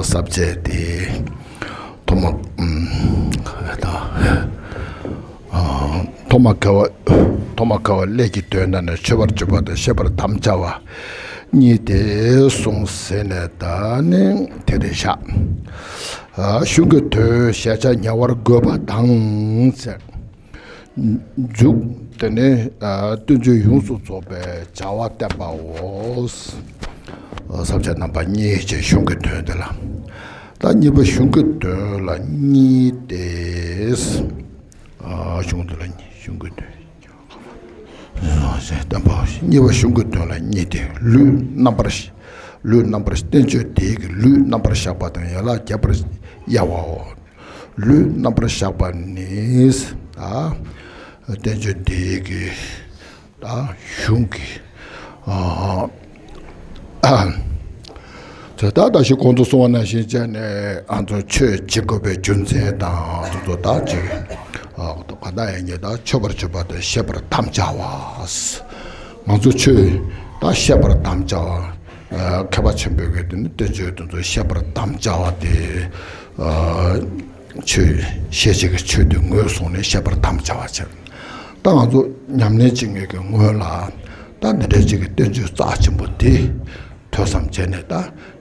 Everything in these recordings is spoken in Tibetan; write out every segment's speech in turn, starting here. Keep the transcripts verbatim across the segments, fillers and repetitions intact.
ས་བཅད་དེ། ཐོག་མ་ཨུམ་ད་ཨ་ཐོག་མ་དགེ་བ་ཐོག་མ་དགེ་བ་ཀླད་ཀྱི་དོན་དང་ནི། མཆོད་པར་བརྗོད་པ་དང་བཤད་པར་དམ་བཅའ་བ་གཉིས་ཏེ་གསུངས་ཟེར་ནས། ད་ནི་དེ་རེད་བཞག་ཨ་གཞུང་གི་དོན་ཤེས་བྱ་ཉེ་བར་འགོད་པ་དང་ཟེར། མཇུག་དེ་ནི་ཨ་བསྟན་བཅོས་ཡོངས་སུ་རྫོགས་པའི་བྱ་བ་བསྟན་པའོ། ཨ་ས་བཅད་རྣམ་པ་གཉིས་ཀྱི་གཞུང་གི་དོན་དེ་ལ། ད་གཉིས་པ་གཞུང་གི་དོན་ལ་གཉིས་ཏེ། ཨ་གཞུང་དེ་ལ་གཉིས། གཞུང་གི་དོན། ཨ་བསྟན་པ་གཉིས་པ་གཞུང་གི་དོན་ལ་གཉིས་ཏེ། ལུས་རྣམ་པར་ལུས་རྣམ་པར་བསྟན་བཅོས་དེའི་གི་ལུས་རྣམ་པར་བཞག་པ་དང་ཡན་ལག་བརྒྱད་པར་དབྱེ་བའོ། ལུས་རྣམ་པར་བཞག་པ་ནི། ད་བསྟན་བཅོས་འདིའི་གི་ད་གཞུང་གི་ཨ་ཨ་ད་ད་ཞིག་གོང་དུ་གསུངས་པ་ནང་བཞིན་བྱས་ནས། ང་ཚོ་ཆོས་བྱེད་དགོས་པའི་རྒྱུ་མཚན་དང་། ང་ཚོ་ད་ཅིག་ཨ་ག་ད་ཡང་ཉེ་ད་མཆོད་པར་བརྗོད་པ་དང་བཤད་པར་དམ་བཅའ་བ། ང་ཚོ་ཆོས་ད་བཤད་པར་དམ་བཅའ་བ། ཨ་མཁས་པ་ཆེན་པོས་གི་དེ་ནི་བསྟན་བཅོས་དེ་ཚོ་བཤད་པར་དམ་བཅའ་བ་དེ། ཨ་ཆོས་ཤེས་བྱེད་ཀྱི་ཆོས་དེ་ངོས་བཟུང་ནས་བཤད་པར་དམ་བཅའ་བ་བྱས། ད་ང་ཚོ་ཉམས་ལེན་བྱེད་མཁན་གྱི་སྔོན་ལ། ད་འདི་འདྲའི་ཅིག་གི་བསྟན་བཅོས་རྩ་ཆེན་པོ་དེ་ཐོས་བསམ་བྱས་ནས། ད་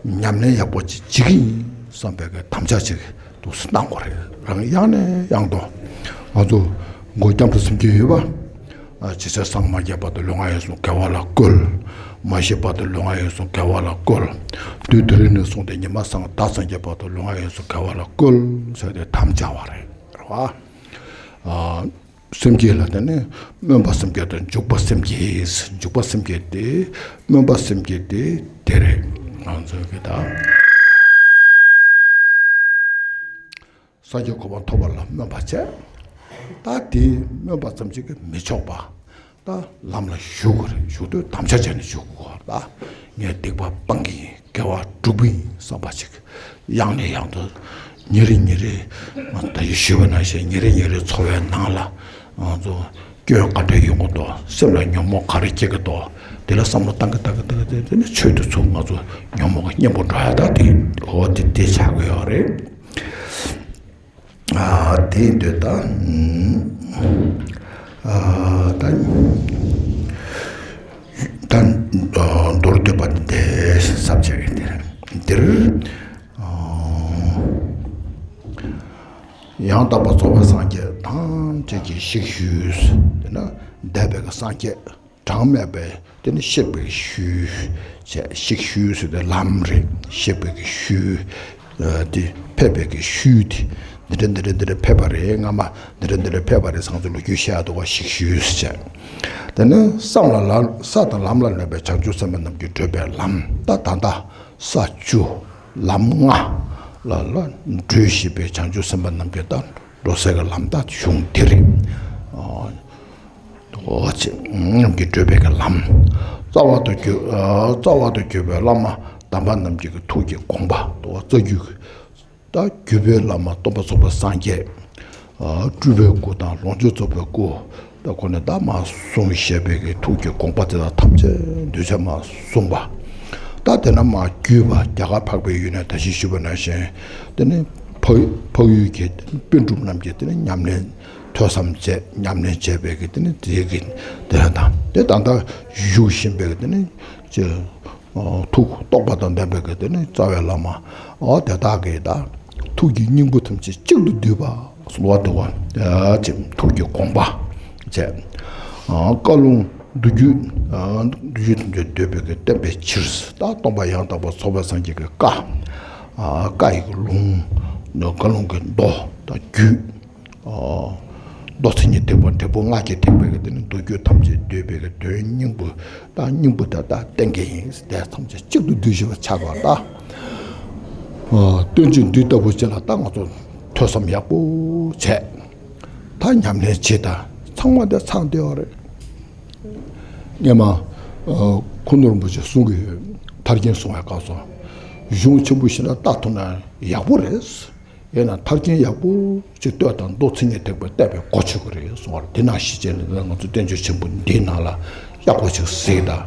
ཉམས་ལེན་ཡག་པོ་ཅིག་བྱེད་ཀྱི་ཡིན་བསམ་པའི་གི་དམ་བཅའ་ཅིག་ཏུ་གནང་དགོས་རེད། རང་ཡང་ནས་ཡང་དུ་ང་ཚོ་མགོ་སྐྱབས་འགྲོ་སེམས་བསྐྱེད་ཡོད་པ། ཨ་ཇི་སྲིད་སངས་མ་རྒྱས་བར་དུ་ལུས་ངག་ཡིད་གསུམ་དགེ་བ་ལ་བཀོལ། མ་ཤི་བར་དུ་ལུས་ངག་ཡིད་གསུམ་དགེ་བ་ལ་བཀོལ། དུས་དེ་རིང་ནས་བཟུང་སྟེ་ཉི་མ་སང་ད་སངས་རྒྱས་བར་དུ་ལུས་ངག་ཡིད་གསུམ་དགེ་བ་ལ་བཀོལ་ཟེར་ཏེ་དམ་བཅའ་བ་རེད། རེད་བ། ཨ་སེམས་བསྐྱེད་ལ་དེ་ནི་སྨོན་པ་སེམས་བསྐྱེད་དང་འཇུག་པ་སེམས་བསྐྱེད། འཇུག་པ་སེམས་བསྐྱེད་དེ། སྨོན་པ་སེམས་བསྐྱེད་དེ་དེ་རེད། ང་ཚོ་གི་ད་སངས་རྒྱས་གོ་འཕང་ཐོབ་པ་ལ་སྨོན་པ་བྱས། ད་དེ་སྨོན་པ་ཙམ་ཞིག་གིས་མི་ཆོག་པ། ད་ལམ་ལ་ཞུགས་དགོས་རེད། ཞུགས་དུས་དམ་བཅའ་བྱས་ནས་ཞུགས་དགོས། ད་ངས་སྡིག་པ་སྤང་གི་ཡིན། དགེ་བ་སྒྲུབ་ཀྱི་ཡིན་བསམ་པ་ཞིག་ཡང་ནས་ཡང་དུ་ཉིན་རེ་ཉིན་རེ། ད་ཡིན་ཞུས་པ་ནང་བཞིན་ཉིན་རེ་ཉིན་རེ་འཚོ་བའི་ནང་ལ་ང་ཚོ་སྐྱོན་ག་འདྲ་ཡོང་གི་འདུག་སེམས་ལ་ཉོན་མོངས་ག་རེ་སྐྱེ་གི་འདུག་དེ་ལ་བསམ་བློ་བཏང་གི་བཏང་གི་བཏང་གི་བཏང་གི་དེ་ནི་ཆོས་དེ་ཚོ་ང་ཚོ་ཉོན་མོངས་ཀྱི་གཉེན་པོ་འགྲོ་ཡ། ད་དེ་འོ་དེ་དེ་ཆགས་ཀྱི་ཡོད་རེད། ཨ་དེ་འདོད་ད་ཨ་ད་ད་མདོར་བསྡུས་པ་འདི་ཟབ་ཆ་ཡིན། དེ་འདིར་ཡང་དག་པར་རྫོགས་པའི་སངས་རྒྱས་ཐམས་ཅད་ཀྱིས་ཤིག་ཞུས། དེ་ན་འདས་པའི་སངས་རྒྱས་གྲངས་མེད་པས་དེ་ནི་གཤེགས་པའི་ཤུལ་བྱས། གཤེགས་ཤུལ་ཟེར་དུས་ལམ་རེད། གཤེགས་པའི་གི་ཤུལ། ཨ་དེ་ཕེབས་པའི་གི་ཤུལ་དེ། འདི་འདྲ་འདི་འདྲ་འདི་འདྲ་ཕེབས་པ་རེད། སྔ་མ་འདི་འདྲ་འདི་འདྲ་ཕེབས་པ་རེད་ཟེར་ང་ཚོ་ལོ་རྒྱུས་བཤད་ཡ་འདུག་ག་གཤེགས་ཤུལ་ཟེར་བྱས། དེ་ནི་བསམ་ལ་ལ་ས་དང་ལམ་ལ་གནས་པའི་བྱང་ཆུབ་སེམས་དཔའ་རྣམས་ཀྱིས་བགྲོད་པའི་ལམ། ད་ད་ལྟ་ས་བཅུ་ལམ་ལྔ་ལ་ལ་བགྲོད་བཞིན་པའི་བྱང་ཆུབ་སེམས་དཔའ་རྣམས་ཀྱིས་ད་འགྲོ་སའི་གི་ལམ་ད་གཞུང་འདི་རེད། ཨ། འོ་ཅེ། རྣམས་ཀྱིས་བགྲོད་པའི་གི་ལམ། རྩ་བ་དང་གྱུར། ཨ་རྩ་བ་དང་གྱུར་པའི་བླ་མ་དམ་པ་རྣམས་ཀྱི་གི་ཐུགས་ཀྱི་དགོངས་པ། དོ་རྩ་རྒྱུད། ད་བརྒྱུད་པའི་བླ་མ་སྟོན་པ་ཚོགས་པའི་སངས་རྒྱས། ཨ་སྤྲུལ་པའི་སྐུ་དང་ལོངས་སྤྱོད་རྫོགས་པའི་སྐུ། ད་ཁོ་ནས་ད་མ་གསུངས་བཞག་པའི་གི་ཐུགས་ཀྱི་དགོངས་པ་དེ་དག་ཐམས་ཅད་གདུལ་བྱ་མ་གསུངས་པ། ད་དེ་ན་མ་བརྒྱུད་པ་རྒྱ་གར་འཕགས་པའི་ཡུལ་ནས་ད་ཅི་ཞུས་པ་ནང་བཞིན། དེ་ནི་འཕགས་འཕགས་ཡུལ་གྱི་པཎ་གྲུབ་རྣམས་ཀྱིས་དེ་ནི་ཉམས་ལེན། ཐོས་བསམ་བྱས། ཉམས་ལེན་བྱས་པའི་གི་དེ་ནི་དེའི་གི་དེ་དང་དེ་ད་ལྟ་བཞུགས་བཞིན་པའི་གི་དེ་ནི་ཅི་ཐུགས་རྟོགས་པ་དང་ལྡན་པའི་གི་དེ་ནི་རྩ་བའི་བླ་མ། འོ་དེ་དག་གི་ད་ཐུགས་ཀྱི་སྙིང་པོ་ཐམས་ཅད་གཅིག་ཏུ་བསྡུས་པ་གསུང་བ་འདུག་བ། ཅི་ཐུགས་ཀྱི་དགོངས་པ་བྱས། བཀའ་ལུང་མདོ་རྒྱུད། མདོ་རྒྱུད་ཐམས་ཅད་འདོད་པའི་གི་བསྟན་པའི་ཕྱིར། ད་སྟོན་པ་ཡང་དག་པར་རྫོགས་པའི་སངས་རྒྱས་ཀྱི་བཀའ། བཀའ་ཡི་གི་ལུང་། བཀའ་ལུང་གི་མདོ་དང་རྒྱུད། ཨོ། མདོ་མཚན་ཉིད་ཐེག་པ་འབྲས་བུ་ལྔ་གིས་ཐེག་པའི་གི་དེ་ནི་མདོ་རྒྱུད་ཐམས་ཅད་འདོད་པའི་གི་དོན་སྙིང་པོ་དང་སྙིང་པོ་དེ་དག་བསྟན་གྱི་ཡིན། དེ་ཐམས་ཅད་གཅིག་ཏུ་བསྡུས་ཤིང་ཆགས་པ་ལ། ཨོ། བསྟན་བཅོས་འདི་ལྟ་བུ་ཅིག་ལ་ད་ང་ཚོ་ཐོས་བསམ་ཡག་པོ་བྱས། ད་ཉམས་ལེན་བྱེད་ད་ཚང་མ་དེ་ཚང་བསྡད་ཡོད་རེད། སྔོན་མ་ཨོ་ཁུ་ནུ་རིན་པོ་ཆེ་གསུང་གི་ཡོད། ཐར་རྒྱན་གསུང་བའི་སྐབས་སུ་གཞུང་ཆེན་པོ་ཞིག་ལ་ལྟ་ཐུབ་ན་ཡག་པོ་རེད། ཡིན་ན་ཐར་རྒྱན་ཡག་པོ་ཅིག་ལྟོས་དང་། མདོ་མཚན་ཉིད་ཐེག་པ་བལྟས་པའི་གོ་ཆོད་ཀྱི་རེད་གསུང་བར། དེ་ནང་བཞིན་བྱས་ནས་ང་ཚོ་བསྟན་བཅོས་ཆེན་པོ་འདིའི་ནང་ལ་ཡག་པོ་ཅིག་གཟིགས་དང་།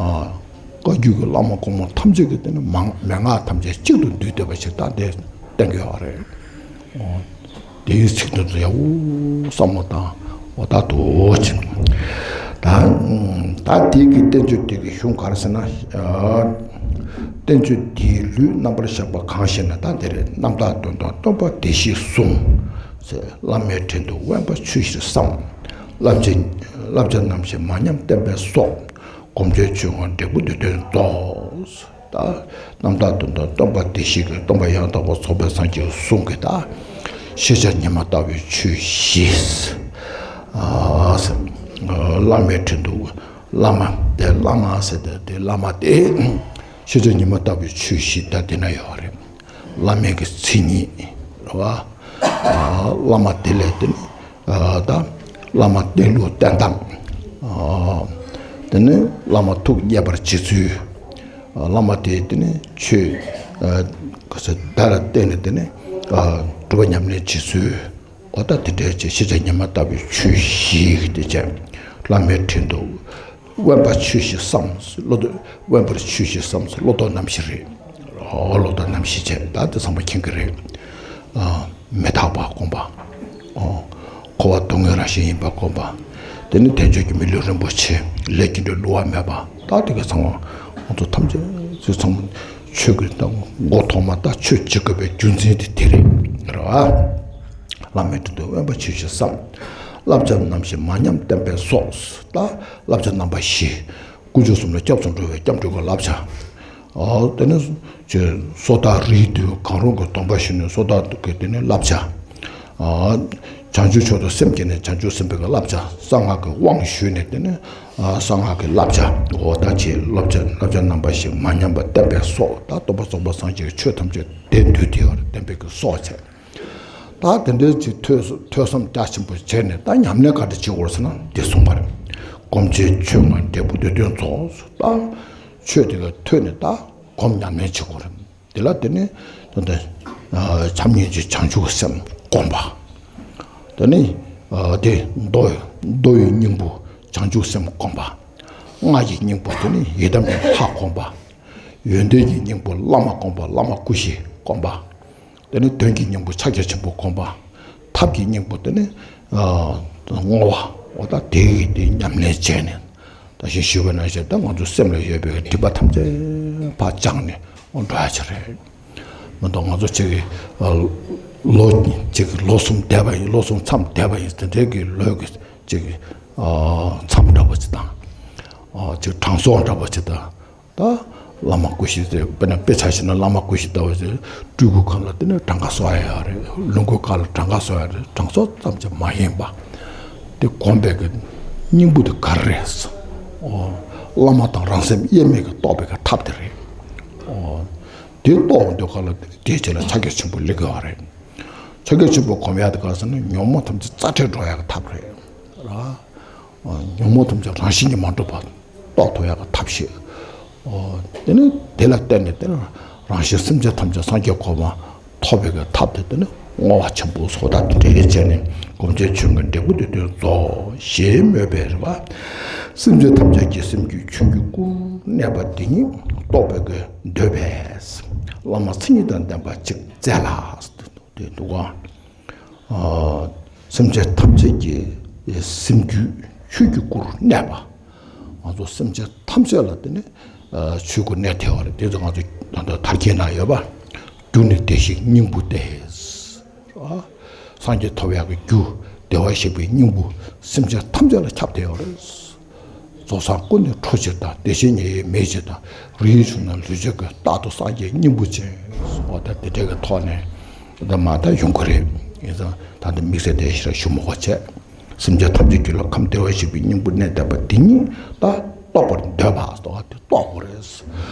ཨ་ བཀའ་བརྒྱུད་ཀྱི་བླ་མ་གོང་མ་ཐམས་ཅད་ཀྱི་དེ་ནི་མང་མན་ངག་ཐམས་ཅད་གཅིག་ཏུ་འདུས་བསྡད་པ་ཞིག་ད་དེ་བསྟན་གྱི་ཡོད་རེད། ཨོ། དེའི་ཚིག་དོན་དུ་ཡག་པོ་བསམ་བློ་བཏང་། འོ་ད་དོ་ཅིག་ད་ད་དེ་གི་བསྟན་བཅོས་དེ་གི་གཞུང་ག་རེ་ཟེར་ན། ཨ། བསྟན་བཅོས་དེའི་ལུས་རྣམ་པར་གཞག་པ་གང་ཞེ་ན། ད་དེ་རེད། རྣམ་དག་དོན་དམ་སྟོན་པ་བདེ་གཤེགས་གསུང་། བླ་མའི་དྲིན་དུ་དབེན་པ་ཆོས་བཞིན་བསམ། བསླབ་བྱ་བསླབ་བྱ་རྣམ་བཞི་མ་ཉམས་བསྟན་པའི་སྲོག། སྒོམ་བྱེད་ཆོས་ལྔ་འབྲས་བུ་འདོད་དོན་རྫོགས། ད་རྣམ་དག་དོན་དམ་སྟོན་པ་བདེ་གཤེགས་ཀྱི་སྟོན་པ་ཡང་དག་པར་རྫོགས་པའི་སངས་རྒྱས་གསུང་གི་ད་ཤེས་བྱ་ཉི་མ་ལྟ་བུའི་ཆོས་བཞི། ཨ་ཟེར། བླ་མའི་དྲིན་དུ་བླ་མ་དེ་བླ་མ་ཟེར་ཏེ་དེ་བླ་མ་དེ་ཤེས་བྱ་ཉི་མ་ལྟ་བུའི་ཆོས་བཞི་ད་དེ་ན་ཡོད་རེད། བླ་མའི་གི་མཚན་ཉིད་རེད་བ། ཨ་བླ་མ་དེ་ལས་དེ་ནི་ཨ་ད་བླ་མ་བསྟེན་ལུགས་བསྟེན་སྟངས། ཨ་དེ་ནི་བླ་མ་ཐུགས་མཉེས་པར་བྱེད་ཚུལ། ཨ་བླ་མ་དེ་དེ་ནི་ཆོས་ཨ་ག་ས་བདག་ལ་བསྟེན་ནས་དེ་ནི་ཨ་སྒྲུབ་པ་ཉམས་ལེན་བྱེད་ཚུལ། འོ་ད་དེ་འདྲའི་ཆེ་ཤེས་བྱ་ཉི་མ་ལྟ་བུའི་ཆོས་བཞི་དེ་བྱས། བླ་མའི་དྲིན་དུ་དབེན་པ་ཆོས་བཞིན་བསམ། བློ་ལྡོག་དབེན་པར་ཆོས་བཞིན་བསམ། བློ་ལྡོག་རྣམ་བཞི་རེད། ཨོ་བློ་ལྡོག་རྣམ་བཞི་བྱས། ད་དེ་ཚང་མ་མཁྱེན་གྱི་རེད། ཨ་མི་རྟག་པ་སྒོམ་པ། ཨོ་འཁོར་བ་སྡུག་བསྔལ་རང་བཞིན་ཡིན་པ་སྒོམ་པ། དེ་ནི་དལ་འབྱོར་གྱི་མི་ལུས་རིན་པོ་ཆེ་ལས་རྒྱུ་འབྲས་བསླུ་བ་མེད་པ། ད་དེ་ག་ཚང་མ་ང་ཚོ་ཐམས་ཅད་ཚོ་ཚང་མ་ཆོས་ཀྱི་ད་མགོ་ཐོག་མ་ད་ཆོས་བྱེད་དགོས་པའི་རྒྱུ་མཚན་དེ་དེ་རེད། རེད་བ། བླ་མའི་དྲིན་དུ་དབེན་པ་ཆོས་བཞིན་བསམ། བསླབ་བྱ་རྣམ་བཞི་མ་ཉམས་བསྟན་པའི་སྲོག། ད་བསླབ་བྱ་རྣམ་པ་བཞི། དཀོན་མཆོག་གསུམ་ལ་སྐྱབས་སུ་འགྲོ་བའི་སྐྱབས་འགྲོ་གི་བསླབ་བྱ། ཨོ་དེ་ནི་ཅེས་སོ་ཐར་རིའི་བདུད་གང་རུང་གི་སྡོམ་པ་ཞུས་ནས་སོ་ཐར་གྱི་དེ་ནི་བསླབ་བྱ། ཨ་བྱང་ཆུབ་མཆོག་ཏུ་སེམས་བསྐྱེད་ནས་བྱང་ཆུབ་སེམས་དཔའི་གི་བསླབ་བྱ། གསང་སྔགས་ཀྱི་དབང་ཞུས་ནས་དེ་ནི་ཨ་གསང་སྔགས་ཀྱི་བསླབ་བྱ། འོ་ད་ཅེས་བསླབ་བྱ་བསླབ་བྱ་རྣམ་པ་བཞི་མ་ཉམས་པ་བསྟན་པའི་སྲོག། ད་སྟོན་པ་རྫོགས་པ་སངས་རྒྱས་ཀྱི་ཆོས་ཐམས་ཅད་དེ་འདུས་ཏེ་ཡོད་རེད། བསྟན་པའི་གི་སྲོག་བྱས། ད་དེ་འདྲའི་ཅིག་ཐོས་ཐོས་བསམ་རྒྱ་ཆེན་པོ་བྱས་ནས་ད་ཉམས་ལེན་ག་འདྲ་བྱེད་དགོས་ཟེར་ན་འདི་གསུངས་པ་རེད། སྒོམ་བྱེད་ཆོས་ལྔ་འབྲས་བུ་འདོད་དོན་རྫོགས། ད་ཆོས་དེ་ག་ཐོས་ནས་ད་སྒོམ་ཉམས་ལེན་བྱེད་དགོས་རེད། དེ་ལ་དེ་ནི་ད་ལྟ་བྱམས་སྙིང་རྗེ་བྱང་ཆུབ་སེམས་སྒོམ་པ། དེ་ནི་དེ་མདོ་མདོ་ཡི་སྙིང་པོ་བྱང་ཆུབ་སེམས་སྒོམ་པ། སྔགས་ཀྱི་སྙིང་པོ་དེ་ནི་ཡི་དམ་གྱི་ལྷ་སྒོམ་པ། ཡོན་ཏན་གྱི་སྙིང་པོ་བླ་མ་སྒོམ་པ། བླ་མ་སྐུ་བཞི་སྒོམ་པ། དེ་ནི་དོན་གྱི་སྙིང་པོ་ཕྱག་རྒྱ་ཆེན་པོ་སྒོམ་པ། ཐབས་ཀྱི་སྙིང་པོ་དེ་ནི་ཨ་བསྔོ་བ། འོ་ད་དེ་ཡི་དེ་ཉམས་ལེན་བྱས་ནས་ད་གཞི་ཞུས་པ་ནང་བཞིན་ད་ང་ཚོ་སེམས་ལ་ཡོད་པའི་སྒྲིབ་པ་ཐམས་ཅད་ཕར་སྦྱངས་ནས་འགྲོ་ཡ་ཆ་རེད། མ་གཏོགས་ང་ཚོ་ཅིག་གི་ཨ་ལོ་ཅིག་གི་ལོ་གསུམ་འདས་པ་ཡིན། ལོ་གསུམ་མཚམས་འདས་པ་ཡིན། དེ་འདྲའི་གི་ལོ་གི་ཅིག་གི་ཨ་མཚམས་འདྲ་པོ་ཅིག་དང་། ཨ་ཅིག་གྲངས་སོགས་འདྲ་པོ་ཅིག་དང་། ད་བླ་མ་སྐུ་བཞི་དེ་དཔེར་ན་དཔེ་ཆ་བཞག་ན་བླ་མ་སྐུ་བཞི་ལྟ་བུ་ཞིག་སྤྲུལ་སྐུ་སྒང་ལ་དེ་ནས་གྲངས་ཀ་གསོག་ཡ་ཡོད་རེད། ལྷུན་པོ་སྒང་ལ་གྲངས་ཀ་གསོག་ཡ་རེད། གྲངས་གསོག་ཙམ་གྱིས་མ་ཡིན་པ། དེ་སྒོམ་པའི་གི་སྙིང་པོ་དེ་ག་རེ་རེད། ཨོ། བླ་མ་དང་རང་སེམས་དབྱེར་མེད་ཀྱི་རྟོགས་པའི་གི་ཐབས་དེ་རེད། ཨོ། དེ་རྟོགས་འོང་དུས་སྒང་ལ་དེའི་རྗེས་ལ་ཕྱག་རྒྱ་ཆེན་པོ་སླེབས་ཀྱི་ཡོད་རེད། ཕྱག་རྒྱ་ཆེན་པོ་སྒོམ་ཡ་དེ་ག་རེ་ཟེར་ན་ཉོན་མོངས་ཐམས་ཅད་རྩ་བྲལ་འགྲོ་ཡ་གི་ཐབས་རེད། ར། ཉོན་མོངས་ཐམས་ཅད་རང་བཞིན་གྱིས་མ་གྲུབ་པ་རྟོགས་ཐུབ་ཡག་གི་ཐབས་ཤེས། དེ་ནི་དེ་ལ་བརྟེན་ནས་དེ་ལ་རང་བཞིན་སེམས་ཅན་ཐམས་ཅད་སངས་རྒྱས་གོ་འཕང་ཐོབ་པའི་གི་ཐབས་དེ་དེ་ནི་བསྔོ་བ་ཆེན་པོ་སོགས་དང་དེ་འདྲའི་བྱས་ནས་སྒོམ་བྱེད་ཆོས་ལྔའི་འབྲས་བུ་འདོད་དོན་རྫོགས་ཞེས་མོས་པས་རེད་བ། སེམས་ཅན་ཐམས་ཅད་ཀྱི་སེམས་རྒྱུད་ཆོས་ཀྱི་སྐུར་གནས་པ་འདི་ཉིད་རྟོགས་པའི་གི་འདོད་པས་བླ་མ་མཚན་ཉིད་དང་ལྡན་པ་ཅིག་མཛད་ལ་དེ་འདུག་ག་ཨ་སེམས་ཅན་ཐམས་ཅད་ཀྱི་སེམས་རྒྱུད་ཆོས་ཀྱི་སྐུར་གནས་པ། ང་ཚོ་སེམས་ཅན་ཐམས་ཅད་ལ་དེ་ནི་ཨ་ཆོས་སྐུར་གནས་ཐལ་བ་རེད། དེ་ཚོ་ང་ཚོ་ད་ལྟ་མཐར་གྱིས་ན་ཡོད་པ། རྒྱུ་ནི་བདེ་གཤེགས་སྙིང་པོ་སྟེ། ཨ་སངས་རྒྱས་ཐོབ་ཡག་གི་རྒྱུ་བདེ་བར་གཤེགས་པའི་སྙིང་པོ་སེམས་ཅན་ཐམས་ཅད་ལ་ཁྱབ་བསྡད་ཡོད་རེད། རྫོགས་སངས་སྐུ་ནི་ཁྲོ་ཕྱིར་དང་། བདེ་གཤེགས་ཉེ་བའི་མེ་ཕྱིར་དང་། རིགས་ཡོད་བྱུང་ན་ལུས་ཕྱིར་དགོས། རྟག་ཏུ་སངས་རྒྱས་སྙིང་པོ་ཅན། འོ་ད་དེ་འདྲའི་གི་ཐོག་ནས་ད་མ་ད་ཡོང་གི་རེད། ཡིན་ཙང་ད་འདི་དམིགས་བསལ་དེ་ཞེ་དྲག་ཞུ་མི་དགོས་བྱས། སེམས་ཅན་ཐམས་ཅད་རྒྱུད་ལ་ཁམས་བདེ་བར་གཤེགས་པའི་སྙིང་པོ་གནས་བསྡད་པ་འདི་ཉིད་ད་རྟོགས་པར་འདོད་པ་ཟེར་བ་དེ་རྟོགས་དགོས་རེད།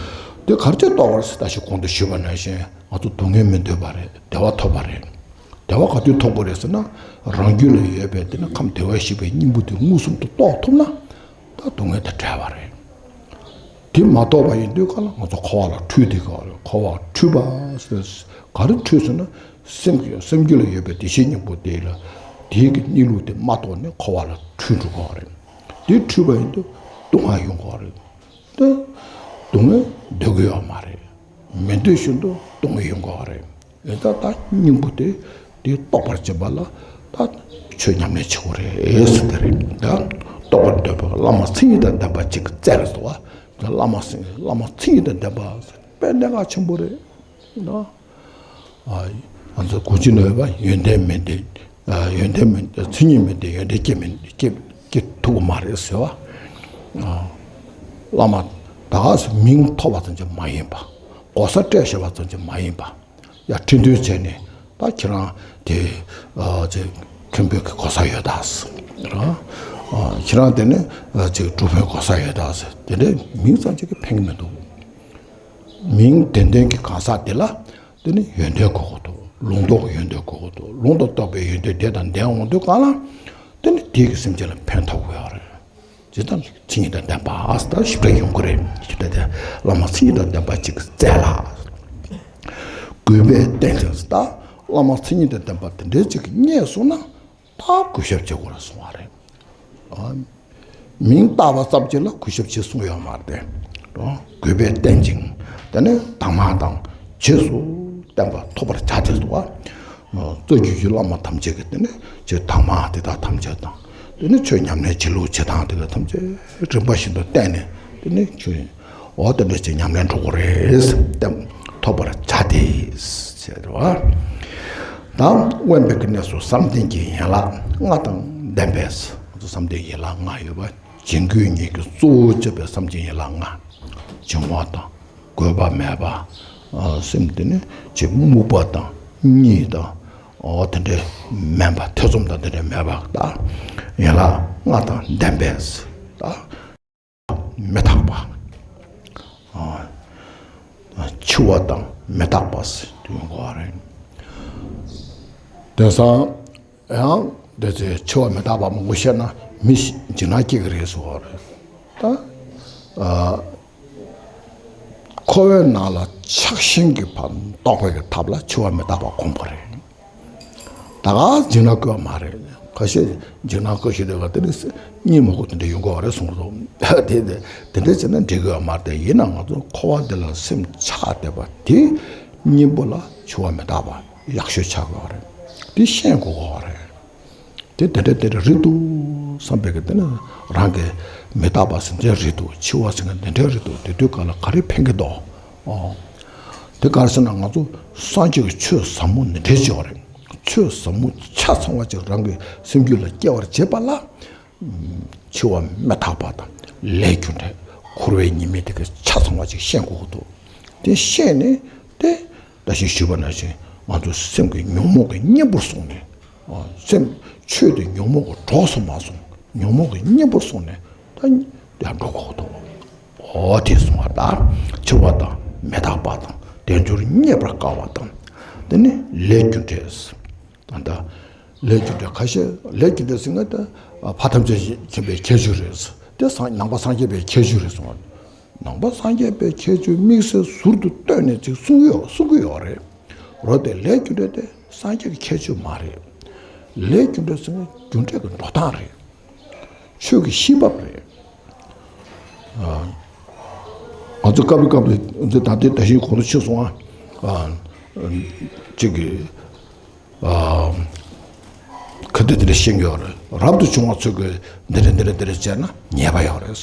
དེ་ག་རེ་བྱས་རྟོགས་པ་རེད་ཟེར། ད་ཞིག་གོང་དུ་ཞུས་པ་ནང་བཞིན་ང་ཚོ་སྡུག་བསྔལ་མི་འདོད་པ་རེད། བདེ་བ་ཐོབ་པ་རེད། བདེ་བ་ག་དུས་ཐོབ་དགོས་རེད་ཟེར་ན། རང་རྒྱུད་ལ་ཡོད་པའི་དེ་ནི་ཁམས་བདེ་བར་གཤེགས་པའི་སྙིང་པོ་དེ་མངོན་སུམ་དུ་རྟོགས་ཐུབ་ན། ད་སྡུག་བསྔལ་དང་བྲལ་བ་རེད། དེ་མ་རྟོགས་པ་ཡིན་དུས་ག་ལ་ང་ཚོ་འཁོར་བ་ལ་འཁྲུལ་དེ་ག་ལ་འཁོར་བ་འཁྲུལ་པ་ཟེར། ག་རེ་འཁྲུལ་ཟེར་ན། སེམས་ཀྱི་སེམས་རྒྱུད་ལ་ཡོད་པའི་བདེ་གཤེགས་སྙིང་པོ་དེ་ལ་དེའི་གི་གནས་ལུགས་དེ་མ་རྟོགས་ནས་འཁོར་བ་ལ་འཁྲུལ་འགྲོ་གི་རེད། དེ་འཁྲུལ་པ་ཡིན་དུས་སྡུག་བསྔལ་ཡོང་གི་རེད། ད་ སྡུག་བསྔལ་འདོད་ཀྱི་ཡོད་མ་རེད། མི་འདོད་བཞིན་དུ་སྡུག་བསྔལ་ཡོང་གི་ཡོད་རེད། ཡིན་ཙང་ད་སྙིང་པོ་དེ་དེ་རྟོགས་པར་བྱེད་པ་ལ་ད་ཆོས་ཉམས་ལེན་བྱེད་དགོས་རེད་ཟེར་དེ་རེད། ད་རྟོགས་པར་འདོད་པ་བླ་མ་མཚན་ཉིད་དང་ལྡན་པ་གཅིག་བཙལ་ཟེར་བ། བླ་མ་མཚན་བླ་མ་མཚན་ཉིད་དང་ལྡན་པ་ཟེར་དཔེ་གནད་འགག་ཆེན་པོ་རེད། ཨ། ང་ཚོ་གོང་ཆེན་ནས་ཡོད་པ་ཡོན་ཏན་མེད་དེ། ཨ། ཡོན་ཏན་མེད་མཚན་ཉིད་མེད་དེ་ཡོན་ཏན་སྐྱེ་མི་སྐྱེ་སྐྱེ་ཐུབ་ཀྱི་མ་རེད་ཟེར་བ། ཨ། བླ་མ་ད་ག་སེ་མིང་ཐོབ་པ་ཙམ་གྱིས་མ་ཡིན་པ། གོ་ས་སྤྲད་བཞག་པ་ཙམ་གྱིས་མ་ཡིན་པ། ཡ་ཁྲི་འདོན་བྱས་ནས་ད་ཁྱེད་རང་དེ་ཨ་ཅེ་མཁན་པོའི་གི་གོ་ས་ཡོད་ད་ཟེར། ཨ། ཁྱེད་རང་དེ་ནས་ཨ་ཅེ་སྒྲུབ་ཕན་གོ་ས་ཡོད་ད་ཟེར། དེ་འདྲའི་མིང་ཙམ་གྱིས་ཕན་གྱི་མི་འདུག་མིང་དོན་ལྡན་གྱི་གང་ཟག་དེ་ལ་དེ་ནི་ཡོན་ཏན་དགོས་ཀྱི་འདུག་ལུང་རྟོགས་ཀྱི་ཡོན་ཏན་དགོས་ཀྱི་འདུག་ལུང་དང་རྟོགས་པའི་ཡོན་ཏན་དེ་དང་ལྡན་འོང་དུས་གང་ལ་དེ་ནི་དེའི་གི་སེམས་ཅན་ལ་ཕན་ཐོགས་ཀྱི་ཡོད་རེད། ཇི་ལྟར་མཚན་ཉིད་དང་ལྡན་པ་ཨ་ད་ཞིབ་ཕྲ་ཡོང་གི་རེད། ཞིབ་ཕྲ་དེ་བླ་མ་མཚན་ཉིད་དང་ལྡན་པ་ཅིག་བཙལ་ལ། གུས་པས་བསྟེན་ཅིང་ད་བླ་མ་མཚན་ཉིད་དང་ལྡན་པ་དེ་འདྲའི་ཅིག་རྙེད་སོང་ན། ད་གུས་ཞབས་བྱེད་དགོས་རེད་གསུང་བ་རེད། ཨ། མིང་བཏགས་པ་ཙམ་གྱིས་ལ་གུས་ཞབས་བྱེད་གསུངས་ཡོད་མ་རེད་དེ། གུས་པས་བསྟེན་ཅིང་དེ་ནས་དང་མ་དང་རྗེས་སུ་བསྟན་པ་ཐོབ་པར་བྱ་དེ་འདུག་བ། རྩ་བརྒྱུད་ཀྱི་བླ་མ་ཐམས་ཅད་ཀྱིས་དེ་ནས་ཆོས་དང་མ་དེ་དག་ཐམས་ཅད་དང་དེ་ནས་ཆོས་ཉམས་ལེན་བྱེད་ལུགས་བྱེད་སྟངས་དེ་དག་ཐམས་ཅད་རིམ་པ་བཞིན་དུ་བསྟན་ནས་དེ་ནས་ཆོས། འོ་དེ་འདྲ་ཅིག་ཉམས་ལེན་འགྲོ་དགོས་རེད་ཟེར་ཏེ་ཐོབ་པར་བྱ་སྟེ་ཟེར་བ། ད་དབེན་པའི་གནས་སུ་བསམ་གཏན་གྱི་ཡན་ལག་ལྔ་དང་ལྡན་པས། ང་ཚོ་བསམ་གཏན་ཡན་ལག་ལྔ་ཡོད་པ་བྱིང་རྒོད་གཉིས་ཀྱིས་གཙོ་བོ་བྱས་པའི་བསམ་གཏན་ཡན་ལག་ལྔ། བྱིང་བ་དང་རྒོད་པ་མེད་པ། སེམས་དེ་ནི་ཅིག་རྨུགས་པ་དང་གཉིད་དང་། འོ་དེ་འདྲའི་མེད་པ་ཐེ་ཚོམ་དང་དེ་འདྲའི་མེད་པ་ད་ཡན་ལག་ལྔ་དང་ལྡན་པས་ད། མི་རྟག་པ། ཨ། འཆི་བ་དང་མི་རྟག་པ་ཟེར་དུས་ཡོང་གི་རེད། དེང་སང་ཡང་དེ་ཚེ་འཆི་བ་མི་རྟག་པ་མང་པོ་བཤད་ན་མི་འཇིགས་སྣང་སྐྱེ་གི་རེད་ཟེར་བ་རེད། ད། ཨ། འཁོར་བའི་ནང་ལ་ཆགས་ཞེན་གྱི་བར་ལྡོག་པའི་གི་ཐབས་ལ་འཆི་བ་མི་རྟག་པ་དགོངས་པ་རེད། ད་ག་འཇིགས་སྣང་སྐྱེ་བ་མ་རེད། ཁ་ཤས་འཇིགས་སྣང་སྐྱེ་ཞིག་དེ་ག་དེ་ནི་གཉིད་མ་ཁུག་དེ་འདྲ་ཡོང་གི་རེད་གསུངས་སོང་། དེ་དེ་དེ་འདྲ་བྱས་ན་འགྲིག་གི་མ་རེད། ཡིན་ན་ང་ཚོ་འཁོར་བ་འདི་ལ་སེམས་ཆགས་བསྡད་པ་དེ་གཉེན་པོ་ལ་འཆི་བ་མི་རྟག་པ་ཡག་ཤོས་ཆགས་ཀྱི་རེད། དེ་ཤེས་དགོས་ཀྱི་རེད། དེ་དེ་འདྲ་དེ་འདྲ་རེད་འདུག་བསམ་པའི་གི་དེ་ནི་རང་གི་མི་རྟག་པ་ཟེར་འདྲ་རེད་འདུག་འཆི་བ་ཟེར་མཁན་འདི་འདྲ་རེད་འདུག་དེ་དུས་ག་ལ་ག་རེ་ཕན་གི་འདུག་ཨོ། དེ་ག་རེ་ཟེར་ན་ང་ཚོ་སངས་རྒྱས་ཀྱི་ཆོས་ཟབ་མོ་འདི་འདྲའི་བྱས་པ་རེད། ཆོས་ཟབ་མོ་ཆ་ཚང་བ་ཅིག་རང་གི་སེམས་རྒྱུད་ལ་སྐྱེ་བར་བྱེད་པ་ལ། འཆི་བ་མི་རྟག་པ་དང་ལས་རྒྱུ་འབྲས་འཁོར་བའི་ཉེས་དམིགས་དེ་ག་ཆ་ཚང་བ་ཅིག་ཤེས་དགོས་ཀྱི་འདུག་དེ་ཤེས་ནས་དེ་ད་ཅི་ཞུས་པ་ནང་བཞིན་ང་ཚོ་སེམས་ཀྱི་ཉོན་མོངས་ཀྱི་གཉེན་པོར་སོང་ནས། ཨ། སེམས་ཆོས་དེ་ཉོན་མོངས་ཀྱི་གྲོགས་སུ་མ་སོང་། ཉོན་མོངས་ཀྱི་གཉེན་པོར་སོང་ནས་ད་ཡར་འགྲོ་དགོས་ཀྱི་འདུག་འོ་དེ་གསུངས་པ་ལྟར་འཆི་བ་དང་མི་རྟག་པ་དང་དལ་འབྱོར་རྙེད་པར་དཀའ་བ་དང་། དེ་ནི་ལས་རྒྱུ་འབྲས། ད་ལྟ་ལས་རྒྱུ་འབྲས་ཁ་ཤས་ལས་རྒྱུ་འབྲས་ཟེར་མཁན་དེ་ཕ་ཐམས་ཅད་མཁྱེན་པའི་ཁྱད་ཆོས་རེད། དེ་སངས་ནང་པ་སངས་རྒྱས་པའི་ཁྱད་ཆོས་རེད་གསུངས་པ། ནང་པ་སངས་རྒྱས་པའི་ཁྱད་ཆོས་དམིགས་བསལ་ཟུར་དུ་བཏོན་ནས་ཅིག་གསུང་གི་ཡོད་གསུང་གི་ཡོད་རེད། རོ་དེ་ལས་རྒྱུ་འབྲས་དེ་སངས་རྒྱས་ཀྱི་ཁྱད་ཆོས་མ་རེད། ལས་རྒྱུ་འབྲས་ཟེར་མཁན་རྒྱུ་འབྲས་ཀྱི་འགྲོ་སྟངས་རེད། ཆོས་ཀྱི་གཤིས་བབ་རེད། ཨ། ང་ཚོ་སྐབས་རེ་སྐབས་རེ་འདི་ད་ལྟའི་ད་གཞི་གོང་དུ་ཕྱིན་སོང་ཨ། ཨ། གཅིག་གིས། ཨ། ཁ་དེ་འདི་འདྲ་ཤེས་ཀྱི་ཡོད་རེད། རབ་ཏུ་བྱུང་བ་ཚོས་ཀྱི་འདི་འདྲ་འདི་འདྲ་འདི་འདྲ་བྱས་ན་ཉེས་པ་ཡོད་རེད།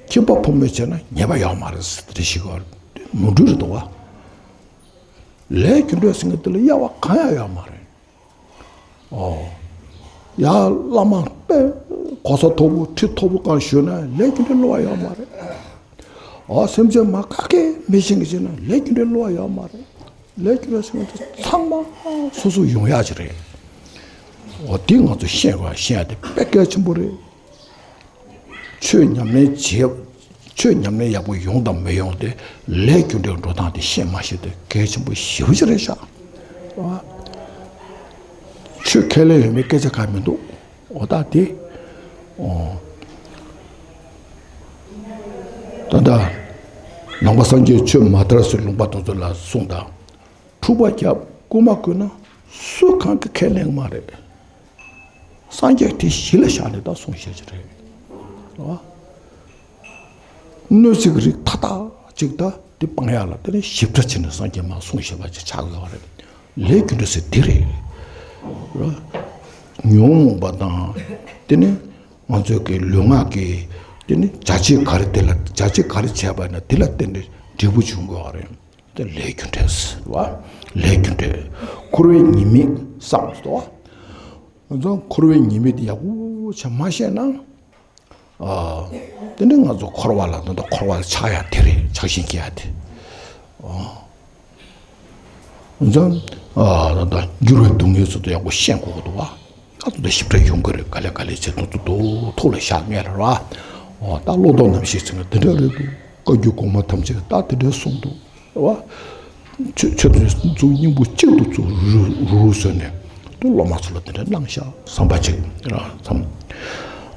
ཁྱིམ་པ་ཕོ་མོས་བྱས་ན་ཉེས་པ་ཡོད་མ་རེད་འདི་འདྲ་ཤེས་ཀྱི་ཡོད་རེད། མུ་འབྲེལ་རེད་འདུག་བ། ལས་རྒྱུ་འབྲས་ཟེར་མཁན་དེ་ལ་དབྱེ་བ་གང་ཡང་ཡོད་མ་རེད། ཨོ། ཡ་བླ་མ་དཔེ་གོ་ས་མཐོ་པོ་ཁྲི་མཐོ་པོ་གང་ཞུས་ན་ལས་རྒྱུ་འབྲས་བསླུ་བ་ཡོད་མ་རེད། ཨོ་སེམས་ཅན་མ་ག་གེ་མི་ཤེས་ཀྱི་བྱས་ན་ལས་རྒྱུ་འབྲས་བསླུ་བ་ཡོད་མ་རེད། ལས་རྒྱུ་འབྲས་ཟེར་མཁན་དེ་ཚང་མ་སོ་སོ་ཡོང་ཡག་ཅིག་རེད། ཨོ་དེ་ང་ཚོ་ཤེས་དགོས་ཤེས་ཡག་དེ་དཔེ་གལ་ཆེན་པོ་རེད། ཆོས་ཉམས་ལེན་བྱེད། ཆོས་ཉམས་ལེན་ཡག་པོ་ཡོང་དང་མི་ཡོང་དེ་ལས་རྒྱུ་འབྲས་འགྲོ་སྟངས་དེ་ཤེས་མ་ཤེས་དེ་གལ་ཆེན་པོ་ཞེ་པོ་ཅིག་རེད་ཤག་ཨ། ཆོས་ཁས་ལེན་ཡོད་མེད་སྐད་ཆ་གང་མི་འདུག་འོ་ད་དེ། ཨོ། ད་ལྟ་ནང་པ་སངས་རྒྱས་ཆོས་མ་དར་ཟེར་ལུང་པ་དེ་ཚོ་ལ་གསུངས་དང་། འཁྲུག་པ་བརྒྱབ་རྐུན་མ་རྐུས་ན་སུ་གང་གིས་ཁས་ལེན་མ་རེད། སངས་རྒྱས་དེ་གཞི་ལ་བཞག་ནས་ད་གསུང་བཤད་ཀྱི་རེད། རེད་བ། གནོད་འཚེ་གི་རིགས་མཐའ་དག་ གཅིག་ད་དེ་སྤང་ཡག་ལ་དེ་ནས་ཞིབ་ཕྲ་བྱས་ནས་སངས་རྒྱས་མར་གསུངས་བཞག་པ་ཅིག་ཆགས་ཡོད་རེད། ལས་རྒྱུ་འབྲས་ཟེར་དེ་རེད། ཉོན་མོངས་པ་དང་དེ་ནས་ང་ཚོའི་གི་ལུས་ངག་གི་དེ་ནས་བྱ་བྱེད་ག་རེ་དེ་ལ་བྱ་བྱེད་ག་རེ་བྱས་པ་ན་དེ་ལ་བརྟེན་ནས་འབྲས་བུ་འབྱུང་དགོས་པ་རེད། དེ་ལས་རྒྱུ་འབྲས་ཟེར་བ། ལས་རྒྱུ་འབྲས། འཁོར་བའི་ཉེས་དམིགས་བསམ་ཟེར་བ། ང་ཚོ་འཁོར་བའི་ཉེས་དམིགས་དེ་ཡག་པོ་བྱས་མ་ཤེས་ན། ཨ། དེ་ནི་ང་ཚོ་འཁོར་བ་ལ་ད་ལྟ་འཁོར་བ་ལ་ཆགས་ཡ་དེ་རེད། ཆགས་ཞེན་སྐྱེ་ཡ་དེ། ཨ། ང་ཚོ་ཨ་ད་ལྟ་འགྱུར་བའི་སྡུག་བསྔལ་ཚོ་དེ་ཡག་པོ་ཤེས་དགོས་ཀྱི་འདུག་བ། ཨ་ད་ལྟ་ཞིབ་ཕྲ་ཡོང་གི་རེད། ག་ལེ་ག་ལེ་བྱེད་དུ་ཏུ་ཏུ་ཐུགས་ལ་བཞག་ངེས་རེད་བ། ཨོ་ད་བློ་ལྡོག་རྣམ་བཞི་ཟེར་ན་དེ་འདྲ་རེད་འདུག་བཀའ་བརྒྱུད་གོང་མ་ཐམས་ཅད་ད་དེ་འདྲ་གསུངས་འདུག་བ། ཆོས་ཆོས་དེ་ཚོ་སྙིང་པོ་གཅིག་ཏུ་ཚུར་རུ་རུ་བཟོས་ནས་དུ་སློབ་མ་ཚོ་ལ་དེ་འདྲ་གནང་ཤག་བསམ་པ་ཅིག་རང་བསམ།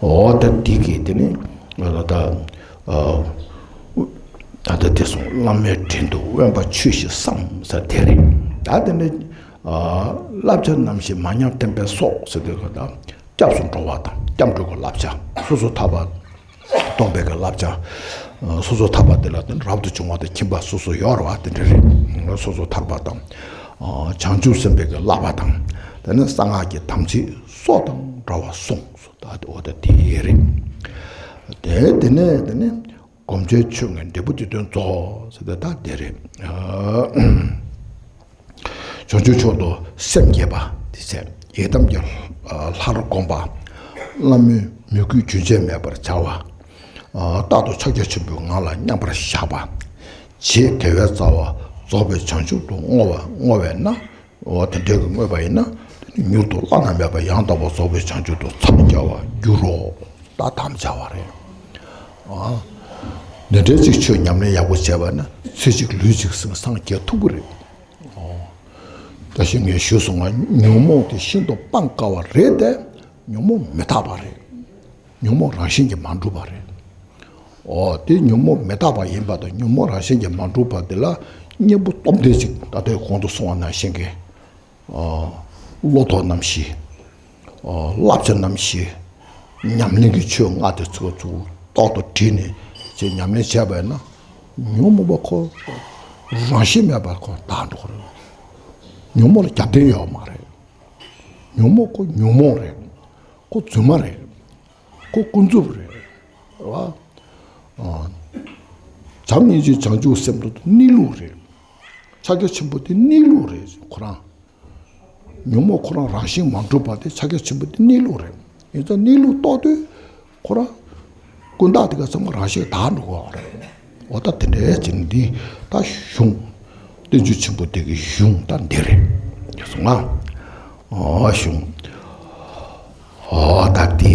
འོ་ད་འདི་གི་དེ་ནི་ད་ལྟ་ད་ལྟ་དེ་སོང་བླ་མའི་དྲིན་དུ་དབེན་པ་ཆོས་ཤིག་བསམ་ཟེར་དེ་རེད། ད་དེ་ནི་བསླབ་བྱ་རྣམ་བཞི་མ་ཉམས་བསྟན་པའི་སྲོག་ཟེར་དུས་ཀ་ད་སྐྱབས་སུ་འགྲོ་བ་དང་སྐྱབས་འགྲོ་གི་བསླབ་བྱ་སོ་སོ་ཐར་པ། སྟོན་པའི་གི་བསླབ་བྱ། སོ་སོ་ཐར་པ་དེ་ལ་དེ་རབ་ཏུ་བྱུང་བ་དང་ཁྱིམ་པ་སོ་སོ་ཡོད་རེད་བ། དེ་འདྲ་རེད། སོ་སོ་ཐར་པ་དང་། བྱང་ཆུབ་སེམས་དཔའི་གི་བསླབ་པ་དང་། དེ་ནས་གསང་སྔགས་ཀྱི་དམ་ཚིག་སྲོག་དང་འདྲ་བར་གསུངས་སོ། ད་དེ་འོ་ད་དེ་རེད། དེ་དེ་ནས་དེ་ནས་སྒོམ་བྱའི་ཆོས་ལྔའི་འབྲས་བུ་དེ་དོན་རྫོགས་ཟེར་ཏེ་ད་དེ་རེད། བྱང་ཆུབ་མཆོག་ཏུ་སེམས་བསྐྱེད་པ་དེ་ཚེ་ཡི་དམ་གྱི་ལྷར་བསྒོམ་པ། བླ་མའི་མོས་གུས་རྒྱུན་ཆད་མེད་པར་བྱ་བ། རྟག་ཏུ་ཕྱག་རྒྱ་ཆེན་པོའི་ངང་ལ་མཉམ་པར་བཞག་པ། རྗེ་དགེ་བའི་རྩ་བ་རྫོགས་པའི་བྱང་ཆུབ་ཏུ་བསྔོ་བ་བསྔོ་བས་ན། འོ་དེ་འདྲའི་གི་བསྔོས་པ་ཡིན་ན་མྱུར་དུ་བླ་ན་མེད་པ་ཡང་དག་པར་རྫོགས་པའི་བྱང་ཆུབ་ཏུ་འཚང་རྒྱ་བར་འགྱུར་རོ། ད་དམ་བཅའ་བ་རེད། འདི་འདྲའི་ཅིག་ཆོས་ཉམས་ལེན་ཡག་པོ་བྱས་པ་ན་ཚེ་གཅིག་ལུས་གཅིག་ཟིན་སངས་རྒྱས་ཐུབ་ཀྱི་རེད། ད་ཞིག་ངས་ཞུས་སོང་ང་། ཉོན་མོངས་དེ་ཤིན་ཏུ་སྤང་དཀའ་བ་རེད་དེ། ཉོན་མོངས་མི་རྟག་པ་རེད། ཉོན་མོངས་རང་བཞིན་གྱིས་མ་གྲུབ་པ་རེད། འོ་དེ་ཉོན་མོངས་མི་རྟག་པ་ཡིན་པ་དང་ཉོན་མོངས་རང་བཞིན་གྱིས་མ་གྲུབ་པ་དེ་ལ་གཉེན་པོ་སྟོབས་ལྡན་ཅིག་ད་ལྟའི་གོང་དུ་སོང་བ་ནང་བཞིན་གྱི་བློ་ལྡོག་རྣམ་བཞི། བསླབ་བྱ་རྣམ་བཞི། ཉམས་ལེན་གྱི་ཆོས་ལྔ་དེ་ཚོ་ཚུར་ཏོག་ཏུ་དྲིལ་ནས་ཅེས་ཉམས་ལེན་བྱས་པ་ཡིན་ན། ཉོན་མོངས་པ་ཁོ་རང་བཞིན་མེད་པར་ཁོ་དག་འགྲོ་གི་རེད། ཉོན་མོངས་ལ་རྒྱབ་རྟེན་ཡོད་མ་རེད། ཉོན་མོངས་ཁོ་ཉོན་མོངས་རེད། ཁོ་རྫུན་མ་རེད། ཁོ་ཀུན་རྫོབ་རེད། རེད་བ། བྱམས་སྙིང་རྗེ་བྱང་ཆུབ་སེམས་དེ་གནས་ལུགས་རེད། ཕྱག་རྒྱ་ཆེན་པོ་དེ་གནས་ལུགས་རེད་ཁོ་རང་། ཉོན་མོངས་ཁོ་རང་རང་བཞིན་མ་གྲུབ་པ་དེ་ཕྱག་རྒྱ་ཆེན་པོ་དེ་གནས་ལུགས་རེད། ཡིན་ཙང་གནས་ལུགས་རྟོགས་དུས་ཁོ་རང་ཀུན་བརྟགས་དེ་ག་ཚང་མ་རང་བཞིན་དག་འགྲོ་གི་རེད། འོ་ད་དེ་འདྲའི་ཅིག་འདི་ད་གཞུང་། བསྟན་བཅོས་ཆེན་པོ་དེ་གི་གཞུང་ད་འདི་རེད། ཡོད་སོང་ང་། འོ་གཞུང་། འོ་ད་དེ་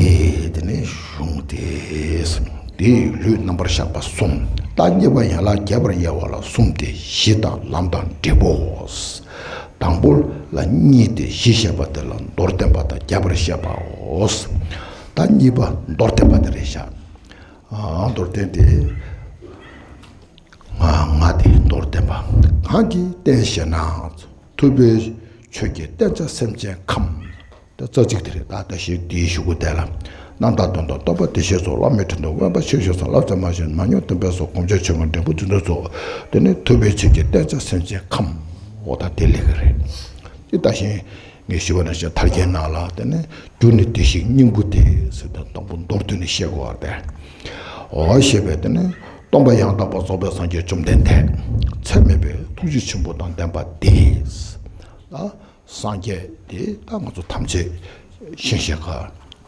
དེ་ནས་གཞུང་དེ། དེའི་ལུས་རྣམ་པར་གཞག་པ་གསུམ། ད་གཉིས་པ་ཡན་ལག་རྒྱས་པར་དབྱེ་བ་ལ་གསུམ་སྟེ་གཞི་དང་ལམ་དང་འབྲས་བུའོ། དང་པོ་ལ་གཉིས་ཏེ་གཞི་བཤད་པ་དེ་ལ་མདོར་བསྟན་པ་དང་རྒྱས་པར་བཤད་པའོ། ད་གཉིས་པ་མདོར་བསྟན་པ་དེ་རེད་བཞག་ཨ་མདོར་བསྟན་ཏེ། ང་ང་དེ་མདོར་བསྟན་པ། གང་གིས་བསྟན་ཞེ་ན། ཐུབ་པའི་ཆོས་ཀྱི་བསྟན་བྱ་སེམས་ཅན་ཁམས། ད་རྩ་ཚིག་དེ་རེད། ད་ད་ཞིག་དེའི་གཞུག་གུ་དེ་ལ། རྣམ་དག་དོན་དམ་སྟོན་པ་བདེ་གཤེགས་སོགས། བླ་མའི་དྲིན་དུ་དབེན་པ་ཆོས་ཤིག་བསམ། བསླབ་བྱ་མ་ཤེས་མ་ཉམས་བསྟན་པའི་སྲོག། སྒོམ་བྱ་ཆོས་ལྔའི་འབྲས་བུ་དེ་དོན་རྫོགས། དེ་ནི་ཐུབ་པའི་ཆོས་ཀྱི་བསྟན་བྱ་སེམས་ཅན་ཁམས། འོ་ད་དེ་ལེགས་རེད། དེ་ད་ཞིག་ངས་ཞུས་པ་ནང་བཞིན་མཐར་གྱིས་ན་ལ་དེ་ནི་རྒྱུ་ནི་བདེ་གཤེགས་སྙིང་པོ་སྟེ་ཟེར་ཏེ་དང་པོ་མདོར་བསྡུས་ནས་བཤད་དགོས་པ་སྟེ། འོ་ཞེས་པས་དེ་ནི་སྟོན་པ་ཡང་དག་པར་རྫོགས་པའི་སངས་རྒྱས་བཅོམ་ལྡན་འདས། ཚད་མེད་པའི་ཐུགས་རྗེ་ཆེན་པོ་དང་ལྡན་པ་དེས། ད་སངས་རྒྱས་དེ་ད་ང་ཚོ་ཐམས་ཅད་ཤེས་བཞིན་ག་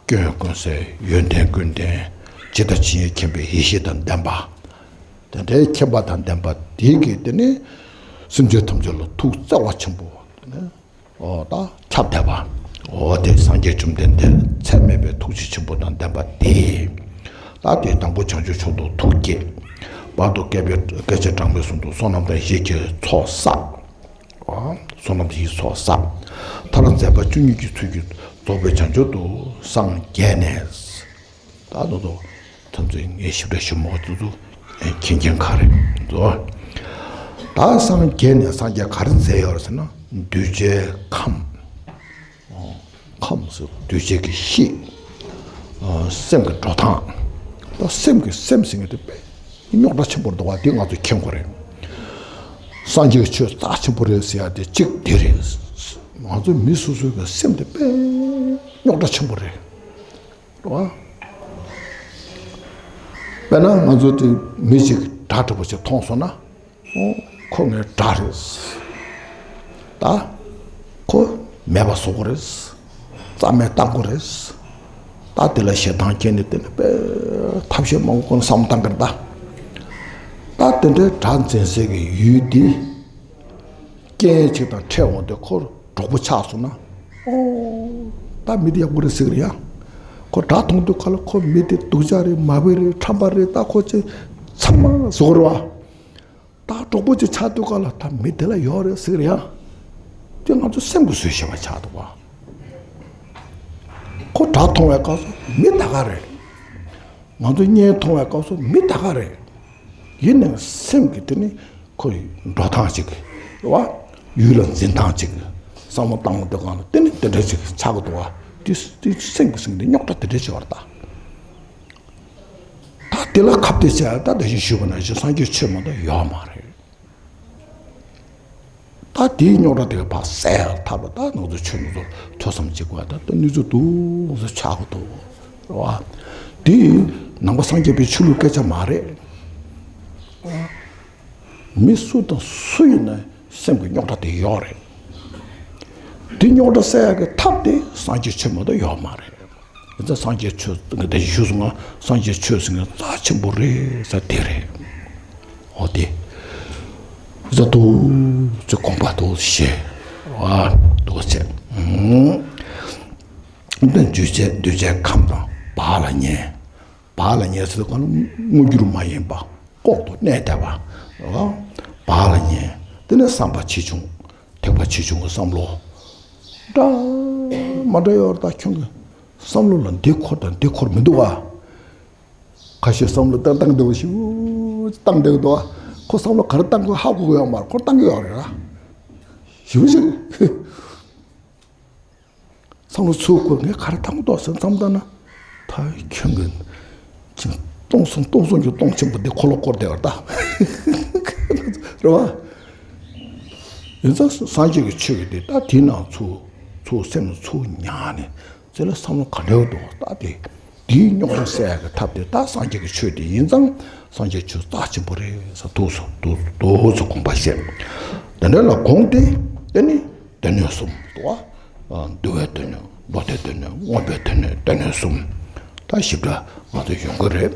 སྐྱོན་ཀུན་ཟད། ཡོན་ཏན་ཀུན་ལྡན། ཇི་ལྟ་ཇི་སྙེད་མཁྱེན་པའི་ཡེ་ཤེས་དང་ལྡན་པ། དེ་འདྲའི་མཁྱེན་པ་དང་ལྡན་པ་དེ་གིས་དེ་ནི་སེམས་ཅན་ཐམས་ཅད་ལ་ཐུགས་བརྩེ་བ་ཆེན་པོ་དེ་ནི། འོ་ད་ཁྱབ་བསྡད་པ། འོ་དེ་སངས་རྒྱས་བཅོམ་ལྡན་འདས་ཚད་མེད་པའི་ཐུགས་རྗེ་ཆེན་པོ་དང་ལྡན་པ་དེ། ད་དེ་དང་པོ་བྱང་ཆུབ་མཆོག་ཏུ་ཐུགས་བསྐྱེད། བར་དུ་བསྐལ་པའི་སྐད་ཅིག་གྲངས་མེད་གསུམ་དུ་བསོད་ནམས་དང་ཡེ་ཤེས་ཀྱི་ཚོགས་བསགས། འོ་བསོད་ནམས་ཀྱི་ཚོགས་བསགས། མཐར་མཛད་པ་བཅུ་གཉིས་ཀྱི་ཚུལ་གྱིས་རྫོགས་པའི་བྱང་ཆུབ་ཏུ་སངས་རྒྱས་ནས། ད་དུ་དུ་ཐམས་ཅད་ངས་ཞིབ་ཕྲ་ཞུ་མ་དུ་དུ་མཁྱེན་མཁྱེན་ག་རེ་འདུག་ད་སངས་རྒྱས་ནས་སངས་རྒྱས་ག་རེ་མཛད་ཡོད་ཟེར་ན་གདུལ་བྱའི་ཁམས། ཁམས་སུ་གདུལ་བྱའི་གི་གཤིས། སེམས་ཀྱི་འགྲོ་སྟངས། ད་སེམས་ཀྱི་སེམས་ཟེར་མཁན་དེ་དཔེ་ རྙོག་དྲ་ཆེན་པོ་འདུག་བ། དེ་ང་ཚོས་མཁྱེན་དགོས་རེད། སངས་རྒྱས་ཆོས་རྩ་ཆེན་པོ་རེད་ཟེར་ཡ་དེ་གཅིག་དེ་རེད། ང་ཚོ་མི་སོ་སོའི་གི་སེམས་དེ་དཔེ་རྙོག་དྲ་ཆེན་པོ་རེད། རེད་བ། དཔེར་ན་ང་ཚོ་དེ་མི་གཅིག་དགྲ་གྲོགས་པོ་ཞིག་མཐོང་སོང་ན། ཨོ། ཁོ་ངའི་དགྲ་རེད། ད་ཁོ་མེད་པ་བཟོ་དགོས་རེད། རྩ་མེད་གཏང་དགོས་རེད། ད་དེ་ལ་ཞེ་སྡང་སྐྱེས་ནས་དེ་ནས་དཔེ་ཐབས་ཤེས་མང་པོ་ཁོ་ན་བསམ་བློ་བཏང་གི་རེད་ད། ད་དེ་འདྲའི་དགྲ་འཛིན་སའི་གི་ཡུལ་འདི་རྐྱེན་ཅིག་དང་འཕྲད་འོང་དུས་ཁོ་གྲོགས་པོ་ཆགས་སོང་ན། ཨོ། ད་མི་དེ་ཡག་པོ་རེད་ཟེར་གི་རེད་ཡ། ཁོ་དགྲ་མཐོང་དུས་ཁ་ལ་ཁོ་མི་དེ་སྡུག་ཅག་རེད། མ་བུ་རེད། ཁྲམ་པ་རེད། ད་ཁོ་ཅི་ཚང་མ་བཟོ་གི་རེད་བ། ད་གྲོགས་པོ་ཅིག་ཆགས་དུས་ག་ལ་ད་མི་དེ་ལ་ཡོག་རེད་ཟེར་ཡ། དེ་ང་ཚོ་སེམས་ཀྱི་བཟོས་བཞག་པ་ཆགས་འདུག་བ། ཁོ་དགྲ་མཐོང་བའི་སྐབས་སུ་མི་ད་ག་རེད། ང་ཚོ་གཉེན་མཐོང་བའི་སྐབས་སུ་མི་ད་ག་རེད། ཡིན་ནའང་སེམས་ཀྱི་དེ་ནི་ཁོ་འགྲོ་སྟངས་ཅིག་བ། ཡུལ་ལ་འཛིན་སྟངས་ཅིག་བསམ་བློ་བཏང་དུས་ག་ལ་དེ་ནི་དེ་འདྲ་ཅིག་ཆགས་ཀྱི་འདུག་བ། དེ་དེ་སེམས་ཀྱི་སེམས་དེ་རྙོག་དྲ་དེ་འདྲ་ཅིག་བར་ད། ད་དེ་ལ་ཁ་གཏད་བྱས་ད་དེ་བཞིན་ཞུས་པ་ནང་བཞིན་སངས་རྒྱས་ཆོས་མ་གཏོགས་ཡོད་མ་རེད། ད་དེའི་རྙོག་དྲ་དེ་ག་ཕར་སེལ་ཐབས་ལ་ད་ང་ཚོ་ཆོས་ནང་དུ་ཐོས་བསམ་བྱེད་དགོས། ད་ལྟ་གནས་ཚུལ་འདུག་ཟེར་ཆགས་ཀྱི་འདུག་རེད་བ། དེ་ནང་པ་སངས་རྒྱས་པའི་ཆོས་ལུགས་སྐད་ཆ་མ་རེད། མི་སུ་དང་སུ་ཡིན་ན་སེམས་ཀྱི་རྙོག་དྲ་དེ་ཡོད་རེད། དེ་རྙོག་དྲ་སེལ་ཡག་གི་ཐབས་དེ་སངས་རྒྱས་ཆོས་མ་གཏོགས་ཡོད་མ་རེད། ཡིན་ཙང་སངས་རྒྱས་ཆོས་ངས་དེ་ཞུས་སོང་ང་། སངས་རྒྱས་ཆོས་ཟེར་མཁན་རྩ་ཆེན་པོ་རེད་ཟེར་དེ་རེད། འོ་དེ། ཟ་ཏོ་ཚོ་དགོངས་པ་དོ་ཞེས། ཨ་དོ་ཆེ། ཨུམ། འདི་འདུས་བྱས་འདུས་བྱས་ཁམས་དང་བག་ལ་ཉལ། བག་ལ་ཉལ་ཟེར་དུས་གང་ལ་དངོས་འགྱུར་མ་ཡིན་པ་ལྐོག་ཏུ་གནས་བསྡད་པ། བག་ལ་ཉལ། དེ་ནས་བསམ་པ་ཆེ་ཆུང་། ཐེག་པ་ཆེ་ཆུང་གི་བསམ་བློ་འདྲ་མ་འདྲ་ཡོད་རེད། ད་ཁྱོད་ཀྱི་བསམ་བློ་ལ་འདི་འཁོར་དང་འདི་འཁོར་མི་འདུག་བ། ཁ་ཤས་བསམ་བློ་བཏང་བཏང་འདུག་ཞིག་བཏང་བསྡད་འདུག་ཁོ་བསམ་བློ་ག་རེ་བཏང་དགོས་ཧ་གོ་གི་ཡོད་མ་རེད། ཁོ་བཏང་གི་ཡོད་རེད་ར། ཞིག་ཞིག་བསམ་བློ་ཚུར་འཁོར་ངས་ག་རེ་བཏང་འདུག་ཟེར་མཚམས་བཏང་ན། ད་ཁྱོད་ཀྱི་ཅིང་སྟོང་གསུམ་སྟོང་གསུམ་གྱི་སྟོང་ཆེན་པོ་འདི་འཁོར་ལོ་བསྐོར་བསྡད་པ་ད། རེད་བ། ཡིན་ཙང་སངས་རྒྱས་ཀྱི་ཆོས་ཀྱི་འདི་ད་དེའི་ནང་ཚུར་ཚུར་སེམས་ལ་ཚུར་ཉར་ནས། དེ་ལ་བསམ་བློ་ག་འདྲ་འདུག་ལྟ་སྟེ། དེའི་རྙོག་དྲ་སེལ་ཡག་གི་ཐབས་དེ་ད་སངས་རྒྱས་ཀྱི་ཆོས་དེ་ཡིན་ཙང་། སངས་རྒྱས་ཆོས་རྩ་ཆེན་པོ་རེད་ཟེར་ཐུགས་སུ་ཐུགས་སུ་དགོངས་པ་བཞེས། དེ་འདྲ་ལ་དགོངས་ཏེ། དེ་ནི་སྡེ་སྣོད་གསུམ་འདུག་བ། འདུལ་བའི་སྡེ་སྣོད། མདོ་སྡེ་སྡེ་སྣོད། མངོན་པའི་སྡེ་སྣོད། སྡེ་སྣོད་གསུམ། ད་ཞིབ་ཕྲ་ང་ཚོ་ཡོང་གི་རེད།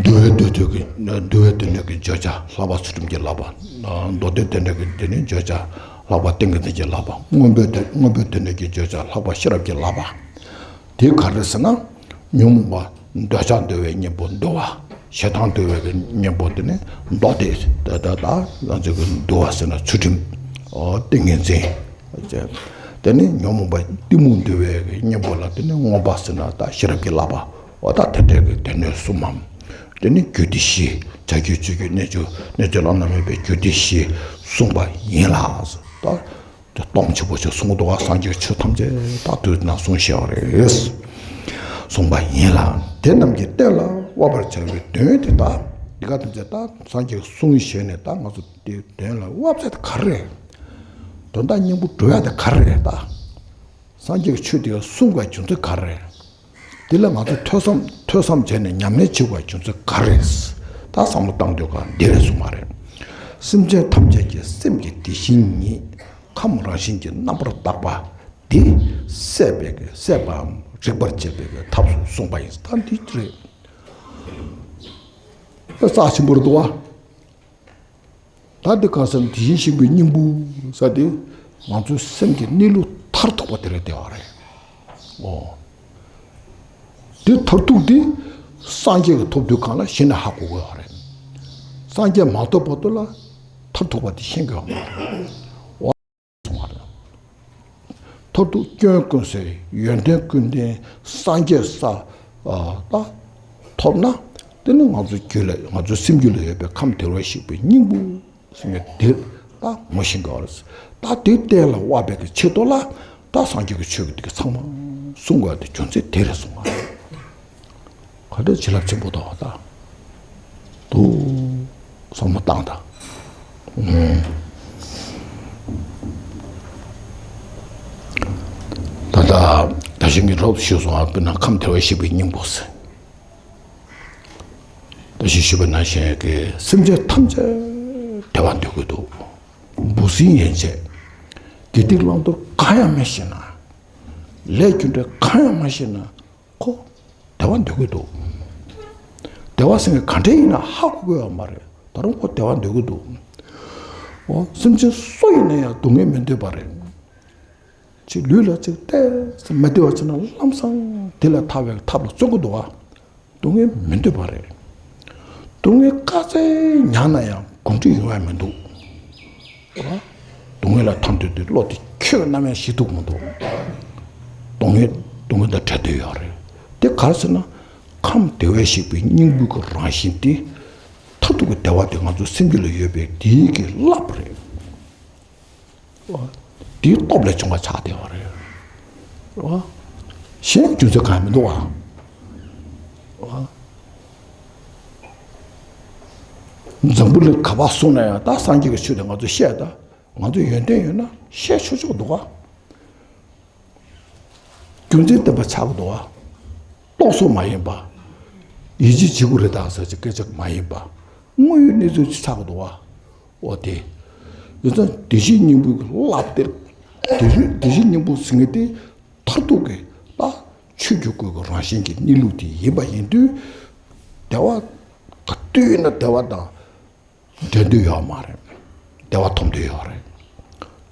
འདུལ་བའི་སྡེ་སྣོད་ཀྱི་འདུལ་བའི་སྡེ་སྣོད་ཀྱི་བརྗོད་བྱ་ལྷག་པ་ཚུལ་ཁྲིམས་ཀྱི་བསླབ་པ། མདོ་སྡེ་སྡེ་སྣོད་ཀྱི་དེ་ནི་བརྗོད་བྱ་ལྷག་པ་ཏིང་ངེ་འཛིན་གྱི་བསླབ་པ། མངོན་པའི་སྡེ་མངོན་པའི་སྡེ་སྣོད་ཀྱི་བརྗོད་བྱ་ལྷག་པ་ཤེས་རབ་ཀྱི་བསླབ་པ། དེ་ག་རེ་ཟེར་ན། ཉོན་མོངས་པ་འདོད་ཆགས་འདུལ་བའི་གཉེན་པོ་འདུལ་བ། ཞེ་སྡང་འདུལ་བའི་གཉེན་པོ་དེ་ནི་མདོ་སྡེ། ད་ད་ད་ང་ཚོ་གི་འདུལ་བ་ཟེར་ན་ཚུལ་ཁྲིམས། ཨོ་ཏིང་ངེ་འཛིན། དེ་ནི་ཉོན་མོངས་པ་གཏི་མུག་འདུལ་བའི་གཉེན་པོ་ལ་དེ་ནི་མངོན་པ་ཟེར་ན་ད་ཤེས་རབ་ཀྱི་བསླབ་པ། འོ་ད་དེ་འདྲའི་གི་སྡེ་སྣོད་གསུམ་མམ། དེ་ནི་རྒྱུད་སྡེ་བཞི། བྱ་རྒྱུད་སྤྱོད་རྒྱུད་གནས་རྒྱུད་གནས་རྒྱུད་བླ་ན་མེད་པའི་རྒྱུད་སྡེ་བཞི་གསུངས་པ་ཡིན་ལ། ད་དེ་སྟོང་ཆེན་པོ་ཞིག་གསུངས་འདུག་བ། སངས་རྒྱས་ཆོས་ཐམས་ཅད་ད་དུས་ན་གསུངས་བཞག་པ་རེད། གསུངས་པ་ཡིན་ལ། དེ་རྣམས་ཀྱི་གཏན་ལ་དབབ་པར་བྱ་བའི་དོན་དེ་དག་འདི་ག་དེ་ཚེ་ད་སངས་རྒྱས་གསུངས་བཞག་ནས་ད་ང་ཚོ་དེའི་དོན་ལ་དབབ་ཚད་དེ་ག་རེ་རེད། དོན་དག་སྙིང་པོ་སྒྲུབ་ཡ་དེ་ག་རེ་རེད་ད། སངས་རྒྱས་ཀྱི་ཆོས་དེ་གསུང་དགོས་རྒྱུ་མཚན་ག་རེ་རེད། དེ་ལ་ང་ཚོས་ཐོས་བསམ་ཐོས་བསམ་བྱས་ནས་ཉམས་ལེན་བྱེད་དགོས་རྒྱུ་མཚན་ག་རེ་རེད། ད་བསམ་བློ་བཏང་དུས་ག་འདི་རེད་གསུངས་པ་རེད། སེམས་ཅན་ཐམས་ཅད་ཀྱི་སེམས་ཀྱི་དེ་བཞིན་ཉིད་ཁམས་རང་བཞིན་གྱི་རྣམ་པར་དག་པ་དེ་སད་པའི་གི་སད་པའམ་རིག་པར་བྱེད་པའི་གི་ཐབས་སུ་གསུངས་པ་ཡིན། ད་འདི་རེད། རྩ་ཆེན་པོ་རེད་འདུག་བ། ད་འདི་ག་ཟེར་ན་དེ་བཞིན་གཤེགས་པའི་སྙིང་པོ་ཟེར་དེ་ང་ཚོའི་སེམས་ཀྱི་གནས་ལུགས་མཐར་ཐུག་པ་དེ་རེད་བསྡད་པ་རེད། འོ། དེ་མཐར་ཐུག་དེ་སངས་རྒྱས་ཀྱི་ཐོབ་དུས་གང་ལ་གཞི་ནས་ཧ་གོ་དགོས་པ་རེད། སངས་རྒྱས་མ་ཐོབ་བར་དུ་ལ་མཐར་ཐུག་པ་དེ་ཤེས་དགོས་པ་མ་རེད། འོ། མཐར་ཐུག་སྐྱོན་ཀུན་ཟད་ཡོན་ཏན་ཀུན་ལྡན་སངས་རྒྱས་ས་ད་ཐོབ་ན། དེ་ནི་ང་ཚོའི་རྒྱུད་ལ་ང་ཚོའི་སེམས་རྒྱུད་ལ་ཡོད་པའི་ཁམས་བདེ་བར་གཤེགས་པའི་སྙིང་པོ་ཟེར་ནས་དེ་ད་ངོ་ཤེས་དགོས་པ་རེད། ད་དེ་གཏན་ལ་དབབ་པའི་གི་ཆེད་དུ་ལ་ད་སངས་རྒྱས་ཀྱི་ཆོས་ཀྱི་དེ་གི་ཚང་མ་གསུང་དགོས་པ་དེ་རྒྱུ་མཚན་དེ་རེད་གསུངས་པ་རེད། ག་འདྲ་བྱིན་རླབས་ཆེན་པོ་དང་ད། འདུག་བསམ་བློ་བཏང་དང་། ད་ལྟ་ད་ཞིང་གི་རོབ་ཞུས་སོང་ཨ། དཔེར་ན་ཁམས་བདེ་བར་གཤེགས་པའི་སྙིང་པོ་ཟེར། ད་ཞིག་ཞུས་པ་ནང་བཞིན་གྱི་སེམས་ཅན་ཐམས་ཅད་བདེ་བ་འདོད་ཀྱི་འདུག་འབུ་སྲིན་ཡན་ཆད་དགེ་སྡིག་བླང་དོར་གང་ཡང་མི་ཤེས་ན། ལས་རྒྱུ་འབྲས་གང་ཡང་མ་ཤེས་ན་ཁོ་བདེ་བ་འདོད་ཀྱི་འདུག་བདེ་བ་ཟེར་མཁན་ག་འདྲ་ཡིན་ན་ཧ་གོ་གི་ཡོད་མ་རེད། ད་རུང་ཁོ་བདེ་བ་འདོད་ཀྱི་འདུག་འོ་སེམས་ཅན་སུ་ཡིན་ན་ཡང་སྡུག་བསྔལ་མི་འདོད་པ་རེད། ཅིག་ལུས་ལ་ཅིག་ཏོག་ཙམ་མ་བདེ་བ་བྱུང་ན་ལམ་སང་དེ་ལས་ཐར་བའི་ཐབས་ལ་བརྩོན་གྱི་འདུག་བ། སྡུག་བསྔལ་མི་འདོད་པ་རེད། སྡུག་བསྔལ་དཀའ་ཚེགས་མྱངས་ན་ཡང་གོམས་འདྲིས་ཡོང་ཡ་མི་འདུག་བ། སྡུག་བསྔལ་ལ་ཐར་འདོད་དུས་བློ་དེ་ཁྱོད་ནམ་ཡང་ཞི་ཐུབ་མི་འདུག་སྡུག་བསྔལ་སྡུག་བསྔལ་དང་བྲལ་འདོད་ཡོད་རེད། དེ་ག་རེ་ཟེར་ན། ཁམས་བདེ་བར་གཤེགས་པའི་སྙིང་པོའི་གི་རང་བཞིན་དེ། མཐར་ཐུག་གི་བདེ་བ་དེ་ང་ཚོ་སེམས་རྒྱུད་ལ་ཡོད་པའི་དེའི་གི་རླབས་རེད། དེའི་སྟོབས་ལས་བྱུང་བ་ཆགས་བསྡད་པ་རེད། གཞན་རྒྱུ་མཚན་གང་ཡང་མི་འདུག་བ། འཛམ་བུ་གླིང་ག་པར་སོང་ན་ཡང་ད་སངས་རྒྱས་ཀྱི་ཆོས་དེ་ང་ཚོས་བཤད། ད་ང་ཚོ་ཡོན་ཏན་ཡོད་ན་བཤད་ཆོག་ཆོག་འདུག་བ། རྒྱུ་མཚན་ལྡན་པ་ཆགས་འདུག་བ། རྟོག་བཟོ་མ་ཡིན་པ། ཡིད་ཆེས་བྱེད་དགོས་རེད་ད་ཟེར་གྱི་སྐད་ཆ་མ་ཡིན་པ། དངོས་ཡོད་གནས་ཚུལ་ཅིག་ཆགས་འདུག་བ། འོ་དེ། ཡིན་ཙང་བདེ་གཤེགས་སྙིང་པོའི་རླབས་དེ། བདེ་གཤེགས་བདེ་གཤེགས་སྙིང་པོ་ཟེར་མཁན་དེ། མཐར་ཐུག་གི་ད་ཆོས་ཀྱི་སྐུ་གི་རང་བཞིན་གྱི་གནས་ལུགས་དེ་ཡིན་པ་ཡིན་དུས། བདེ་བ་ག་དུས་ཡིན་ན་བདེ་བ་དང་། འབྲལ་འདོད་ཡོད་མ་རེད། བདེ་བ་ཐོབ་འདོད་ཡོད་རེད།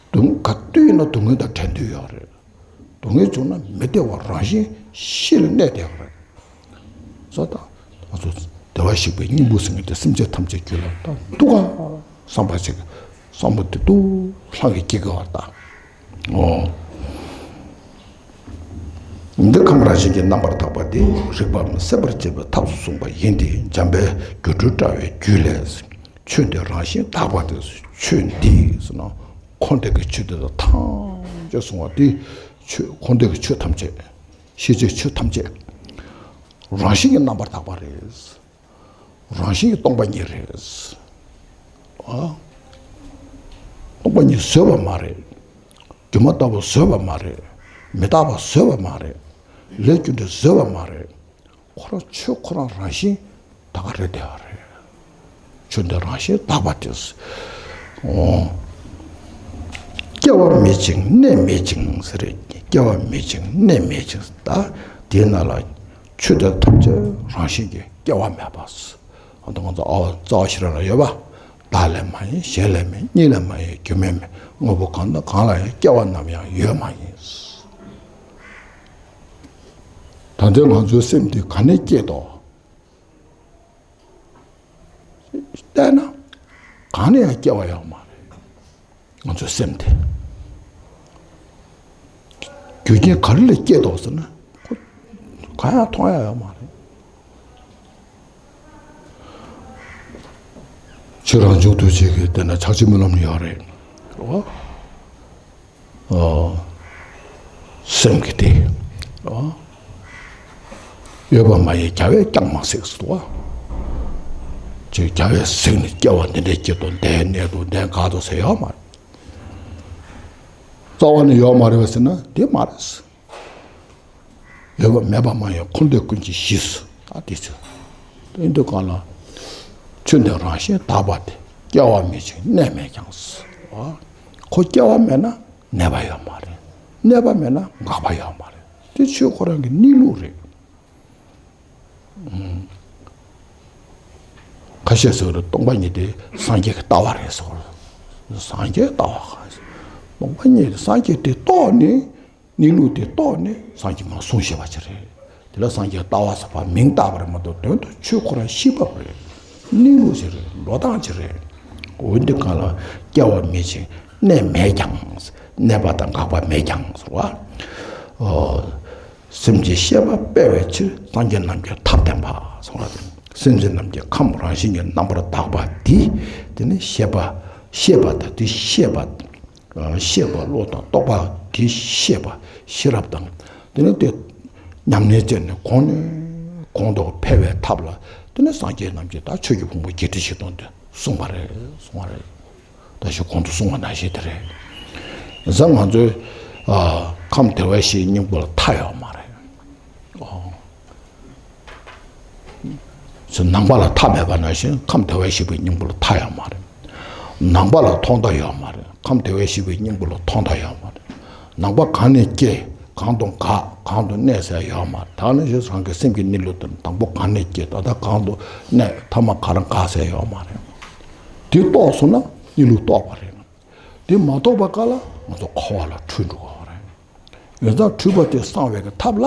སྡུག་ག་དུས་ཡིན་ན་སྡུག་བསྔལ་དང་བྲལ་འདོད་ཡོད་རེད། སྡུག་བསྔལ་བྱུང་ན་མི་བདེ་བ་རང་བཞིན་གཤིས་ལ་གནས་བསྡད་པ་རེད། སོ་ད་ང་ཚོ་བདེ་བར་གཤེགས་པའི་སྙིང་པོ་ཟེར་མཁན་དེ་སེམས་ཅན་ཐམས་ཅད་རྒྱུད་ལ་ད་འདུག་ག་བསམ་པ་ཅིག་བསམ་པ་དེ་འདུག་ལྷང་གི་སྐྱེ་གི་བར་ད། འོ། འདི་ཁམས་རང་བཞིན་གྱིས་རྣམ་པར་དག་པ་སྟེ། རིག་པའམ་སད་པར་བྱེད་པའི་ཐབས་སུ་གསུངས་པ་ཡིན་ཏེ། འཇམ་དཔལ་སྒྱུ་འཕྲུལ་དྲ་བའི་རྒྱུད་ལས། ཆོས་འདི་རང་བཞིན་དག་པ་སྟེ། ཆོས་འདི་ཟེར་ན་འཁོར་འདས་ཀྱི་ཆོས་འདི་དག་ཐམས་ཅད་གསུངས་པ་སྟེ། ཆོས་འཁོར་འདས་ཀྱི་ཆོས་ཐམས་ཅད། ཤེས་བྱའི་ཆོས་ཐམས་ཅད་རང་བཞིན་གྱིས་རྣམ་པར་དག་པ་རེད། རང་བཞིན་གྱིས་སྟོང་པ་ཉིད་རེད། ཨ། སྟོང་པ་ཉིད་བཟོས་པ་མ་རེད། སྒྱུ་མ་ལྟ་བུ་བཟོས་པ་མ་རེད། མི་རྟག་པ་བཟོས་པ་མ་རེད། ལས་རྒྱུ་འབྲས་བཟོས་པ་མ་རེད། ཁོ་རང་ཆོས་ཁོ་རང་རང་བཞིན་དག་པ་རེད་བསྡད་པ་རེད། ཆོས་འདི་རང་བཞིན་དག་པ་སྟེ། འོ། སྐྱེ་བ་མེད་ཅིང་གནས་མེད་ཅིང་ཟེར་རེད། སྐྱེ་བ་མེད་ཅིང་གནས་མེད་ཅིང་། ད་དེའི་ནང་ལ་ཆོས་འདི་ཐམས་ཅད་རང་བཞིན་གྱིས་སྐྱེ་བ་མེད་པ། ཨ་ད་ང་ཚོ་ཨ་བ་རྩ་བ་ཤེས་རབ་ལ་ཡོད་པ། བདག་ལས་མ་ཡིན་གཞན་ལས་མིན། གཉིས་ལས་མ་ཡིན་རྒྱུ་མེད་མིན། དངོས་པོ་གང་དང་གང་ལ་ཡང་སྐྱེ་བ་ནམ་ཡང་ཡོད་མ་ཡིན། ད་ལྟའི་ང་ཚོའི་སེམས་འདི་ག་ནས་སྐྱེས་དོ། བལྟས་ན་གང་ནས་ཡང་སྐྱེ་བ་ཡོད་མ་རེད། ང་ཚོའི་སེམས་དེ་རྒྱུ་རྐྱེན་ག་རེ་ལས་སྐྱེས་འདུག་ཟེར་ན་ཁོ་གང་ཡང་མཐོང་ཡ་ཡོད་མ་རེད། ཆོས་རང་བྱུང་ཐུགས་རྗེ་གིས་བལྟས་ན་ཆགས་ཆེན་སྨོན་ལམ་ཡོད་རེད། འོ། ཨོ། སེམས་ཀྱི་དེ། ཨོ། ཡོད་པ་མ་ཡིན་རྒྱལ་བས་ཀྱང་མ་གཟིགས་སུ་བ། ཅིག་རྒྱལ་བས་གཟིགས་ནས་སྐྱེ་བ་འདི་འདྲའི་སྐྱེ་དོ་འདའི་གནས་དོ་འདའི་འགག་དོ་ཟེར་ཡོད་མ་རེད། རྩ་བ་ནས་ཡོད་མ་རེད་པ་ཟེར་ན་དེ་མ་རེད། ཡོད་པ་མེད་པ་མ་ཡིན་འཁོར་འདས་ཀུན་གྱི་གཞི། ད་དེ་ཚོ། དེ་འདུག་ག་ལ། ཆོས་འདི་རང་བཞིན་དག་པ་སྟེ། སྐྱེ་བ་མེད་ཅིང་གནས་མེད་ཀྱང་། ཨ། ཁོ་སྐྱེ་བ་མེད་ན་གནས་པ་ཡོད་མ་རེད། གནས་པ་མེད་ན་འགག་པ་ཡོད་མ་རེད། དེ་ཆོས་ཁོ་རང་གི་གནས་ལུགས་རེད། ཁ་ཤས་ཟེར་བ་རེད། སྟོང་པ་ཉིད་དེ་སངས་རྒྱས་ཀྱི་ལྟ་བ་རེད་ཟེར་བ་རེད། སངས་རྒྱས་ལྟ་བ། སྟོང་པ་ཉིད་དེ་སངས་རྒྱས་དེ་རྟོགས་ནས། གནས་ལུགས་དེ་རྟོགས་ནས་སངས་རྒྱས་མར་གསུངས་བཞག་པ་ཅིག་རེད། དེ་ལ་སངས་རྒྱས་ལྟ་བ་ཟེར་བ་མིང་བཏགས་པ་རེད་མ་གཏོགས་དོན་དུ་ཆོས་ཁོ་རང་ཤེས་པ་རེད། གནས་ལུགས་ཅིག་རེད། འགྲོ་སྟངས་ཅིག་རེད། འོ་འདི་གང་ལ་སྐྱེ་བ་མེད་ཅིང་གནས་མེད་ཀྱང་། གནས་པ་དང་འགག་པ་མེད་ཀྱང་ཟེར་བ། ཨོ། སེམས་ཀྱི་ཤེས་པ་སྤེལ་བའི་ཕྱིར་སངས་རྒྱས་རྣམས་ཀྱི་ཐབས་བསྟན་པ་གསུངས་པ་སྟེ། སེམས་ཅན་རྣམས་ཀྱི་ཁམས་རང་བཞིན་གྱིས་རྣམ་པར་དག་པ་འདི། དེ་ནི་ཤེས་པ་ཤེས་པ་དང་དེ་ཤེས་པ། ཤེས་པ་བློ་དང་རྟོགས་པ་དེ་ཤེས་པ་ཤེས་རབ་དང་། དེ་ནི་དེ་ཉམས་ལེན་བྱས་ནས་གོང་ནས་གོང་དུ་འཕེལ་བའི་ཐབས་ལ་ དེ་ནས་སངས་རྒྱས་རྣམས་ཀྱིས་ད་ཆོས་ཀྱི་ཕུང་པོ་བརྒྱད་ཁྲི་བཞི་སྟོང་དེ་གསུངས་པ་རེད། གསུངས་པ་རེད། ད་ཞུ་གོང་དུ་གསུངས་པ་ནང་བཞིན་དེ་རེད། ཟེར་ང་ཚོའི་ཨ་ཁམས་བདེ་བར་གཤེགས་སྙིང་པོ་ལ་མཐའ་ཡོད་མ་རེད། ཨོ། ཟེར་ནང་པ་ལ་མཐའ་མེད་པ་ནང་བཞིན་ཁམས་བདེ་བར་གཤེགས་པའི་སྙིང་པོ་ལ་མཐའ་ཡོད་མ་རེད། ནང་པ་ལ་ཐོག་མཐའ་ཡོད་མ་རེད། ཁམས་བདེ་བར་གཤེགས་པའི་སྙིང་པོ་ལ་ཐོག་མཐའ་ཡོད་མ་རེད། ནང་པ་གང་ནས་སྐྱེས། གང་དུ་འགག། གང་དུ་གནས་ཟེར་ཡོད་མ་རེད། ད་ནི་ཞེས་རང་གི་སེམས་ཀྱི་གནས་ལུགས་དེ་དང་པོ་གང་ནས་སྐྱེས། ད་ལྟ་གང་དུ་གནས། ཐ་མ་ག་རེ་འགག་ཟེར་ཡོད་མ་རེད། དེ་རྟོགས་སོང་ན་གནས་ལུགས་རྟོགས་པ་རེད། དེ་མ་རྟོགས་པ་ག་ལ་ང་ཚོ་འཁོར་བ་ལ་འཁྲུལ་འགྲོ་གི་རེད། ཡོད་ཙང་འཁྲུལ་པ་དེ་སངས་པའི་གི་ཐབས་ལ་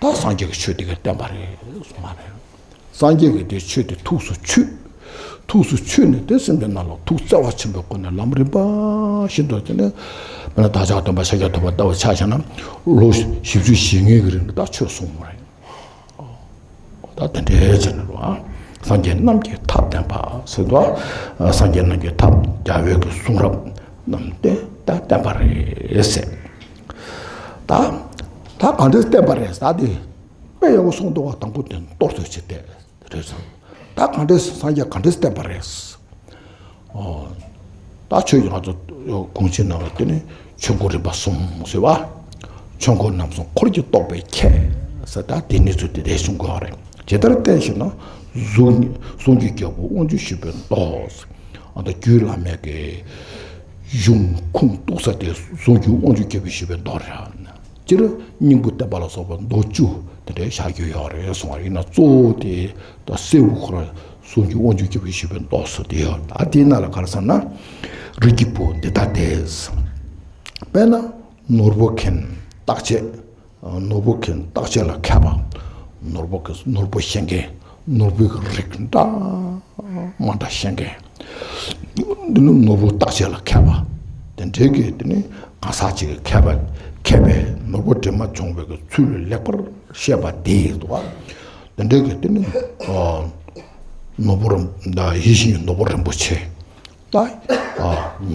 ད་སངས་རྒྱས་ཀྱི་ཆོས་དེ་གིས་བསྟན་པ་རེད་གསུངས་པ་རེད། སངས་རྒྱས་ཀྱིས་དེ་ཆོས་དེ་ཐུགས་སུ་ཆུད། ཐུགས་སུ་ཆུད་ནས་དེ་སེམས་ཀྱི་ནང་ལ་ཐུགས་བརྩེ་བ་ཆེན་པོའི་སྒོ་ནས་ལམ་རིམ་པ་བཞིན་དུ་དེ་ནས་དཔེར་ན་བདག་ཅག་སྟོན་པ་ཤཱཀྱ་ཐུབ་པ་ལྟ་བུ་ཆ་བཞག་ན་ལོ་བཞི་བཅུ་ཞེ་ལྔའི་གི་རིང་ལ་ད་ཆོས་གསུངས་པ་རེད། ད་དེ་འདྲའི་བྱས་ནས་རོ། སངས་རྒྱས་རྣམས་ཀྱིས་ཐབས་བསྟན་པ་ཟེར་དུས། སངས་རྒྱས་རྣམས་ཀྱིས་ཐབས་རྒྱལ་བའི་གི་གསུང་རབ་རྣམས་ཏེ་ད་བསྟན་པ་རེད་ཟེར། ད་ད་གང་འདྲས་བསྟན་པ་རེད་ཟེར་ད་དེ་དཔེ་ཡག་པོ་གསུངས་འདུག་བ། དང་པོ་དེ་གཏོར་ཐུག་བྱས་ཏེ་རེད་ཟེར། ད་གང་འདྲས་སངས་རྒྱས་གང་འདྲས་བསྟན་པ་རེད། ཨོ། ད་ཆོས་ཀྱི་ང་ཚོ་གོང་ཆེན་ནང་ལ་དེ་ནི་ཆོས་འཁོར་རིམ་པ་གསུམ་ཟེར་བ། ཆོས་འཁོར་རྣམ་གསུམ་འཁོར་གྱིས་གཏོགས་པའི་ཁྱད་ཟེར། ད་དེ་གནས་ཚུལ་དེ་འདྲ་གསུང་དགོས་པ་རེད། ཇི་ལྟར་བསྟན་ཞེ་ན། གཟུངས་གཟུངས་ཀྱི་རྒྱལ་པོ་དབང་ཕྱུག་བཞི་པའི་མདོ། ཨ་ད་རྒྱུད་བླ་མེད་ཀྱི་གཞུང་ཁུངས་གཏུགས་ས་དེ་གཟུངས་ཀྱི་དབང་ཕྱུག་རྒྱལ་པོ་བཞི་པའི་མདོ་རེད། སྤྱིར་སྙིང་པོ་བསྟན་པ་ལ་སོགས་པ་མདོ་བཅུ་དེ་འདྲའི་བཞག་རྒྱུ་ཡོད་རེད་གསུངས་པ་ཡིན་ན། གཙོ་བོ་དེ་ད་གསལ་བོ་ཁོ་རང་གཟུངས་ཀྱི་དབང་ཕྱུག་རྒྱལ་པོ་བཞི་པའི་མདོ་ཟེར་དེ་ཡོད། ད་དེའི་ནང་ལ་ག་རེ་ཟེར་ན། རིགས་ཀྱི་བུ་འདི་ལྟ་སྟེ། དཔེར་ན་ནོར་བུ་མཁན་བརྟག་དཔྱད། ནོར་བུ་མཁན་བརྟག་དཔྱད་ལ་མཁས་པ། ནོར་བུ་མཁན་ནོར་བུ་ཤེས་མཁན། ནོར་བུའི་རིགས་འདྲ་མ་འདྲ་ཤེས་མཁན། འདི་ནི་ནོར་བུ་བརྟག་དཔྱད་ལ་མཁས་པ། དེ་འདྲའི་གི་དེ་ནི་གང་ཟག་ཅིག་གི་མཁས་པ། མཁས་པས་ནོར་བུ་དྲི་མ་བྱུང་བའི་གི་ཚུལ་ལེགས་པར་ཤེས་པ་དེ་ཡིན་འདུག་བ། དེ་འདྲའི་གི་དེ་ནི་ནོར་བུ་རིན་ཡིད་བཞིན་གྱི་ནོར་བུ་རིན་པོ་ཆེ། ད་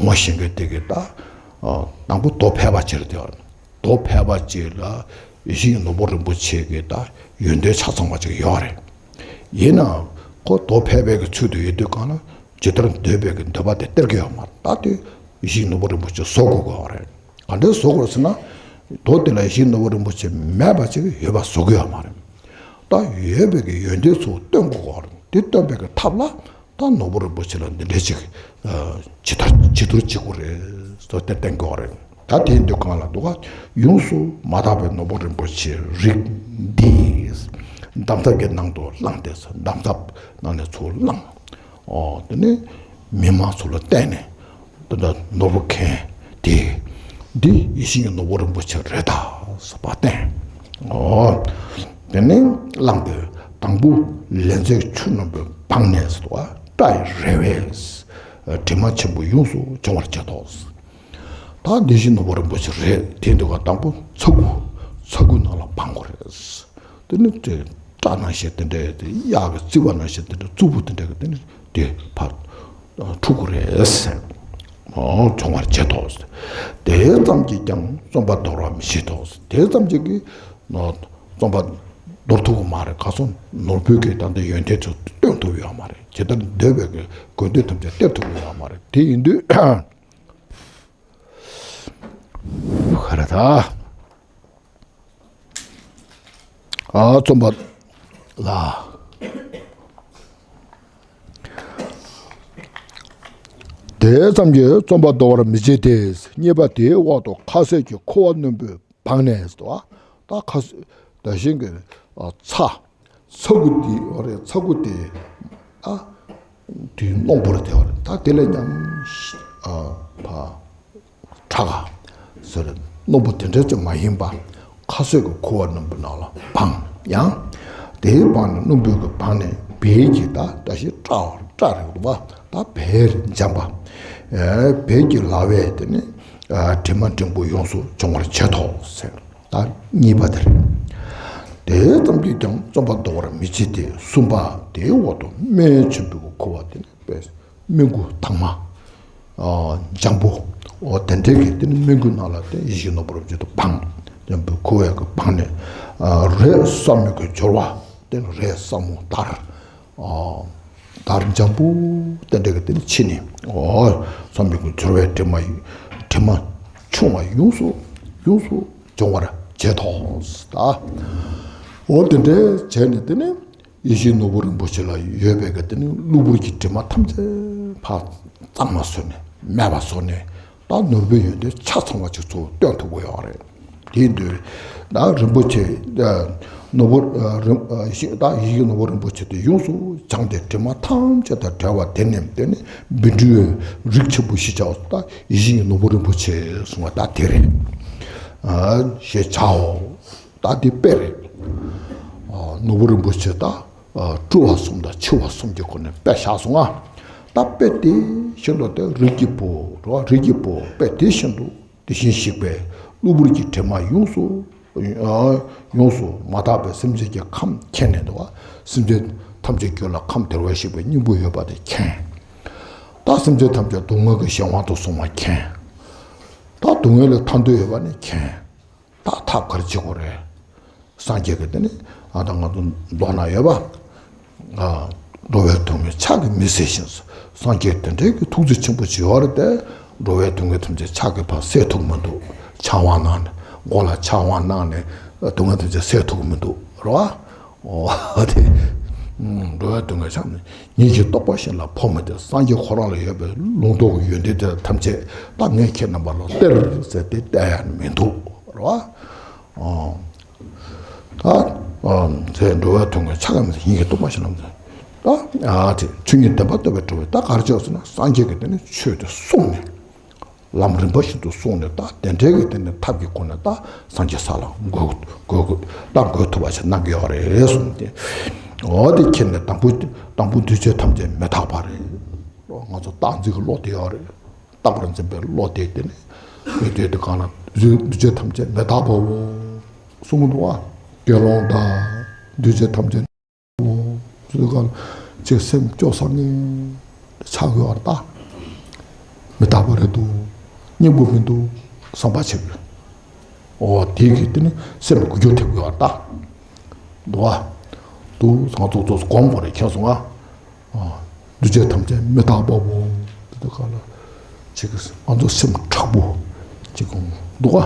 ངོ་ཤེས་མཁན་དེ་གི་ད་དང་པོ་དོ་ཕལ་པ་ཅིག་རེད་དེ། དོ་ཕལ་པ་ཅིག་ལ་ཡིད་བཞིན་གྱི་ནོར་བུ་རིན་པོ་ཆེ་གི་ད་ཡོན་ཏན་ཆ་ཚང་བ་ཅིག་ཡོད་རེད། ཡིན་ནའང་ཁོ་དོ་ཕལ་པའི་གི་ཚུལ་དུ་ཡོད་དུས་གང་ལ་ཇི་ལྟར་འདོད་པའི་གི་འདོད་པ་དེ་སྟེར་གི་ཡོད་མ་རེད། ད་དེ་ཡིད་བཞིན་གྱི་ནོར་བུ་རིན་པོ་ཆེ་བཟོ་དགོས་དགོས་པ་རེད། ག་འདྲས་བཟོ་དགོས་ཟེར་ན། དོ་དེ་ལ་ཡིད་བཞིན་གྱི་ནོར་བུ་རིན་པོ་ཆེ་མེད་པ་ཅིག་ཡོད་པ་བཟོ་གི་ཡོད་མ་རེད། ད་ཡོད་པའི་གི་ཡོན་ཏན་ཚོ་སྟོན་དགོས་པ་རེད། དེ་སྟོན་པའི་གི་ཐབས་ལ་ད་ནོར་བུ་རིན་པོ་ཆེ་ལ་འདི་འདྲས་ཅིག་ཇི་ལྟར་ཇི་ལྟར་བྱེད་དགོས་རེད་ཟེར་དེ་བསྟན་དགོས་པ་རེད། ད་དེ་འདི་གང་ལ་འདུག་ག་ཡོངས་སུ་མ་དག་པའི་ནོར་བུ་རིན་པོ་ཆེ་རིགས་འདི། འདམ་ཐབས་ཀྱི་ནང་དུ་བླངས་ཏེ། འདམ་ཐབས་ནང་ནས་ཚུར་བླངས། ཨོ་དེ་ནས་མི་མང་ཚོ་ལ་བསྟན་ནས། དེ་འདྲ་ནོར་བུ་མཁན་དེ། འདི་ཡིད་བཞིན་གྱི་ནོར་བུ་རིན་པོ་ཆེ་རེད་ད་ཟེར་བ་བསྟན། ཨོ། དེ་ནས་བླངས་ཏེ་དང་པོ་ལས་མཛད་ཆུ་རྣོན་པོས་སྦངས་ནས་ཟེར་བ། སྐྲ་ཡི་རལ་པས་དྲི་མ་ཆེན་པོ་ཡོངས་སུ་སྦྱང་བར་བྱེད་དོ། ད་འདི་བཞིན་ནོར་བུ་རིན་པོ་ཆེ་རེད། དེ་འདུག་ག་དང་པོ་ཚ་ཁུ། ཚ་ཁུ་ནང་ལ་སྦང་དགོས་རེད། དེ་ནི་དེ་སྐྲ་ནང་བཞིན་དེ་འདྲའི་དེ་གཡག་གི་རྩི་བ་ནང་བཞིན་དེ་འདྲ་རྩུབ་པོ་དེ་འདྲ་གི་དེ་ནི་དེ་ཕར་འཁྲུ་དགོས་རེད་ཟེར། ཨོ་སྦྱོང་བར་བྱེད་དོ། དེ་ཙམ་གྱིས་ཀྱང་རྩོམ་པ་དོར་བར་མི་བྱེད་དོ། དེ་ཙམ་གྱིས་ཀྱིས་རྩོམ་པ་དོར་ཐུབ་ཀྱི་མ་རེད། ག་སོང་ནོར་བུའི་གི་ད་ལྟ་ཡོན་ཏན་ཚོ་སྟོན་ཐུབ་ཡོད་མ་རེད། ཇི་ལྟར་འདོད་པའི་གི་དགོས་འདོད་ཐམས་ཅད་སྟེར་ཐུབ་ཀྱི་ཡོད་མ་རེད། དེ་ཡིན་དུས་ག་རེ་ད། ཨ་རྩོམ་པ་ལ། དེ་ཙམ་གྱིས་རྩོམ་པ་དོར་བར་མི་བྱེད་དེ། གཉིས་པ་དེའི་འོག་ཏུ་ཁ་ཟས་ཀྱི་ཁུ་བ་རྣོན་པོས་སྦངས་ནས་སོ། ད་ཁ་ཟས་ད་གཞན་གྱི་ཚྭ། ཚྭ་ཁུ་དེ་རེད། ཚྭ་ཁུ་དེ་ཨ་དེ་རྣོན་པོ་རེད་དེ་རེད། ད་དེ་ལས་ཉམས་ཨ་ཕ། ཁྲག་ཟེར་རྣོན་པོ་དེ་འདྲ་ཅིག་མ་ཡིན་པ། ཁ་ཟས་ཀྱི་ཁུ་བ་རྣོན་པོ་ནང་ལ་སྦངས། ཡང་དེའི་སྦངས་ནས་རྣོན་པོའི་གི་སྦངས་ནས་བལ་གྱི་ད་བཀྲ་ཤིས་བཀྲ་བཀྲ་རེད་འདུག་པ། ད་བལ་འཇམ་པ། ཨེ་བལ་གྱི་ལ་བས་དེ་ནི་ཨ་དྲི་མ་འབྲིང་པོ་ཡོངས་སུ་སྦྱོང་བར་བྱེད་དོ་ཟེར། ད་གཉིས་པ་དེ་རེད། དེ་ཙམ་གྱིས་ཀྱང་རྩོམ་པ་དོར་བར་མི་བྱེད་དེ། གསུམ་པ་དེའི་འོག་ཏུ་སྨན་ཆེན་པོའི་གི་ཁུ་བ་དེ་ནི་བས། སྨན་ཁུ་དྭངས་མ། ཨ་འཇམ་པོ། འོ་དེ་འདྲའི་གི་དེ་ནི་སྨན་ཁུ་ནང་ལ་དེ་ཡིད་བཞིན་ནོར་བུ་རིན་པོ་ཆེ་དང་སྦངས། འཇམ་པོའི་ཁུ་བས་གི་སྦངས་ནས། ཨ་རས་སྲབ་མོའི་གི་སྦྱོར་བ། དེ་ནི་རས་སྲབ་མོ་ལྟར། ཨ། དར་འཇམ་པོ་དེ་འདྲ་གི་དེ་ནི་ཕྱི་ནས། ཨོ། བསམ་པའི་ཀུན་འཚོལ་བའི་དྲི་མ་དྲི་མ་ཆུང་བ་ཡོངས་སུ་ཡོངས་སུ་སྦྱོང་བར་བྱེད་དོ། ད། ཨོ་དེ་འདྲ་བྱས་ནས་དེ་ནི་ཡིད་བཞིན་ནོར་བུ་རིན་པོ་ཆེ་ལ་ཡོད་པའི་གི་དེ་ནི་གློ་བུར་གྱི་དྲི་མ་ཐམས་ཅད་ཕར་གཙང་མ་བཟོས་ནས་མེད་པ་བཟོས་ནས། ད་ནོར་བུའི་ཡོན་ཏན་ཆ་ཚང་བ་ཅིག་ཚུར་སྟོན་ཐུབ་ཀྱི་ཡོད་རེད། དེ་དུས་ད་རིན་པོ་ཆེ་ནོར་བུ་རིན་ད་ཡིད་བཞིན་ནོར་བུ་རིན་པོ་ཆེ་དེ་ཡོངས་སུ་སྦྱངས་ཏེ་དྲི་མ་ཐམས་ཅད་དང་བྲལ་བ་དེ་ནས་དེ་ནི་བཻ་ཌཱུརྱ་རིགས་ཆེན་པོ་བཞི་བྱའོ། ད་ཡིད་བཞིན་ནོར་བུ་རིན་པོ་ཆེ་གསུང་བ་ད་དེ་རེད། ཞེས་བྱའོ། ད་དེ་དཔེ་རེད། ནོར་བུ་རིན་པོ་ཆེ་ད། སྤྲུལ་བ་གསུམ་དང་འཆི་བ་གསུམ་གྱི་སྒོ་ནས་དཔེ་བཞག་སོང་ང་། ད་དཔེ་དེ་བཞིན་དུ་དེ་རིགས་ཀྱི་བུ་རེད་བ། རིགས་ཀྱི་བུ་དཔེ་དེ་བཞིན་དུ་དེ་བཞིན་གཤེགས་པས་གློ་བུར་གྱི་དྲི་མ་ཡོངས་སུ་ཡོངས་སུ་མ་དག་པའི་སེམས་ཅན་གྱི་ཁམས་མཁྱེན་ནས་འདུག་བ། སེམས་ཅན་ཐམས་ཅད་རྒྱུད་ལ་ཁམས་བདེ་བར་གཤེགས་པའི་སྙིང་པོ་ཡོད་པ་དེ་མཁྱེན། ད་སེམས་ཅན་ཐམས་ཅད་སྡུག་བསྔལ་གྱི་གཞན་དབང་དུ་སོང་བ་མཁྱེན། ད་སྡུག་བསྔལ་ལས་ཐར་འདོད་ཡོད་པ་ནི་མཁྱེན། ད་ཐབས་ག་རེ་བྱེད་དགོས་རེད། སངས་རྒྱས་ཀྱིས་དེ་ནི་ཨ་ད་ང་ཚོ་མདོ་ན་ཡོད་པ། ཨ། འགྲོ་བའི་སྡུག་བསྔལ་ཕྱག་གིས་མི་སེལ་ཞིང་། སངས་རྒྱས་དེ་འདྲའི་གི་ཐུགས་རྗེ་ཆེན་པོ་ཅིག་ཡོད་རེད་དེ། འགྲོ་བའི་སྡུག་བསྔལ་ཐམས་ཅད་ཕྱག་གིས་ཕར་སེལ་ཐུབ་མི་འདུག་ཕྱག་དབང་གནང་ནས་མགོ་ལ་ཕྱག་དབང་གནང་ནས་སྡུག་བསྔལ་ཐམས་ཅད་སེལ་ཐུབ་མི་འདུག་རེད་བ། འོ་དེ། འགྲོ་བའི་སྡུག་བསྔལ་ཕྱག་ནི་ཉིད་ཀྱི་རྟོགས་པ་གཞན་ལ་འཕོ་མི་འདོད། སངས་རྒྱས་ཁོ་རང་ལ་ཡོད་པའི་ལུང་རྟོགས་ཀྱི་ཡོན་ཏན་དེ་ཐམས་ཅད་ད་ངས་ཁྱེད་རྣམ་པ་ལ་སྟེར་ཟེར་ཏེ་སྟེར་ཡ་མི་འདུག་རེད་བ། ཨོ། ད། ཨ། ཚེ་འགྲོ་བའི་སྡུག་བསྔལ་ཕྱག་གིས་མི་སེལ་ཉིད་ཀྱི་རྟོགས་པ་གཞན་ལ་འཕོ་མི་འདོད། ད། ཨ། དེ་ཆོས་ཉིད་བདེན་པ་རྟོགས་པའི་གྲོགས་པོས་ད་ག་རེ་བྱས་ཟེར་ན་སངས་རྒྱས་ཀྱིས་དེ་ནི་ཆོས་དེ་གསུངས་ནས། ལམ་རིམ་པ་བཞིན་དུ་གསུངས་ནས་ད་དེ་འདྲའི་གི་དེ་ནི་ཐབས་ཀྱི་སྒོ་ནས་ད་སངས་རྒྱས་ས་ལ་འགོད་འགོད་ད་འགོད་ཐུབ་པ་ཞིག་གནང་གི་ཡོད་རེད་གསུངས་ཏེ། འོ་དེ་ཁྱེད་ནི་དང་པོ་དང་པོ་འདུས་བྱས་ཐམས་ཅད་མི་རྟག་པ་རེད། ང་ཚོ་རྟག་འཛིན་གྱི་བློ་དེ་ཡོད་རེད། རྟག་པར་འཛིན་པའི་བློ་དེ་དེ་ནི་མི་འདོད་དེ་གང་ལ་འདུས་བྱས་ཐམས་ཅད་མི་རྟག་པའོ། གསུང་གི་འདུག་བ། དགེ་སློང་དག་འདུས་བྱས་ཐམས་ཅད་མི་རྟག་པའོ། ཟེར་གང་ལ་ཅིག་སེམས་སྐྱོ་ས་ངེས་ཆགས་ཡོད་རེད་ད། མི་རྟག་པ་རེད་འདུག་སྙིང་པོ་མི་འདུག་བསམ་པ་བྱེད་དགོས། འོ་དེ་གིས་དེ་ནི་སེམས་འགུལ་སྐྱོད་ཐེབས་ཡོད་རེད་ད། འདུག་བ། འདུག་ང་ཚོ་ཚོ་སྒོམ་དགོས་རེད་ཁྱེད་སོང་ང་། འདུས་བྱས་ཐམས་ཅད་མི་རྟག་པའོ། དེ་དག་ལ་ཅིག་ང་ཚོ་སེམས་དྲག་པོ་ཅིག་འདུག་ག་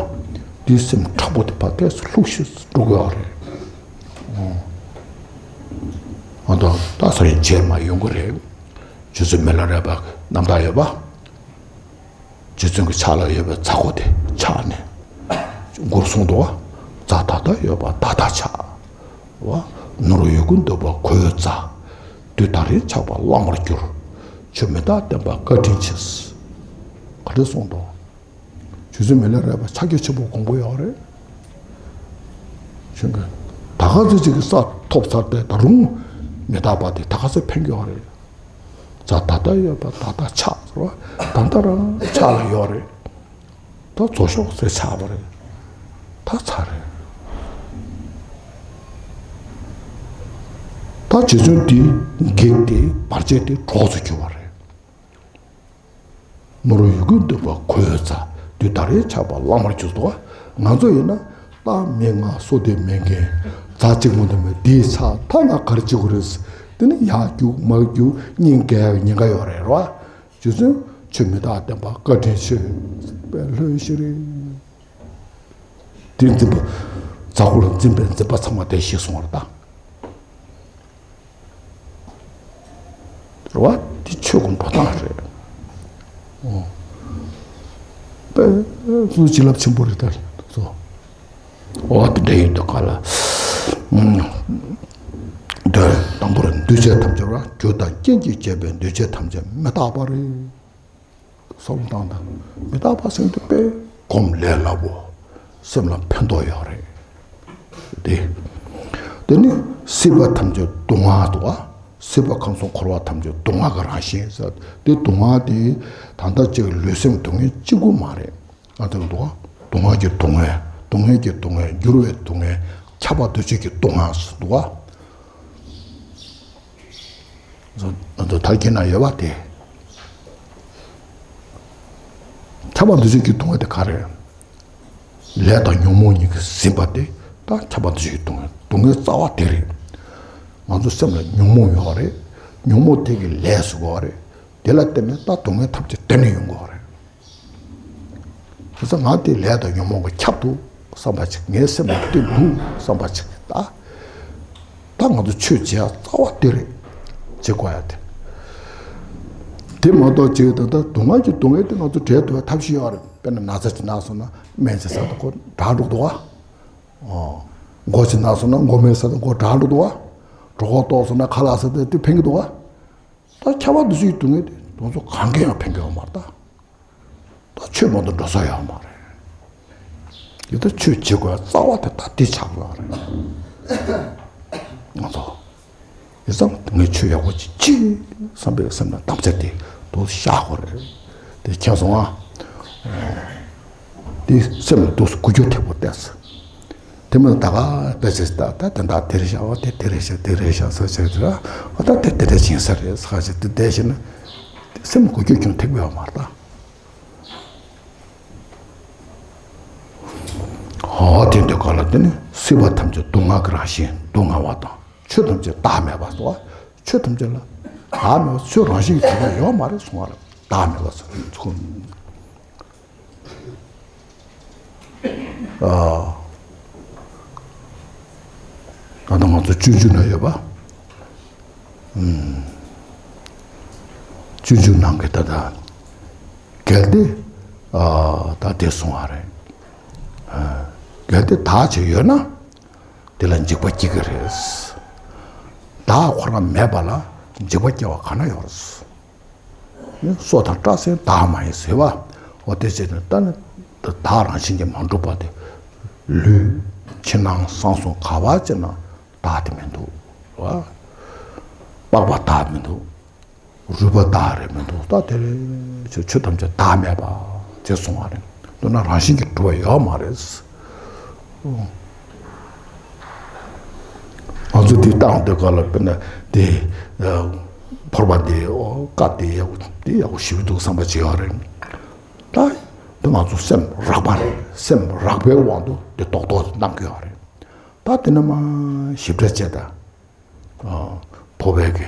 དེ་སེམས་དྲག་པོ་དེ་ཕར་ཏོག་ཙམ་ལྷུག་ཤོས་འགྲོ་གི་ཡོད་རེད། ང་ཚོ་ད་ས་ཡིན་རྗེས་མ་ཡོང་གི་རེད། རྗེ་བཙུན་མི་ལ་རས་པ་རྣམ་ཐར་ཡོད་པ། རྗེ་བཙུན་གྱི་ཕྱག་ལ་ཡོད་པའི་རྫ་མགོ་དེ་ཆག་ནས་མགུར་གསུངས་འདུག་བ། རྫ་ད་ལྟ་ཡོད་པ་ད་ལྟ་ཆག་བ། ནོར་ཡོད་ཀུན་འདོད་པ་གོས་རྫ། དུས་ད་རེས་ཆག་པ་བླ་མར་གྱུར། ཆོས་མི་རྟག་བསྟན་པ་བཀའ་དྲིན་ཆེ། ག་རེ་གསུངས་འདུག་རྗེ་བཙུན་མི་ལ་རས་པ་ཕྱག་རྒྱ་ཆེན་པོ་དགོངས་པ་ཡོད་རེད། ཞུ་གི་ད་ག་ཚོད་ཅིག་གི་ས་ཐོབ་ཚར་ཏེ་ད་རུང་མི་རྟག་པ་དེ་ད་ག་ཚོད་ཕན་གྱི་ཡོད་རེད། རྫ་ད་ལྟ་ཡོད་པ་ད་ལྟ་ཆག་ཟེར་བ་ད་ལྟ་རང་ཆག་ལ་ཡོད་རེད། ད་རྫོགས་ཤོག་ཟེར་ཆག་པ་རེད། ད་ཚར་རེད། ད་རྗེ་བཙུན་དེ་བགེགས་དེ་བར་ཆད་དེ་གྲོགས་སུ་གྱུར་བ་རེད། ནོར་ཡོད་ཀུན་འདོད་པ་གོས་རྫ། དུས་ད་རེས་ཆག་པ་བླ་མར་གྱུར་ཏོ། ང་ཚོ་ཡིན་ན་ད་མི་ང་སོ་དེ་མེད་མཁན་རྫ་གཅིག་མོ་དེ་མེད་དེའི་ཆག་ད་ང་ག་རེ་བྱེད་དགོས་རེད། དེ་ནི་ཡར་རྒྱུག་མར་རྒྱུག་སྙིང་གས་ཉེན་ཁ་ཡོད་རེད་རོ། རྗེ་བཙུན་ཆོས་མི་རྟག་བསྟན་པ་བཀའ་དྲིན་ཆེ། དཔེ་ལྷོད་ཤིག་རེད། དེ་འཛིན་པ། རྫ་མགོ་ལ་འཛིན་པའི་འཛིན་པ་ཚང་མ་དེ་ཤེས་སོང་བ་རེད་ད། རེད་བ། དེ་ཆོས་ཀྱི་འགྲོ་སྟངས་རེད། ཨོ། དཔེ་བྱིན་རླབས་ཆེན་པོ་རེད་ད་ཚོ། ཨོ་དེ་འདྲ་ཡིན་དུས་ག་ལ། འདོད་དང་པོར་འདུས་བྱས་ཐམས་ཅད་ར་རྒྱུ་དང་རྐྱེན་གྱིས་བསྐྱེད་པའི་འདུས་བྱས་ཐམས་ཅད་མི་རྟག་པ་རེད། སོང་དང་དང་མི་རྟག་པ་ཟེར་དུས་དཔེ་སྒོམ་ལས་སླ་པོ། སེམས་ལ་ཕན་ཐོགས་ཡོད་རེད། དེ། དེ་ནི་སྲིད་པ་ཐམས་ཅད་སྡུག་བསྔལ་འདུག་བ། སྲིད་པ་ཁམས་གསུམ་འཁོར་བ་ཐམས་ཅད་སྡུག་བསྔལ་གྱི་རང་བཞིན་ཟེར་དེ་སྡུག་བསྔལ་དེ་ད་ལྟ་གཅིག་ལུས་སེམས་སྡུག་བསྔལ་གཅིག་པུ་མ་རེད། ང་ཚོ་འདུག་བ། སྡུག་བསྔལ་གྱི་སྡུག་བསྔལ་སྡུག་བསྔལ་གྱི་སྡུག་བསྔལ་འགྱུར་བའི་སྡུག་བསྔལ་ཁྱབ་པ་འདུ་བྱེད་ཀྱི་སྡུག་བསྔལ་འདུག་བ། ང་ཚོ་མཐར་གྱིས་ན་ཡོད་པ་དེ། ཁྱབ་པ་འདུ་བྱེད་ཀྱི་སྡུག་བསྔལ་དེ་ག་རེ། ལས་དང་ཉོན་མོངས་གཉིས་ཀྱིས་ཟིན་པ་དེ་ད་ཁྱབ་པ་འདུ་བྱེད་ཀྱི་སྡུག་བསྔལ་སྡུག་བསྔལ་རྩ་བ་དེ་རེད། ང་ སེམས་ལ་ཉོན་མོངས་ཡོད་རེད། ཉོན་མོངས་དེ་གི་ལས་བཟོ་དགོས་རེད། དེ་ལ་བརྟེན་ནས་ད་སྡུག་བསྔལ་ཐམས་ཅད་དེ་ནས་ཡོང་གི་ཡོད་རེད། བྱས་ཙང་ང་དེ་ལས་དང་ཉོན་མོངས་ཀྱི་ཁྱབ་འདུག་བསམ་པ་ཅིག་ངའི་སེམས་ལ་དེ་འདུག་བསམ་པ་ཅིག་ད། ད་ང་ཚོ་ཆོས་བྱེད་ཡ་རྩ་བ་དེ་རེད། བྱེད་དགོས་ཡ་དེ། དེ་མ་གཏོགས་ཅིག་ད་ལྟ་སྡུག་བསྔལ་གྱི་སྡུག་བསྔལ་དེ་ང་ཚོ་བྲལ་ཐུབ་པའི་ཐབས་ཤེས་ཡོད་རེད། དཔེར་ན་ན་ཚ་ཅིག་ན་སོང་ན་སྨན་ཅིག་ཟ་དང་ཁོ་དྲག་འགྲོ་གི་འདུག་བ། ཨོ། མགོ་ཅིག་ན་སོང་ན་མགོ་སྨན་ཟ་དང་ཁོ་དྲག་འགྲོ་གི་འདུག་བ། གྲོད་ཁོག་ལྟོགས་སོང་ན་ཁ་ལག་ཟ་དེ་དེ་ཕན་གི་འདུག་བ། ད་ཁྱབ་པ་འདི་ཚོའི་སྡུག་བསྔལ་དེ་དེ་ཚོ་གང་གིས་ཡང་ཕན་གི་ཡོད་མ་རེད་ད། ད་ཆོས་མ་གཏོགས་འགྲོ་ས་ཡོད་མ་རེད། ཡིན་ད་ཆོས་བྱེད་དགོས་རྩ་བ་དེ་ད་དེ་ཆགས་ཡོད་རེད། ང་ཚོ། ཡིན་ཙང་ངས་ཆོས་ཡག་པོ་ཅིག་བྱེད་བསམ་པའི་སེམས་ལ་དམ་བཅའ་དེ་དུ་བཞག་དགོས་རེད། དེ་མཁྱེན་སོང་ང་། དེ་སེམས་ལ་དུས་སུ་འགུལ་སྐྱོད་ཐེབས་པོ་བསྟན་སོང་། དེ་མིན་ད་ག་དཔེ་ཆ་ད་ད་དེ་འདྲ་དེ་རེད་ཤག་ཨོ་དེ་དེ་རེད་ཤག་དེ་རེད་ཤག་ཟེར་བྱས་དེ་ར་ཨོ་ད་དེ་དེ་འདྲ་ཡིན་ས་རེད་ཟེར་བྱས་དེ་བསྡད་བྱས་ན་སེམས་འགུལ་སྐྱོད་ཀྱང་ཐེབས་ཡོད་མ་རེད་ད། ཨོ་དེ་འདྲ་ག་ལ་དེ་ནི་སྲིད་པ་ཐམས་ཅད་སྡུག་བསྔལ་གྱི་རང་བཞིན་སྡུག་བསྔལ་བ་དང་ཆོས་ཐམས་ཅད་བདག་མེད་པ་སོགས་ཆོས་ཐམས་ཅད་ལ་བདག་མེད་པ་ཆོས་རང་བཞིན་གྱིས་གྲུབ་པ་ཡོད་མ་རེད་གསུང་བ་རེད། བདག་མེད་པ་སོགས་ཚུལ། ཨ། ད་ལྟ་ང་ཚོ་སྤྱོད་འཇུག་ན་ཡོད་པ། ཨུམ། སྤྱོད་འཇུག་ནང་གི་ད་ལྟ་གལ་ཏེ། ཨ། ད་དེ་གསུང་བ་རེད། ཨ། གལ་ཏེ་བདག་ཅིག་ཡོད་ན། དེ་ལ་འཇིགས་པ་སྐྱེ་གི་རེད། བདག་ཁོ་རང་མེད་པ་ལ་འཇིགས་པ་སྐྱེ་བ་ག་ན་ཡོད་རེད། སྲོག་དང་སྐྲག་སེམས་བདག་མ་ཡིན་ཟེར་བ། འོ་དེ་བྱས་ནས་ད་ནི་བདག་རང་བཞིན་གྱིས་མ་གྲུབ་པ་དེ། ལུས་ཕྱི་ནང་གསང་གསུམ་ག་བ་ཅིག་ན་བདག་དེ་མི་འདུག་བ། པགས་པ་བདག་མི་འདུག་རུས་པ་བདག་རེད་མི་འདུག་ད་དེ་རེད་ཆོས་ཆོས་ཐམས་ཅད་བདག་མེད་པ་ཅེས་གསུང་བ་རེད། མདོར་ན་རང་བཞིན་གྱིས་གྲུབ་པ་ཡོད་མ་རེད། ང་ཚོ་འདི་བཏང་དུས་སྐབས་ལ་དཔེར་ན་འདི་ཕོར་པ་འདི་ཀ་འདི་ཡག་པོ་འདི་ཡག་པོ་ཞིབ་འདུག་བསམ་པ་ཅིག་ཡོད་རེད། ད་འདི་ང་ཚོ་སེམས་རགས་པ་རེད། སེམས་རགས་པའི་དབང་དུ་འདི་རྡོག་རྡོག་གནང་གི་ཡོད་རེད། ད་དེ་ནས་མ་ཞིབ་ཕྲ་བྱས་ད། ཕོར་པའི་གི་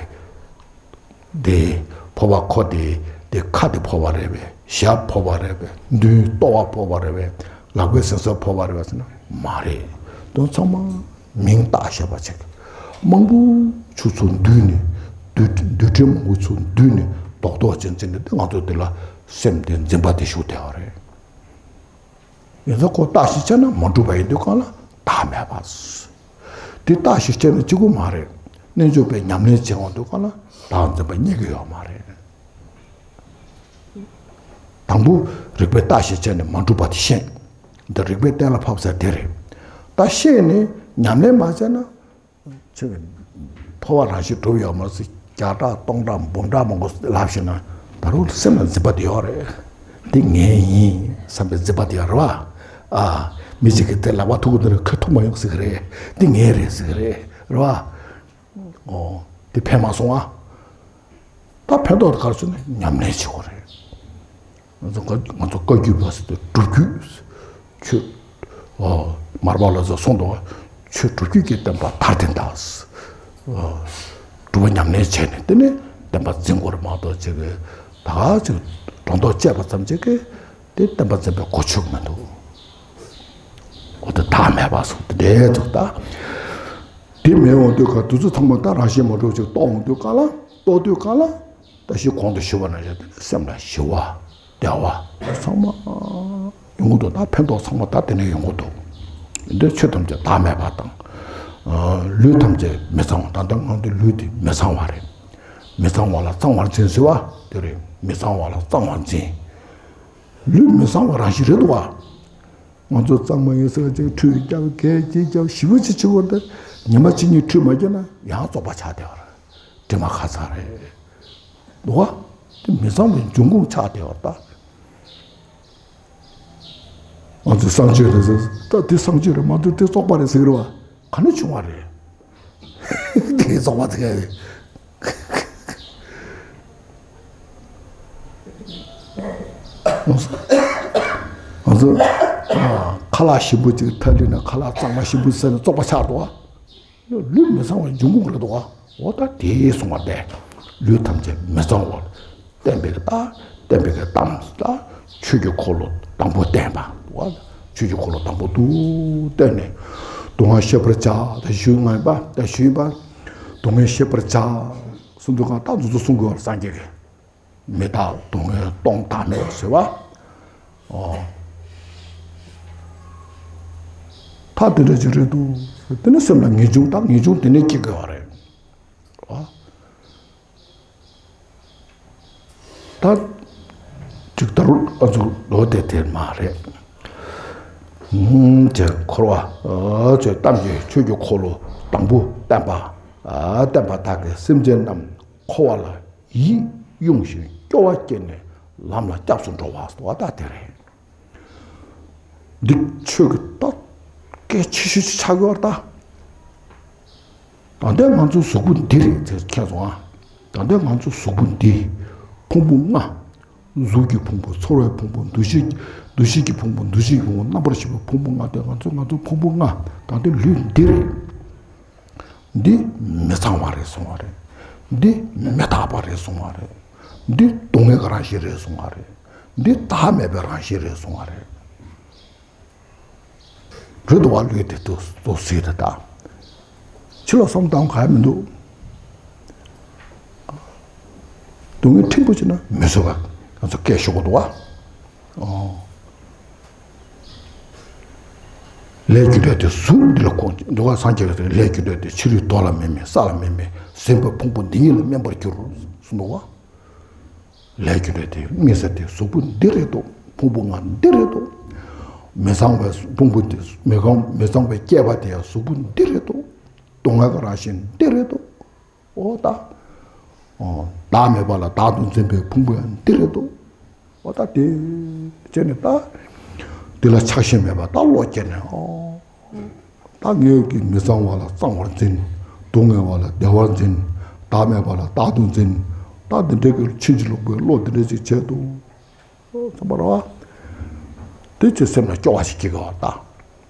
དེ་ཕོར་པ་ཁོ་དེ་དེ་ཁ་དེ་ཕོར་པ་རེད་པས། ཞབས་ཕོར་པ་རེད་པས། མདུན་ལྟོ་བ་ཕོར་པ་རེད་པས། ལག་པའི་ཟུར་ཚོ་ཕོར་པ་རེད་པས་ཟེར་ན་མ་རེད། དོན་ཚང་མ་མིང་བཏགས་བཞག་པ་ཅིག་མང་པོ་ཆུ་ཚོད་བསྡུས་ནས་རྡུལ་རྡུལ་ཕྲན་མང་པོ་ཚོ་བསྡུས་ནས་རྡོག་རྡོག་ཅན་ཅན་དེ་ང་ཚོ་དེ་ལ་སེམས་དེ་འཛིན་པ་དེ་ཞུགས་བསྡད་པ་རེད། ཡིན་ཙང་ཁོ་བརྟགས་ཤིང་དཔྱད་ན་མ་གྲུབ་པ་ཡིན་དུས་གང་ལ་བདག་མེད་པ། དེ་བརྟགས་ཤིང་དཔྱད་ན་གཅིག་པུ་མ་རེད། རྣལ་འབྱོར་པའི་ཉམས་ལེན་བྱེད་འོང་དུས་གང་ལ་བདག་འཛིན་པ་རྙེད་ཀྱི་ཡོད་མ་རེད། དང་པོ་རིགས་པས་བརྟགས་ཤིང་དཔྱད་ནས་མ་གྲུབ་པ་དེ་ཤེས། འདི་རིགས་པས་གཏན་ལ་ཕབ་ས་དེ་རེད། ད་ཤེས་ནས་ཉམས་ལེན་མ་བྱས་ན། ཆོས་ཀྱི་འཕོ་བ་རང་བཞིན་གྲུབ་ཡོད་མ་རེད། བརྒྱ་ཕྲག་སྟོང་ཕྲག་འབུམ་ཕྲག་མང་པོ་ལབ་ཤེས་ན་ད་རུང་སེམས་ལ་འཛིན་པ་དེ་ཡོད་རེད། འདི་ངའི་ཡིན་བསམ་པའི་འཛིན་པ་དེ་ཡོད་རེད་བ། ཨ། མི་གཅིག་གིས་དེ་ལག་པ་ཐུག་གི་འདུག་ན་ཁོས་ཐུག་མ་ཡོང་ཟེར་གི་རེད། འདི་ངའི་རེད་ཟེར་གི་རེད། རེད་བ། ཨོ། འདི་ཕན་མ་སོང་ཨ། ད་ཕན་ཐོགས་དེ་ག་རེ་ཟེར་ན་ཉམས་ལེན་བྱེད་དགོས་རེད། ང་ཚོ་བཀའ་ང་ཚོ་བཀའ་བརྒྱུད་པ་ཟེར་དུས་སྒྲུབ་བརྒྱུད། ཆོས། ཨོ། མར་པ་ལ་སོགས་གསུངས་འདུག་ཆོས་སྒྲུབ་བརྒྱུད་ཀྱི་བསྟན་པ་དར་ཏེ་འདའ། ཨོ། སྒྲུབ་པ་ཉམས་ལེན་བྱས་ནས་དེ་ནས་བསྟན་པ་འཛིན་དགོས་རེད་མ་གཏོགས་ཅིག་གི་ད་ག་ཅིག་སྒྲོ་འདོགས་བཅད་པ་ཙམ་ཅིག་གིས་དེ་བསྟན་པ་འཛིན་པའི་གོ་ཆོད་མི་འདུག་འོ་དེ་བདག་མེད་པ་སོགས་དེ་འདྲའི་འདུག་ད། དེ་མེད་འོང་དུས་ག་དུས་ཚོད་ཚང་མ་ད་རང་བཞིན་མ་གྲུབ་ཅིག་རྟོགས་འོང་དུས་ག་ལ་རྟོགས་དུས་ག་ལ། ད་ཞིག་གོང་དུ་ཞུ་བ་ནང་བཞིན་དེ་ནི་སེམས་ལ་ཞི་བ། བདེ་བ། ཚང་མ་ཡོང་གི་འདུག་ད་ཕན་ཐོགས་ཚང་མ་ད་དེ་ནས་ཡོང་གི་འདུག་འདི་ཆོས་ཐམས་ཅད་བདག་མེད་པ་དང་། ལུས་ཐམས་ཅད་མི་གཙང་བ། ད་ལྟ་ང་ཚོའི་ལུས་འདི་མི་གཙང་བ་རེད། མི་གཙང་བ་ལ་གཙང་བར་འཛིན་ཟེར་བ་དེ་རེད། མི་གཙང་བ་ལ་གཙང་བར་འཛིན། ལུས་མི་གཙང་བ་རང་བཞིན་རེད་འདུག་བ། ང་ཚོ་གཙང་མ་ཡིན་ཟེར་ཅིག་ཁྲུས་རྒྱབ་གད་ཅིག་རྒྱབ་ཞིབ་པོ་ཅིག་བྱེད་དགོས་ཏེ་ཉི་མ་གཅིག་གཉིས་ཁྲུས་མ་བརྒྱབ་ན་ཡང་བཙོག་པ་ཆགས་བསྡད་པ་རེད། དྲི་མ་ཁ་ཚ་རེད། འདུག་བ། དེ་མི་གཙང་བའི་འབྱུང་ཁུངས་ཆགས་བསྡད་པ་ད། ང་ཚོ་གསང་སྤྱོད་རེད་ཟེར། ད་དེ་གསང་སྤྱོད་རེད་མ་གཏོགས་དེ་བཙོག་པ་རེད་ཟེར་གི་རེད་བ། ག་ནས་བྱུང་བ་རེད། དེ་བཙོག་པ་དེ་ག་རེད། ང་ཚོ་ང་ཚོ་ཨ། ཁ་ལག་ཞིམ་པོ་ཅིག་ཐབ་ལི་ན་ཁ་ལག་གཙང་མ་ཞིམ་པོ་ཟས་ན་བཙོག་པ་ཆགས་འདུག་བ། ལུས་མི་གཙང་བའི་འབྱུང་ཁུངས་རེད་འདུག་ག་འོ་ད་དེ་གསུངས་པ་དེ། ལུས་ཐམས་ཅད་མི་གཙང་བར་བསྟན་པའི་གི་ད་བསྟན་པའི་གི་གཏམ་ད་ཆོས་ཀྱི་འཁོར་ལོ་དང་པོ་བསྟན་པ་འདུག་ག་ཆོས་ཀྱི་འཁོར་ལོ་དང་པོ་དུ་བསྟན་ནས། སྡུག་བསྔལ་ཤེས་པར་བྱ། ད་ཞུས་ཡིན་པ་ད་ཞུས་ཡིན་པ། སྡུག་བསྔལ་ཤེས་པར་བྱ། གསུངས་འདུག་ག་ད་འདི་ཚོ་གསུང་དགོས་པར་སངས་རྒྱས་ཀྱིས། མི་རྟག་སྡུག་བསྔལ་སྟོང་བདག་མེད་ཟེར་བ། ཨོ། ད་དེ་འདྲ་ཅིག་རེད་འདུག་དེ་ནི་སེམས་ལ་ངེས་འབྱུང་དང་ངེས་འབྱུང་དེ་ནས་སྐྱེ་དགོས་པ་རེད། ཨོ། ད་ཅིག་ད་རུ་ཨ་ཚོ་ལོ་དེ་དེ་མ་རེད། ཨུམ་ཅེ་འཁོར་བ་ཨ་ཅེ་གཏམ་གྱི་ཆོས་ཀྱི་འཁོར་ལོ་དང་པོ་བསྟན་པ་ཨ་བསྟན་པ་དག་གི་སེམས་ཅན་རྣམས་འཁོར་བ་ལ་ཡིད་དབྱུང་ཞིང་སྐྱོ་བ་སྐྱེས་ནས་ལམ་ལ་སྐྱབས་སུ་འགྲོ་བ་ཟེར་བ་ད་དེ་རེད། འདི་ཆོས་ཀྱི་རྟགས་གལ་ཆེ་ཤོས་ཅིག་ཆགས་ཡོད་རེད་ད། ད་ལྟའི་ང་ཚོའི་གཟུགས་པོ་འདི་རེད་ཟེར་མཁན་སོང་ཨ། ད་ལྟའི་ང་ཚོའི་གཟུགས་པོ་འདི་ཕུང་པོ་ལྔ། གཟུགས་ཀྱི་ཕུང་པོ། ཚོར་བའི་ཕུང་པོ། འདུ་ཤེས། འདུ་ཤེས་ཀྱི་ཕུང་པོ། འདུ་བྱེད་ཀྱི་ཕུང་པོ། རྣམ་པར་ཤེས་པའི་ཕུང་པོ་ལྔ་སྟེ་ང་ཚོ་ང་ཚོའི་ཕུང་པོ་ལྔ། ད་ལྟའི་ལུས་འདི་རེད། འདི་མི་གཙང་བ་རེད་གསུང་བ་རེད། འདི་མི་རྟག་པ་རེད་གསུང་བ་རེད། འདི་སྡུག་བསྔལ་གྱི་རང་བཞིན་རེད་གསུང་བ་རེད། འདི་བདག་མེད་པའི་རང་བཞིན་རེད་གསུང་བ་རེད། རེད་འདུག་བ། ལུས་དེ་ཏོག་ཙམ་ཟེར་ཏེ་ད། ཕྱི་ལ་བསམ་བཏང་ག་ཡ་མི་འདུག་སྡུག་བསྔལ་ཕྲན་བུ་ཅིག་ན་མི་བཟོད་པ་ང་ཚོ་སྐད་ཤོར་གི་འདུག་བ། ཨོ། ལས་རྒྱུ་འབྲས་དེ་གཟུགས་འདི་ལ་གོ་འདུག་བ། སངས་རྒྱས་ཀྱིས་ལས་རྒྱུ་འབྲས་དེ་ཕྱི་རོལ་དོ་ལ་མི་སྨད། ས་ལ་མི་སྨད། ཟིན་པའི་ཕུང་པོ་འདི་ཉིད་ལ་སྨན་པར་འགྱུར་གསུངས་འདུག་བ། ལས་རྒྱུ་འབྲས་དེ་དམིགས་བསལ་དེ་གཟུགས་པོ་འདི་རེད་དོ། ཕུང་པོ་ལྔ་འདི་རེད་དོ། མི་གཙང་བའི་ཕུང་པོ་དེ་མི་གང་མི་གཙང་བའི་སྐྱེས་པ་དེ་ཡང་གཟུགས་པོ་འདི་རེད་དོ། སྡུག་བསྔལ་གྱི་རང་བཞིན་འདི་རེད་དོ། ཨོ་ད། ཨོ་བདག་མེད་པ་ལ་བདག་ཏུ་འཛིན་པའི་ཕུང་པོ་ཡང་འདི་རེད་དོ། ཨོ་ད་དེ་བྱས་ནས་ད། འདི་ལ་ཆགས་ཞེན་མེད་པར་ད་བློ་སྐྱེས་ནས་ཨོ། ད་ངས་ཀྱི་མི་གཙང་བ་ལ་གཙང་བར་འཛིན། སྡུག་བསྔལ་བ་ལ་བདེ་བར་འཛིན། བདག་མེད་པ་ལ་བདག་ཏུ་འཛིན། ད་འདི་འདྲའི་གི་ཕྱིན་ཅི་ལོག་པའི་བློ་འདི་འདྲ་ཅིག་བྱས་འདུག་ཙམ་པ་རེད་བ། དེ་ཚེ་སེམས་ལ་སྐྱོ་བ་ཞིག་སྐྱེ་གི་བ་ད།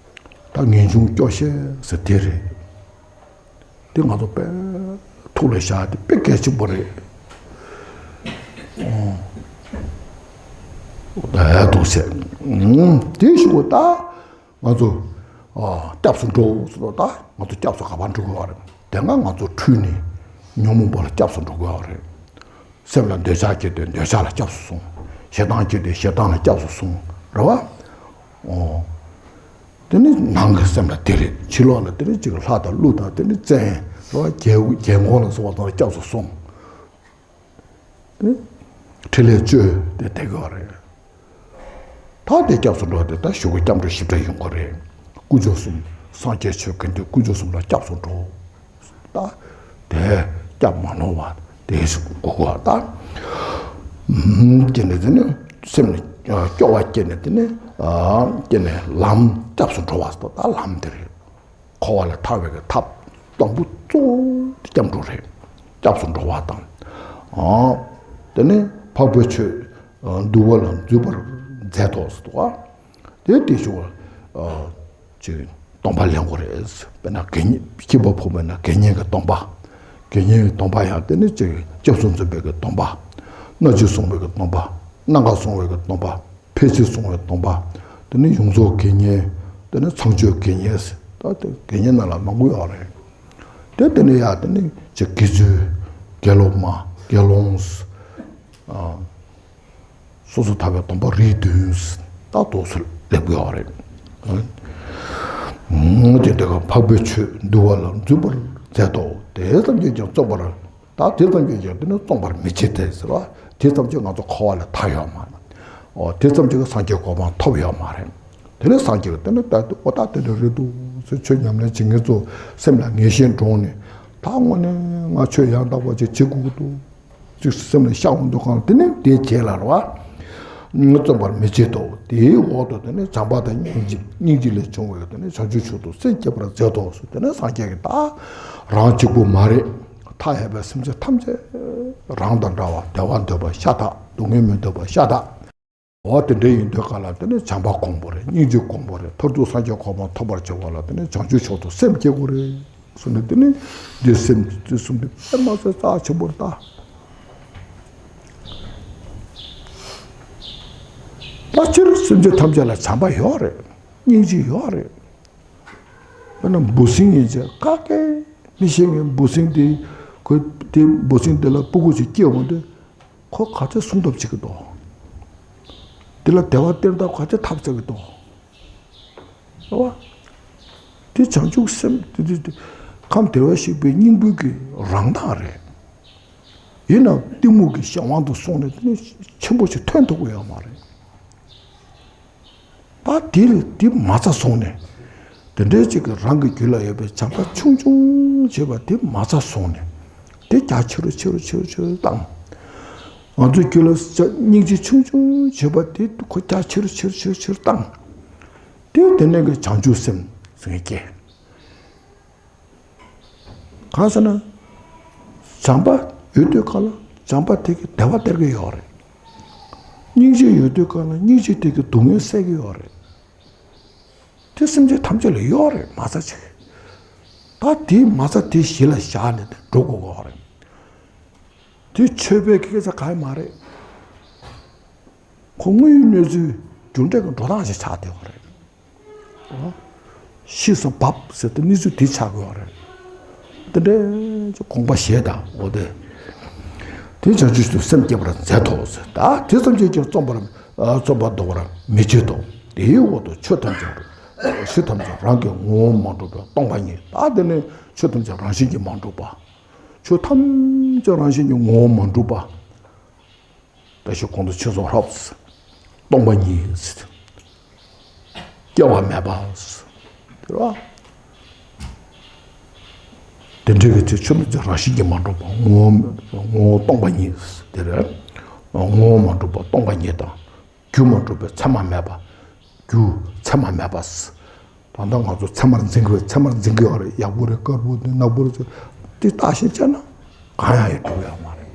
ད་ངེས་འབྱུང་སྐྱོ་ཤས་ཟེར་དེ་རེད། དེ་ང་ཚོ་དཔེ་ཐུགས་ལ་བཞག་དེ་དཔེ་གལ་ཆེན་པོ་རེད། ཨོ། ད་ཡ་འདུག་ཟེར། ཨུམ། དེ་ཞུ་གོ་ད། ང་ཚོ། ཨ། སྐྱབས་སུ་འགྲོ་ཟེར་ད། ང་ཚོ་སྐྱབས་སུ་ག་པར་འགྲོ་དགོས་བ་རེད། དེ་སྔ་ང་ཚོ་འཁྲུལ་ནས་ཉོན་མོངས་པ་ལ་སྐྱབས་སུ་འགྲོ་དགོས་བ་རེད། སེམས་ལ་འདོད་ཆགས་སྐྱེས་ཏེ་འདོད་ཆགས་ལ་སྐྱབས་སུ་སོང་། ཞེ་སྡང་སྐྱེས་ཏེ་ཞེ་སྡང་ལ་སྐྱབས་སུ་སོང་། རེད་བ། ཨོ། དེ་ནི་ནང་གི་སེམས་ལ་དེ་རེད། ཕྱི་ལོགས་ལ་དེ་ནི་ཅིག་ལྷ་དང་ཀླུ་དང་དེ་ནི་བཙན། རེད་བ། རྒྱལ་རྒྱལ་འགོང་ལ་སོགས་པ་དང་སྐྱབས་སུ་སོང་། ནི། ཕྲིན་ལས་བཅོལ་ཏེ་བསྡད་ཀྱི་ཡོད་རེད། ད་དེ་སྐྱབས་སུ་འགྲོ་དེ་ད་གཞུག་གི་སྐྱབས་འགྲོ་ཞིབ་ཕྲ་ཡོང་གི་རེད། དཀོན་མཆོག་གསུམ། སངས་རྒྱས་ཆོས་དགེ་འདུན་དཀོན་མཆོག་གསུམ་ལ་སྐྱབས་སུ་འགྲོ། ད། དེ། སྐྱབས་མ་ནོར་བ་དེ་ཞིག་དགོས་གོ་ད། ཨུམ། དེ་ནས་དེ་ནི་སེམས་ནི་སྐྱོ་བ་སྐྱེས་ནས་དེ་ནི། ཨ། དེ་ནས་ལམ་སྐྱབས་སུ་འགྲོ་བ་ཟེར་ད་ལམ་དེ་རེད། འཁོར་བ་ལས་ཐར་བའི་གི་ཐབས་དང་པོ་གཙོ་བོ་དེ་སྐྱབས་འགྲོ་རེད། སྐྱབས་སུ་འགྲོ་བ་དང་། ཨ། དེ་ནས་འཕགས་པའི་ཆོས་འདུལ་བ་ལ་འཛུད་པར་མཛད་དོ་ཟེར་འདུག་ག་དེ་དེ་ཞུ་བ། ཨ། ཅིག་སྡོམ་པ་ལེན་དགོས་རེད། དཔེར་ན་དགེ་བསྙེན་སྐྱེས་པ་ཕོ་མོ་ན་དགེ་བསྙེན་གྱི་སྡོམ་པ། དགེ་བསྙེན་གྱི་སྡོམ་པ་ཡང་དེ་ནི་ཅིག་སྐྱབས་སུ་འཛིན་པའི་གི་སྡོམ་པ། སྔ་ཕྱི་བསྲུང་བའི་གི་སྡོམ་པ། གནམ་ཁ་བསྲུང་བའི་གི་སྡོམ་པ། ཕལ་ཆེར་བསྲུང་བའི་སྡོམ་པ། དེ་ནི་ཡོངས་རྫོགས་དགེ་བསྙེན། དེ་ནི་ཚངས་སྤྱོད་དགེ་བསྙེན། ད་དེ་དགེ་བསྙེན་ནང་ལ་མང་པོ་ཡོད་རེད། དེ་དེ་ནི་ཡ་དེ་ནི་ཅིག་དགེ་ཚུལ། དགེ་སློབ་མ། དགེ་སློང་། ཨ། སོ་སོ་ཐར་པའི་སྡོམ་པ་རིགས་བདུན། ད་དུ་སུ་སླེབས་དགོས་ཡོད་རེད། ཨ། དེ་དེ་ག་འཕགས་པའི་ཆོས་འདུལ་བ་ལ་འཛུད་པར་མཛད་དོ། དེ་ཙམ་གྱིས་ཀྱང་བརྩམ་པར། ད་དེ་ཙམ་གྱིས་ཀྱང་དེ་ནི་བརྩམ་པར་མི་བྱེད་དེ་ཟེར་བ། དེ་ཙམ་གྱིས་ང་ཚོ་འཁོར་བ་ལས་ཐར་ཡོད་མ་རེད། ཨོ། དེ་ཙམ་གྱིས་སངས་རྒྱས་གོ་འཕང་ཐོབ་ཡོད་མ་རེད། དེ་ནས་སངས་རྒྱས་ཀྱིས་དེ་ནི་ལྟ་དུས་ཨོ་ད་དེ་འདྲ་རེད་འདུག་ཟེར། ཆོས་ཉམས་ལེན་བྱེད་མཁན་ཚོ་སེམས་ལ་ངེས་ཤེས་འདྲོངས་ནས། ད་དངོས་གནས་ང་ཆོས་ཡང་དག་པ་ཅིག་བྱེད་དགོས་ཀྱི་འདུག་ཅིག་སེམས་ལ་ཤར་འོང་དུས་གང་ལ་དེ་ནི་དེའི་རྗེས་ལ་རེད་བ། ངོ་བརྩམ་པར་མི་བྱེད་དོ། དེའི་འོག་ཏུ་དེ་ནི་བྱམས་པ་དང་སྙིང་རྗེ། སྙིང་རྗེ་ལས་བྱུང་བའི་དེ་ནི་བྱང་ཆུབ་མཆོག་ཏུ་སེམས་བསྐྱེད་པར་མཛད་དོ་ཟེར། དེ་ནི་སངས་རྒྱས་ཀྱིས་ད་རང་གཅིག་པུ་མ་རེད། མཐའ་ཡས་པའི་སེམས་ཅན་ཐམས་ཅད་རང་དང་འདྲ་བ། བདེ་བ་འདོད་པ་ཤ་སྟག། སྡུག་བསྔལ་མི་འདོད་པ་ཤ་སྟག། འོ་དེ་འདྲ་ཡིན་དུས་གང་ལ་དེ་ནི་བྱམས་པ་གོང་འཕེལ་རེད། སྙིང་རྗེ་གོང་འཕེལ་རེད། མཐར་ཐུག་སངས་རྒྱས་གོ་འཕང་ཐོབ་པར་བྱེད་པ་ལ་དེ་ནི་བྱང་ཆུབ་མཆོག་ཏུ་སེམས་བསྐྱེད་དགོས་རེད། གསུངས་ནས་དེ་ནི་འདི་སེམས་དེ་གསུངས་ཏེ་ཨེ་མ་ཚད་རྩ་ཆེན་པོར་བལྟ། ཕལ་ཆེར་སེམས་ཅན་ཐམས་ཅད་ལ་བྱམས་པ་ཡོད་རེད། སྙིང་རྗེ་ཡོད་རེད། དཔེར་ན་འབུ་སྲིན་ཡིན་ཚེ་ག་གེ་མི་ཤེས་མཁན་འབུ་སྲིན་དེ་ཁོ་དེ་འབུ་སྲིན་དེ་ལ་ཕྲུ་གུ་ཅིག་སྐྱེས་འོང་དུས་ཁོ་ག་ཚོད་སྲུང་ཐབས་བྱེད་ཀྱི་འདུག་དེ་ལ་བདེ་བ་སྟེར་ཐབས་ག་ཚོད་ཐབས་བྱེད་ཀྱི་འདུག་རེད་བ། དེ་བྱང་ཆུབ་སེམས་དེ་དེ་དེ་ཁམས་བདེ་བར་གཤེགས་པའི་སྙིང་པོའི་གི་རང་མདངས་རེད། ཡིན་ནའང་གཏི་མུག་གི་གཞན་དབང་དུ་སོང་ནས་དེ་ནི་ཆེན་པོ་ཞིག་ཐོན་ཐུབ་ཀྱི་ཡོད་མ་རེད། ད་དེ་ལས་དེ་མ་རྩ་བཟུང་ནས། དེ་འདྲའི་ཅིག་གི་རང་གི་རྒྱུད་ལ་ཡོད་པའི་བྱམས་པ་ཆུང་ཆུང་བྱེད་པ་དེ་མ་རྩ་བཟུང་ནས། དེ་རྒྱ་ཆེ་རུ་ཆེ་རུ་ཆེ་རུ་ཆེ་རུ་བཏང་། ང་ཚོའི་རྒྱུད་ལ་སྙིང་རྗེ་ཆུང་ཆུང་བྱེད་པ་དེ་ཁོ་རྒྱ་ཆེ་རུ་ཆེ་རུ་ཆེ་རུ་ཆེ་རུ་བཏང་། དེ་དེ་ནས་གི་བྱང་ཆུབ་སེམས་ཟེར་མཁན་སྐྱེ། གང་ཟེར་ན། བྱམས་པ་ཡོད་དུས་གང་ལ་བྱམས་པ་དེ་གིས་བདེ་བ་སྟེར་གྱི་ཡོད་རེད། སྙིང་རྗེ་ཡོད་དུས་གང་ལ་སྙིང་རྗེ་དེ་གིས་སྡུག་བསྔལ་སེལ་གྱི་ཡོད་རེད། དེ་སེམས་ཅན་ཐམས་ཅད་ལ་ཡོད་རེད་མ་རྩ་ཅིག་ད་དེའི་མ་རྩ་དེ་གཞི་ལ་བཞག་ནས་འགྲོ་དགོས་ཀྱི་ཡོད་རེད། དེ་ཆོས་པའི་སྐད་ཆ་གང་ཡང་མ་རེད། ཁོ་དངོས་ཡོད་གནས་ཚུལ་རྒྱུ་འབྲས་ཀྱི་འགྲོ་སྟངས་ཤིག་ཆགས་བསྡད་ཡོད་རེད། ཤི་སོང་བབས་ཟེར་ཏེ་གནས་ཚུལ་དེ་ཆགས་ཀྱི་ཡོད་རེད། དེ་འདྲའི་དགོངས་པ་བཞེས་དང་འོ་དེ། དེ་བྱང་ཆུབ་ཏུ་སེམས་བསྐྱེད་པར་མཛད་དོ་ཟེར། ད་དེ་ཙམ་གྱིས་ཀྱང་རྩོམ་པར་རྩོམ་པ་ཟློག་པར་མི་བྱེད་དོ། དེའི་འོག་ཏུ་ཆོས་ཐམས་ཅད་ཆོས་ཐམས་ཅད་རང་གི་ངོ་བོ་མ་གྲུབ་པས་སྟོང་པ་ཉིད། ད་དེ་ནི་ཆོས་ཐམས་ཅད་རང་བཞིན་གྱིས་མ་གྲུབ་པ། ཆོས་ཐམས་ཅད་རང་བཞིན་གྱི་ངོ་བོ་མ་གྲུབ་པ། བཀྲ་ཤིས་གོང་དུ་ཆོས་ཚོགས་ལྷབ། སྟོང་པ་ཉིད། སྐྱེ་བ་མེད་པ། དེ་ར། དེ་འདྲའི་གི་ཚེ་ཆོས་ཐམས་ཅད་རང་བཞིན་གྱིས་མ་གྲུབ་པ་ངོ་བོ་ངོ་བོ་སྟོང་པ་ཉིད། དེ་ར། ངོ་བོ་མ་གྲུབ་པ་སྟོང་པ་ཉིད་དང་། རྒྱུ་མ་གྲུབ་པའི་མཚན་མ་མེད་པ། རྒྱུ་མཚན་མ་མེད་པ། ད་ལྟ་ང་ཚོ་ཚད་མར་འཛིན་དགོས། ཚད་མར་འཛིན་གྱི་ཡོད་རེད། ཡག་པོ་རེད། དཀར་པོ་རེད། ནག་པོ་རེད། དེ་བརྟག་ཞིབ་བྱས་ན་གང་ཡང་ཡོད་འགྲོ་ཡོད་མ་རེད།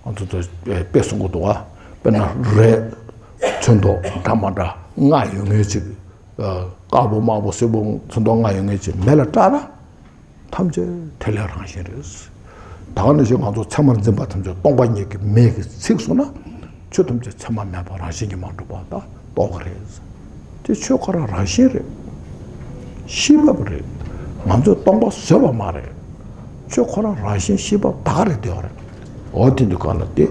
ང་ཚོ་ཚོ་དཔེ་གསུང་གི་འདུག་བ། དཔེར་ན་རས་ཚོན་མདོག་འདྲ་མ་འདྲ་ལྔ་ཡོད་མཁན་ཅིག་དཀར་པོ་དམར་པོ་སེར་པོ་ཚོན་མདོག་ལྔ་ཡོད་མཁན་ཅིག་མེ་ལ་བཀྲ་ན། ཐམས་ཅད་དེ་ལས་རང་བཞིན་རེད། ད་ག་ནང་བཞིན་ང་ཚོ་ཚད་མར་འཛིན་པ་ཐམས་ཅད་སྟོང་པ་ཉིད་ཀྱི་མིང་གིས་ཚིག་སོང་ན། ཆོས་ཐམས་ཅད་ཚད་མ་མེད་པ་རང་བཞིན་གྱིས་མ་གྲུབ་པ་དག་རྟོགས་ཀྱི་རེད། དེ་ཆོས་ཁོ་རང་རང་བཞིན་རེད། ཤེས་པ་རེད། ང་ཚོས་སྟོང་པ་བཟོས་པ་མ་རེད། ཆོས་ཁོ་རང་རང་བཞིན་ཤེས་པ་དག་རེད་དེ་བ་རེད། འོ་དེ་འདུག་ག་ལ་དེ།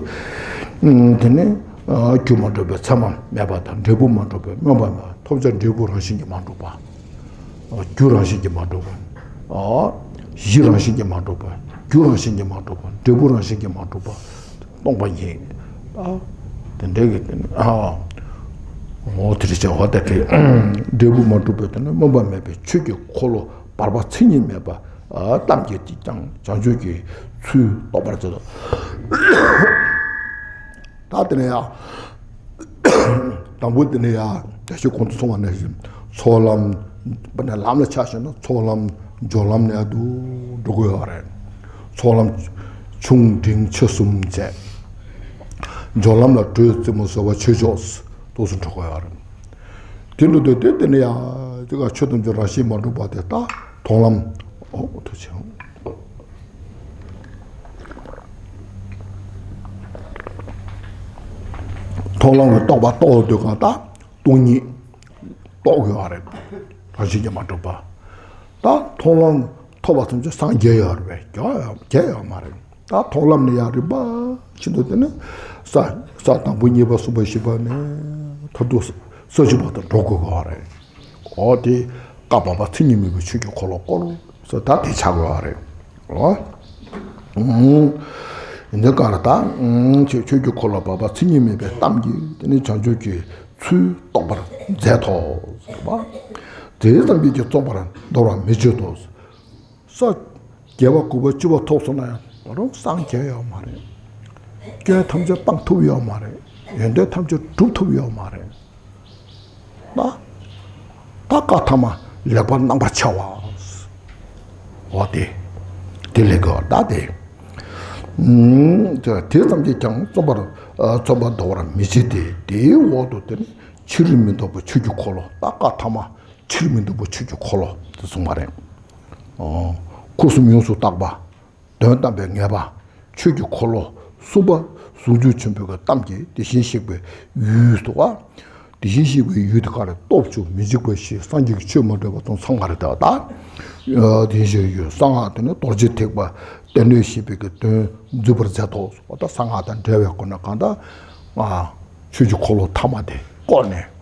དེ་ནས་རྒྱུ་མ་གྲུབ་པའི་ཚད་མ་མེད་པ་དང་འབྲས་བུ་མ་གྲུབ་པའི་སྨོན་པ་མེད་པ་ཐོབ་བྱ་འབྲས་བུ་རང་བཞིན་གྱིས་མ་གྲུབ་པ། རྒྱུ་རང་བཞིན་གྱིས་མ་གྲུབ་པ། གཞི་རང་བཞིན་གྱིས་མ་གྲུབ་པ། རྒྱུ་རང་བཞིན་གྱིས་མ་གྲུབ་པ། འབྲས་བུ་རང་བཞིན་གྱིས་མ་གྲུབ་པ། སྟོང་པ་ཉིད། དེ་འདྲའི་གི་དེ་ནི་ཨ། ངོ་བོ་དེ་རེད་བྱ་བ་དེ་དེ། འབྲས་བུ་མ་གྲུབ་པའི་དེ་ནི་སྨོན་པ་མེད་པའི་ཆོས་ཀྱི་འཁོར་ལོ་བར་པ་མཚན་ཉིད་མེད་པ། གཏམ་གྱིས་ཀྱང་བྱང་ཆུབ་ཀྱི་ཚུལ་རྟོགས་པར་བྱེད་དོ། ད་དེ་ནས་ཡང་། དང་པོ་དེ་ནས་ཡང་བཀྲ་ཤིས་གོང་དུ་སོང་བ་ནང་བཞིན་ཚོགས་ལམ། དཔེར་ན་ལམ་ལ་ཆ་བཞག་ན་ཚོགས་ལམ་སྦྱོར་ལམ་ནས་འདུག་འགྲོ་དགོས་ཡོད་རེད། ཚོགས་ལམ་ཆུང་འབྲིང་ཆེ་གསུམ་བྱས། སྦྱོར་ལམ་ལ་དྲོད་རྩེ་མོ་བཟོད་པ་ཆོས་མཆོག་འདུག་སེ་འགྲོ་དགོས་ཡོད་རེད། དེ་འདྲ་དུས་དེ་དེ་ནས་ཡང་དེ་ག་ཆོས་ཐམས་ཅད་རང་བཞིན་མ་གྲུབ་པ་དེ་ལྟ་མཐོང་ལམ། ཨོ་ཐུགས་རྗེ་ཆེ། མཐོང་ལམ་གྱི་རྟོགས་པ་རྟོགས་འོང་དུས་གང་ལྟར་སྟོང་ཉིད་རྟོགས་དགོས་པ་རེད། རང་བཞིན་གྱིས་མ་གྲུབ་པ། ད་མཐོང་ལམ་ཐོབ་པ་ཐམས་ཅད་སངས་རྒྱས་ཡོད་རེད་པས། རྒྱ་ཡོད་རྒྱ་ཡོད་མ་རེད། ད་མཐོང་ལམ་ནས་ཡར་རིམ་པ་ཤིན་ཏུ་དེ་ནས་ས་ས་དང་པོ་གཉིས་པ་གསུམ་པ་བཞི་པ་ནས་མཐར་ཐུག་ས་བཅུ་པ་དུ་འགྲོ་དགོས་པ་རེད། འོ་དེ་བཀའ་བར་པ་མཚན་ཉིད་མེད་པའི་ཆོས་ཀྱི་འཁོར་ལོ་བསྐོར་ཟེར་ད་དེ་ཆགས་དགོས་པ་རེད། འོ། འདི་ག་ལ་ད་ཆོས་ཆོས་ཀྱི་འཁོར་ལོ་བར་པ་མཚན་ཉིད་མེད་པའི་གཏམ་གྱིས་དེ་ནི་བྱང་ཆུབ་ཀྱི་ཚུལ་རྟོགས་པར་མཛད་དོ། ཟེར་བ། དེ་ཙམ་གྱིས་ཀྱང་རྩོམ་པར་འདོར་བར་མི་བྱེད་དོ། ས་བརྒྱད་པ་དགུ་པ་བཅུ་པ་ཐོབ་སོང་ན་ཡང་ད་རུང་སངས་རྒྱས་ཡོད་མ་རེད། སྐྱོན་ཐམས་ཅད་སྤང་ཐུབ་ཡོད་མ་རེད། ཡོན་ཏན་ཐམས་ཅད་སྒྲུབ་ཐུབ་ཡོད་མ་རེད། ད་ད་བཀའ་ཐ་མ་ལེགས་པར་སྣང་བར་བྱ་བ། འོ་དེ་དེ་ལས་དགོས་ད་དེ། དེ་ཙམ་གྱིས་ཀྱང་རྩོམ་པར་རྩོམ་པར་འདོར་བར་མི་བྱེད་དེ། དེའི་འོག་ཏུ་དེ་ནི་ཕྱིར་མི་ལྡོག་པའི་ཆོས་ཀྱི་འཁོར་ལོ། ད་བཀའ་ཐ་མ་ཕྱིར་མི་ལྡོག་པའི་ཆོས་ཀྱི་འཁོར་ལོ་དེ་གསུངས་པ་རེད། ཨོ། སྐུ་གསུམ་ཡོངས་སུ་དག་པ། དོན་དམ་པའི་ངེས་པ། ཆོས་ཀྱི་འཁོར་ལོ་གསུམ་པ་ཟུང་འཇུག་ཆེན་པོའི་གི་གཏམ་གྱི་དེ་བཞིན་གཤེགས་པའི་ཡུལ་དུ་བ། དེ་བཞིན་གཤེགས་པའི་ཡུལ་དེ་ག་རེ། སྟོབས་བཅུ་མི་འཇིགས་པ་བཞི། སངས་རྒྱས་ཀྱི་ཆོས་མ་འདྲེས་པ་དང་ཚང་མ་རེད་ད། ད་དེ་བཞིན་ཡུལ་གསང་སྔགས་དེ་ནི་རྡོ་རྗེ་ཐེག་པ་སྟེ་གནོད་བྱེད་པའི་གི་དོན་འཛིན་པར་མཛད་དོ། ད་གསང་སྔགས་དང་འབྲེལ་བའི་སྒོ་ནས་གང་ལྟར་ཆོས་ཀྱི་འཁོར་ལོ་ཐ་མ་དེ་བསྐོར་ནས།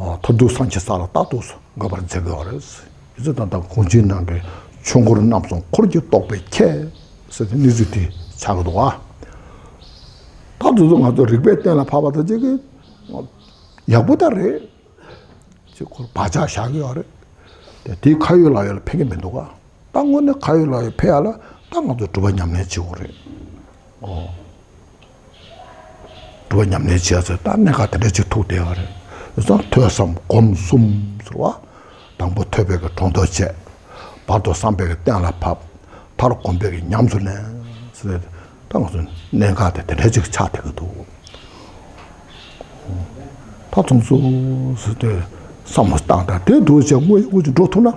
མཐར་ཐུག་སངས་རྒྱས་ས་ལ་རྟག་ཏུ་འགོད་པར་མཛད་དགོས་པ་རེད། ཡིན་ཙང་ད་ལྟ་གོང་ཆེན་ནང་གི་ཆོས་འཁོར་རྣམ་གསུམ་འཁོར་གྱིས་གཏོགས་པའི་ཁྱད་ཟེར་ཏེ་གནས་ཚུལ་དེ་ཆགས་ཀྱི་འདུག་ཨ། ད་དུས་ཚོད་ང་ཚོ་རིགས་པས་གཏན་ལ་ཕབ་པ་དང་གཅིག་གི་ཡག་པོ་ད་རེད། ཅེས་ཁོར་བག་ཆགས་བཞག་གི་ཡོད་རེད། དེ་དེའི་ཁ་ཡོད་ལག་ཡོད་ལ་ཕན་གྱི་མི་འདུག་ག་ད་དངོས་གནས་ཁ་ཡོད་ལག་ཡོད་ཕན་ཡ་ལ་ད་ང་ཚོ་སྒྲུབ་པ་ཉམས་ལེན་བྱེད་དགོས་རེད། ཨོ། སྒྲུབ་པ་ཉམས་ལེན་བྱས་ཚེ་ད་གནད་འགག་དེ་འདྲ་ཅིག་ཐུག་བསྡད་ཡོད་རེད། དེ་ཙང་ཐོས་བསམ་སྒོམ་གསུམ་ཟེར་བ། དང་པོ་ཐོས་པའི་གི་སྒྲོ་འདོགས་བཅད། བར་དུ་བསམ་པའི་གི་གཏན་ལ་ཕབ། མཐར་སྒོམ་པའི་གི་ཉམས་སུ་ལེན་ཟེར། ད་ང་ཚོ་གནད་འགག་དེ་དེ་འདྲ་ཅིག་ཆགས་བསྡད་ཀྱི་འདུག་ད་ཚོམ་སུ་ཟེར་ཏེ་བསམ་བློ་བཏང་དང་དེ་འདུག་བྱས་དངོས་ཡོད་དངོས་ཀྱི་འགྲོ་ཐུབ་ན།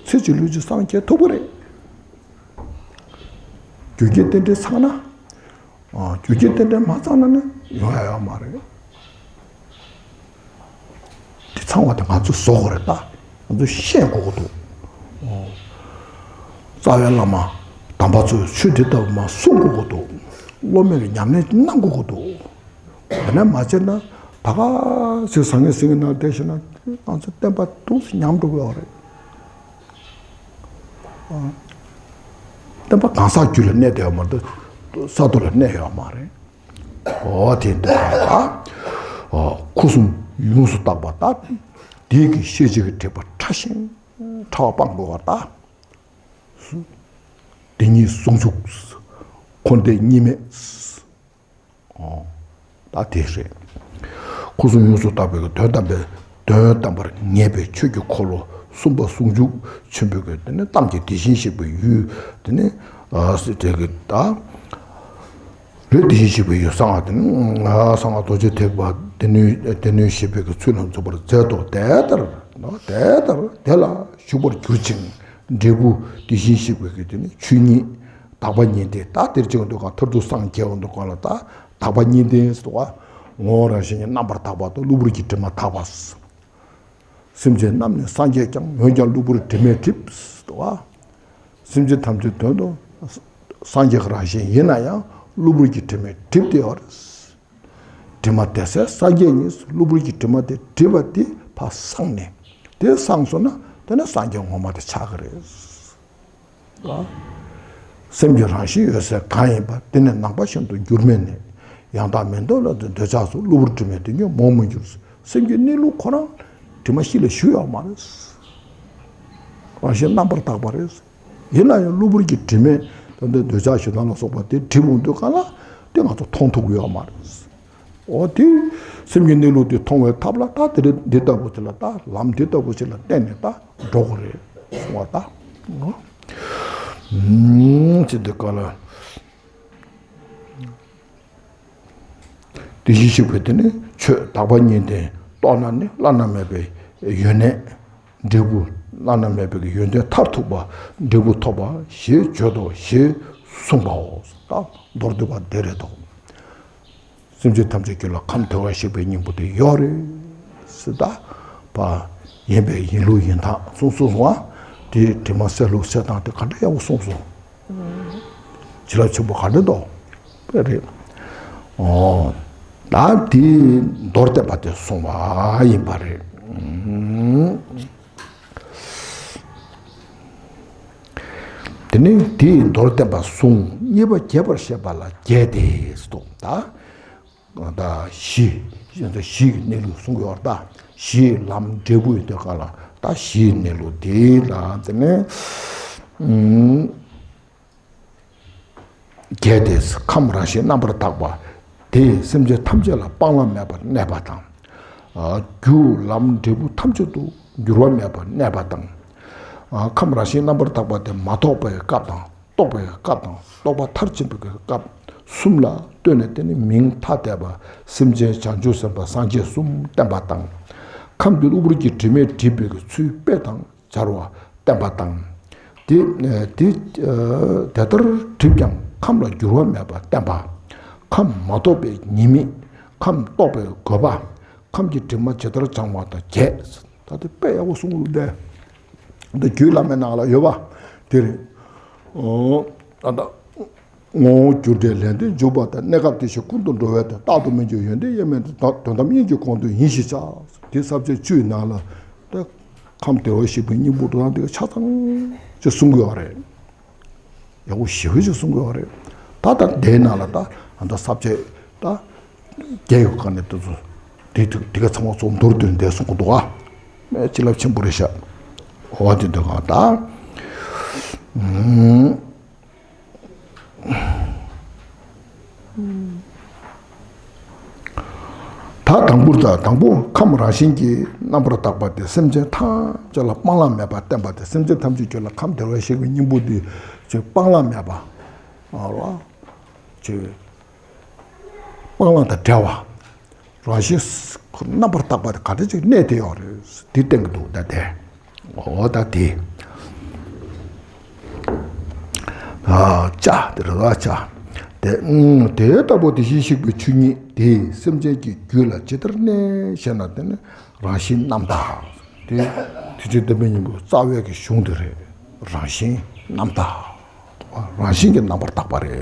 ཚེ་གཅིག་ལུས་གཅིག་སངས་རྒྱས་ཐུབ་པ་རེད། རྒྱུ་རྐྱེན་རྟེན་འབྲེལ་ཚང་ན། རྒྱུ་རྐྱེན་རྟེན་འབྲེལ་མ་ཚང་ན་ནི་ཡོང་ཡ་ཡོད་མ་རེད། དེ་ཚང་བ་དེ་ང་ཚོས་བཟོ་དགོས་རེད་ད། ང་ཚོས་ཤེས་དགོས་ཀྱི་འདུག་རྩ་བའི་བླ་མ་དམ་པ་ཚོས་ཆོས་འདི་ལྟ་བུ་མ་གསུང་དགོས་ཀྱི་འདུག་སློབ་མས་ཉམས་ལེན་གནང་དགོས་ཀྱི་འདུག་དེ་ནས་མ་བྱས་ན་ད་ག་ཚོད་བཟང་ངན་ཟིན་གྱི་ན་དེ་བྱས་ན་ང་ཚོ་བསྟན་པ་ཏོག་ཙམ་ཉམས་འགྲོ་གི་ཡོད་རེད། བསྟན་པ་གང་ཟག་རྒྱུད་ལ་གནས་བསྡད་ཡོད་མ་རེད། ས་རྡོ་ལ་གནས་ཡོད་མ་རེད། འོ་དེ་འདི་ལྟར་ད། སྐུ་གསུམ་ཡོངས་སུ་དག་པ་ད། དེའི་གི་ཤེས་བྱའི་གི་དྲེགས་པ་ཕྲ་ཞིང་ཕྲ་བ་སྤང་དགོས་པ་ད། དེ་ཉིད་ཟུང་འཇུག་འཁོར་འདས་གཉིས་མེད། ཨོ། ད་དེ་རེད། སྐུ་གསུམ་ཡོངས་སུ་དག་པའི་དོན་དམ་པའི་དོན་དམ་པར་ངེས་པའི་ཆོས་ཀྱི་འཁོར་ལོ་གསུམ་པ་ཟུང་འཇུག་ཆེན་པོའི་གི་དེ་ནི་གཏམ་གྱི་དེ་བཞིན་གཤེགས་པའི་ཡུལ་དེ་ནི་ཨ་སྲིད་དེ་གི་ད་རེད། དེ་བཞིན་གཤེགས་པའི་ཡུལ་གསང་སྔགས་དེ་ནི་ཨ་གསང་སྔགས་རྡོ་རྗེ་ཐེག་པ་སྟེ་གནོད་སྟེ་གནོད་བྱེད་པའི་གི་ཚུལ་ལ་འཛིན་པར་མཛད་དོ། དེ་ལྟར་དེ་ལྟར་དེ་ལ་ཞུགས་པར་གྱུར་ཅིང་འབྲས་བུ་དེ་བཞིན་གཤེགས་པའི་གི་དེ་ནི་ཆོས་ཉིད། དག་པ་གཉིས་ལྡན་ད་དེར་བྱེད་འདོད་གང་མཐར་ཐུག་སངས་རྒྱས་འདོད་གང་ལ་ད་དག་པ་གཉིས་ལྡན་ཟེར་བ། ངོ་བོ་རང་བཞིན་གྱིས་རྣམ་པར་དག་པ་དང་གློ་བུར་གྱི་དྲི་མ་དག་པ། སེམས་ཅན་རྣམས་ནི་སངས་རྒྱས་ཀྱང་། འོན་ཀྱང་གློ་བུར་དྲི་མས་བསྒྲིབས་ཟེར་བ། སེམས་ཅན་ཐམས་ཅད་དོན་དུ་སངས་རྒྱས་ཀྱི་རང་བཞིན་ཡིན་ན་ཡང་གློ་བུར་གྱི་དྲི་མས་བསྒྲིབས་ཏེ་ཡོད་རེད། དྲི་མ་དེ་ཚེ་སངས་རྒྱས་ཉིད། གློ་བུར་གྱི་དྲི་མ་དེ་བསྒྲིབས་པ་དེ་ཕར་སངས་ནས་དེ་སངས་སོང་ན་དེ་ནི་སངས་རྒྱས་ངོ་མ་དེ་ཆགས་ཀྱི་རེད། ལ། སེམས་ཀྱི་རང་བཞིན་འོད་གསལ་གང་ཡིན་པ། དེ་ནི་ནམ་མཁའ་བཞིན་དུ་འགྱུར་མེད་ནས། ཡང་དག་མིན་འདོད་ལ་འདོད་ཆགས་སོགས། གློ་བུར་དྲི་མས་དེ་ཉིད་རྨོངས་མི་འགྱུར། སེམས་ཀྱི་གནས་ལུགས་ཁོ་རང་དྲི་མ་གཤིས་ལ་ཞུགས་ཡོད་མ་རེད། རང་བཞིན་རྣམ་པར་དག་པ་རེད། ཡིན་ན་ཡང་གློ་བུར་གྱི་དྲི་མས་ད་ལྟ་འདོད་ཆགས་ཞེ་སྡང་ལ་སོགས་པ་དེ་བསྒྲིབས་འོང་དུས་གང་ལ་དེ་ང་ཚོ་མཐོང་ཐུབ་ཀྱི་ཡོད་མ་རེད། འོ་དེ་སེམས་ཀྱི་གནས་ལུགས་དེ་མཐོང་བའི་ཐབས་ལ་ད་དེ་རེད། འདི་ལྟ་བུ་ཅིག་ལ་ད་ལམ་འདི་ལྟ་བུ་ཅིག་ལ་བརྟེན་ནས་ད་འགྲོ་དགོས་རེད་གསུང་བ་ད། ཨུམ་ཅི་འདི་ག་ལ། དེ་བཞིན་གཤེགས་པའི་དེ་ནི་ཆོས་དག་པ་གཉིས་ལྡན་རྟོགས་ན་ནི་བླ་ན་མེད་པའི་ཡོན་གནས། འབྲས་བུ་བླ་ན་མེད་པའི་ཡོན་ཏན་མཐར་ཐུག་པ་འབྲས་བུ་ཐོབ་པ་ཞེས་བརྗོད་དོ་ཞེས་གསུངས་པའོ། ད་མདོར་བསྡུས་པ་འདི་རེད་དོ། སེམས་ཅན་ཐམས་ཅད་ཀྱི་ལ་ཁམས་དལ་བར་གཤེགས་པའི་སྙིང་པོ་དེ་ཡོད་རེད་ཟེར། ད་པ་ཡིན་པའི་ཡིན་ལུགས་ཡིན་སྟངས་གསུངས་གསུངས་སོང་བ། དེའི་དྲི་མ་སེལ་ལུགས་སེལ་སྟངས་དེ་ག་འདྲ་ཡག་པོ་གསུངས་སོང་། བྱིན་རླབས་ཆེན་པོ་ག་འདྲ་འདུག་པས་རེད། ཨོ། ད་དེའི་མདོར་བསྟན་པ་དེ་གསུངས་པ་ཡིན་པ་རེད། དེ་ནས་དེའི་མདོར་བསྟན་པ་གསུངས། གཉིས་པ་རྒྱས་པར་བཤད་པ་ལ་རྒྱས་ཏེ་ཟེར་འདུག་ད་ད་གཞི་གཞི་གི་གནས་ལུགས་གསུང་གི་ཡོད་རེད། ད་གཞིའི་ལམ་འབྲས་བུ་ཡོད་དུས་གང་ལ་ད་གཞིའི་གནས་ལུགས་དེ་ལ་དེ་ནས་ཨུམ། རྒྱས་ཏེ་ཁམས་རང་བཞིན་རྣམ་པར་དག་པ་དེས་སེམས་ཅན་ཐམས་ཅད་ལ་སྤང་བླང་མེད་པར་གནས་པ་དང་། རྒྱུ་ལམ་འབྲས་བུ་ཐམས་ཅད་དུ་འགྱུར་བ་མེད་པར་གནས་པ་དང་། ཁམས་རང་བཞིན་རྣམ་པར་དག་པ་དེ་མ་རྟོགས་པའི་སྐབས་དང་རྟོགས་པའི་སྐབས་དང་རྟོགས་པ་མཐར་ཕྱིན་པའི་སྐབས་གསུམ་ལ་ལྟོས་ནས་དེ་ནི་མིང་ཐ་དད་པ་སེམས་ཅན་བྱང་ཆུབ་སེམས་དཔའ་སངས་རྒྱས་གསུམ་བསྟན་པ་དང་། ཁམས་དེ་གློ་བུར་གྱི་དྲི་མས་བསྒྲིབས་པའི་ཚུལ་དཔེ་དང་། སྦྱར་བ་བསྟན་པ་དང་། དེ་དེ་དེ་ལྟར་བསྒྲིབས་ཀྱང་ཁམས་ལ་འགྱུར་བ་མེད་པར་བསྟན་པ། ཁམས་མ་རྟོགས་པའི་ཉེས་དམིགས། ཁམས་རྟོགས་པའི་དགོས་པ། ཁམས་ཀྱི་དྲི་མ་ཇི་ལྟར་བྱང་བ་དང་བརྒྱད། ད་དེ་དཔེ་ཡག་པོ་གསུང་གི་འདུག་སྟེ། འདི་རྒྱུད་བླ་མའི་ནང་ལ་ཡོད་པ་དེ་རེད། ཨོ། ད་ལྟ། ངོ་བོ་རྒྱུ་འབྲས་ལས་ལྡན་འཇུག་པ་དང་། གནས་སྐབས་དེ་བཞིན་ཀུན་ཏུ་འགྲོ་བའི་དོན། རྟག་ཏུ་སྨོན་འཇུག་ཡོན་ཏན་དབྱེར་མེད་དོན། དོན་དམ་དབྱིངས་ཀྱི་གོ་འདུན་ཡིན་ཞེས་བྱ། དེ་ས་བཅད་བཅུའི་ནང་ལ་ད་ཁམས་བདེ་བར་གཤེགས་པའི་སྙིང་པོ་འགྲོ་སྟངས་དེ་ག་ཆ་ཚང་ཅིག་གསུང་གི་ཡོད་རེད། ཡག་པོ་ཞེ་པོ་ཅིག་གསུང་གི་ཡོད་རེད། ད་ལྟ་དེའི་ནང་ལ་ད་ཨ་ད་ས་བཅད་ད་བརྒྱད་ཡོད་ག་ནས་དེ་ཚོ་དེ་དེ་ག་ཚང་མ་ཚོ་མདོར་བསྡུས་ནས་འདི་གསུང་གི་འདུག་ག། སྤྱི་རླབས་ཆེན་པོ་རེད་ཤག། འོ་དེ་འདུག་ག་ད། ད་དང་པོ་ད་དང་པོ་ཁམས་རང་བཞིན་གྱིས་རྣམ་པར་དག་པ་སྟེ། སེམས་ཅན་ཐམས་ཅད་ལ་སྤང་བླང་མེད་པར་བསྟན་པ་སྟེ། སེམས་ཅན་ཐམས་ཅད་རྒྱུད་ལ་ཁམས་བདེ་བར་གཤེགས་པའི་སྙིང་པོ་འདི་ཅིག་སྤང་བླང་མེད་པ། ཨ་རོ། ཅིག་སྤང་བླང་དང་བྲལ་བ། རང་བཞིན་རྣམ་པར་དག་པ་དེ་ག་འདྲ་ཅིག་གནས་བསྡད་ཡོད་རེད། འདི་བསྟན་གྱི་འདུག་ད་དེ། འོ་ད་དེ། ཨ་ཅག་དེ་རེད་བ་ཅག། དེ་ཨང་དེ་ལྟ་བུ་དེ་བཞིན་གཤེགས་པའི་ཆོས་ཉིད་དེ་སེམས་ཅན་གྱི་རྒྱུད་ལ་ཇི་ལྟར་གནས་ཞེ་ན། དེ་ནི་རང་བཞིན་རྣམ་དག། དེ་དེ་ཆོས་བསྟན་པའི་སྙིང་པོ་རྩ་བའི་གི་གཞུང་དེ་རེད། རང་བཞིན་རྣམ་དག། རང་བཞིན་གྱིས་རྣམ་པར་དག་པ་རེད།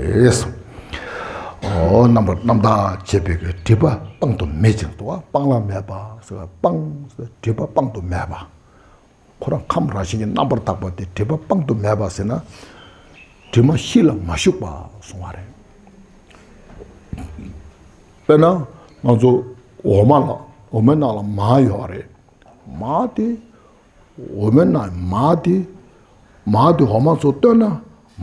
ཨོ་རྣམ་པར་རྣམ་དག་བྱས་པའི་གི་སྒྲིབ་པ་སྤང་དུ་མེད་ཅིང་དུ། སྤང་བླང་མེད་པ་ཟེར་བ་སྤང་སྒྲིབ་པ་སྤང་དུ་མེད་པ། ཁོ་རང་ཁམས་རང་བཞིན་གྱིས་རྣམ་པར་དག་པ་དེ་སྒྲིབ་པ་སྤང་དུ་མེད་པ་ཟེར་ན། དྲི་མ་གཤིས་ལ་མ་ཞུགས་པ་གསུང་བ་རེད། དཔེར་ན་ང་ཚོ་འོ་མ་ལ་འོ་མའི་ནང་ལ་མར་ཡོད་རེད། མར་དེ། འོ་མའི་ནང་མར་དེ། མར་དེ་འོ་མ་ཚོ་བཏོན་ན་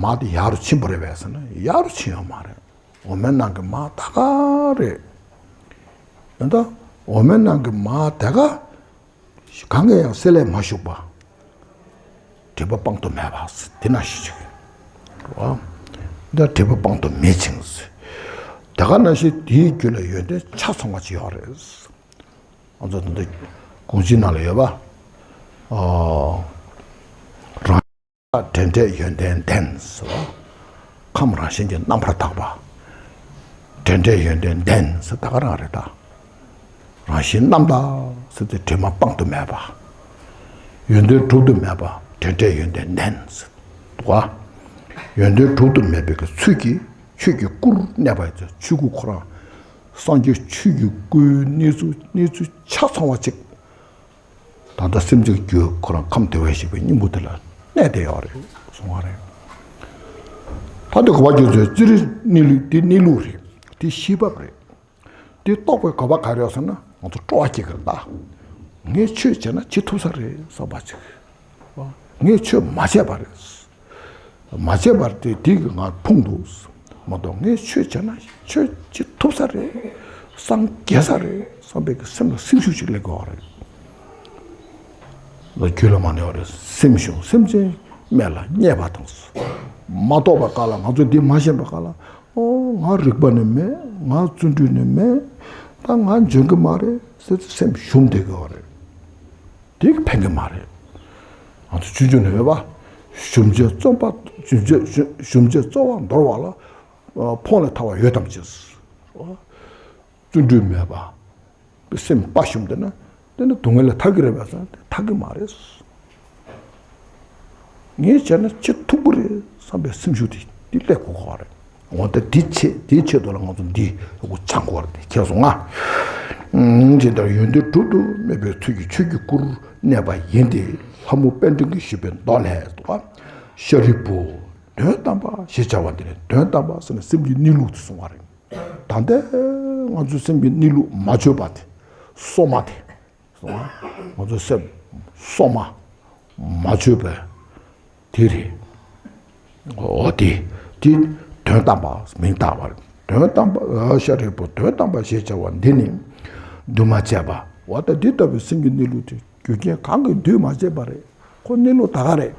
མར་དེ་ཡག་རུ་ཕྱིན་པ་རེད་པས་ཟེར་ན་ཡག་རུ་ཕྱིན་ཡོད་མ་རེད། འོ་མའི་ནང་གི་མར་ད་ག་རེད། ཡང་ད་འོ་མའི་ནང་གི་མར་ད་ག་གང་གིས་ཡང་བསྲེ་ལྷད་མ་ཞུགས་པ། སྒྲིབ་པ་སྤང་དུ་མེད་པ་དེ་ན་ཞུ་ཆོག་གི། འོ། འདི་སྒྲིབ་པ་སྤང་དུ་མེད་ཅིང་། ད་ག་ནང་བཞིན་དེའི་རྒྱུད་ལ་ཡོན་ཏན་ཆ་ཚང་བ་ཅིག་ཡོད་རེད། ང་ཚོ་འདི་དགོངས་གཞི་ནང་ལ་ཡོད་པ། ཨོ། རང་འབྲེལ་སྒྲའི་ཡོན་ཏན་ལྡན་ཟེར་བ། ཁམས་རང་བཞིན་གྱིས་རྣམ་པར་དག་པ། འབྲེལ་སྒྲའི་ཡོན་ཏན་ལྡན་ཟེར་ད་ག་རང་རེད་ད། རང་བཞིན་རྣམ་དག་ཟེར་ཏེ་དྲི་མ་སྤང་དུ་མེད་པ། ཡོན་ཏན་གྲུབ་ཏུ་མེད་པ་འབྲེལ་སྒྲའི་ཡོན་ཏན་ལྡན་ཟེར་བ། ཡོན་ཏན་གྲུབ་ཏུ་མེད་པའི་གི་ཚུལ་གྱིས་ཆོས་ཀྱི་སྐུར་གནས་པ་ཡིན་ཚེ་ཆོས་སྐུ་ཁོ་རང་། སངས་རྒྱས་ཆོས་ཀྱི་སྐུའི་གནས་ཚུལ་གནས་ཚུལ་ཆ་ཚང་བ་ཅིག་ད་ལྟ་སེམས་ཅན་རྒྱུད་ཁོ་རང་ཁམས་བདེ་བར་གཤེགས་པའི་སྙིང་པོ་དེ་ལ་གནས་བསྡད་ཡོད་རེད་གསུང་བ་རེད། ད་ལྟ་གོ་བ་རྒྱུ་མཚན་རྩོད་རིགས་གནས་ལུགས་དེ་གནས་ལུགས་རེད། དེ་ཤེས་བབ་རེད། དེ་རྟོགས་པའི་གོ་བ་ག་རེ་ཡོད་ཟེར་ན་ང་ཚོ་སྤྲོ་བ་སྐྱེ་གི་རེད་ད། ངས་ཆོས་བྱས་ན་བྱེད་ཐུབ་ས་རེད་བསམ་པ་ཅིག། ངས་ཆོས་མ་བྱས་པ་རེད། མ་བྱས་པར་དེ་དེ་གི་ང་ཕུང་འདུག་མ་གཏོགས་ངས་ཆོས་བྱས་ན་ཆོས་བྱེད་ཐུབ་ས་རེད། སངས་རྒྱས་ས་རེད་བསམ་པའི་གི་སེམས་ལ་སེམས་ཤུགས་ཤིག་སླེབས་དགོས་པ་རེད། ལ་རྒྱུད་ལ་མ་གནས་པ་རེད། སེམས་ཤུགས་སེམས་ཅན་སྨད་ལ་བརྙས་པ་དང་། མ་རྟོགས་པ་ག་ལ་ང་ཚོ་འདི་མ་ཤེས་པ་ག་ལ་ཨོ་ང་རིག་པ་ནི་མེད། ང་བརྩོན་འགྲུས་ནི་མེད། ད་ང་འཇོན་གི་མ་རེད་ཟེར་ཏེ་སེམས་ཞུམ་བསྡད་དགོས་པ་རེད། དེ་ཕན་གི་མ་རེད། ང་ཚོ་ཆུང་ཆུང་ནས་ཡོད་པ། ཞུམ་བྱེད་རྩོམ་པ་ཞུམ་བྱེད་ཞུམ་བྱེད་རྩོལ་བ་འདོར་བ་ལ་ཕོངས་ལས་ཐར་བ་ཡོད་དམ་ཅེས། བརྩོན་འགྲུས་མེད་པ། སེམས་དཔའ་ཞུམ་བསྡད་ན་དེ་ནི་སྡུག་བསྔལ་ལས་ཐར་གི་རེད་པས་ཟེར་ན་ཐར་གི་མ་རེད། ངས་བྱས་ན་བྱེད་ཐུབ་ཀྱི་རེད་བསམ་པའི་སེམས་ཤུགས་དེ་དེ་སླེབས་དགོས་ཀྱི་རེད། འོ་ད་དེ་ཆེད་དེའི་ཆེད་དུ་ལ་ང་ཚོ་འདི་ཡག་པོ་སྦྱང་དགོས་རེད་དེ་ཁྱེད་སོང་ང་། ཇི་ལྟར་ཡོན་ཏན་གྲུབ་ཏུ་མེད་པའི་ཚུལ་གྱིས་ཆོས་ཀྱི་སྐུར་གནས་པ་ཡིན་ཏེ། ལྷ་མོ་དཔལ་ལྡན་གྱིས་ཞུས་པའི་མདོ་ལས་འདུག་ག། ཤཱ་རིའི་བུ། དོན་དམ་པ་ཞེས་བྱ་བ་འདི་ནི་དོན་དམ་པ་ཟེར་ན་སེམས་ཀྱི་གནས་ལུགས་དེ་གསུང་བ་རེད། ད་ལྟའི་ང་ཚོའི་སེམས་ཀྱི་གནས་ལུགས་མ་བཅོས་པ་དེ་སོ་མ་དེ། ང་ཚོ་སེམས་སོ་མ་མ་བཅོས་པ་དེ་རེད། འོ་དེ་དེ་དོན་དམ་པ་མིང་བཏགས་པ་རེད། དོན་དམ་པ་ཤཱ་རིའི་བུ་དོན་དམ་པ་ཞེས་བྱ་བ་འདི་ནི་འདུས་མ་བྱས་པ། འོ་ད་འདི་ལྟ་བུའི་སེམས་ཀྱི་གནས་ལུགས་དེ་རྒྱུ་རྐྱེན་གང་གིས་འདུས་མ་བྱས་པ་རེད། ཁོ་གནས་ལུགས་ད་ག་རེད།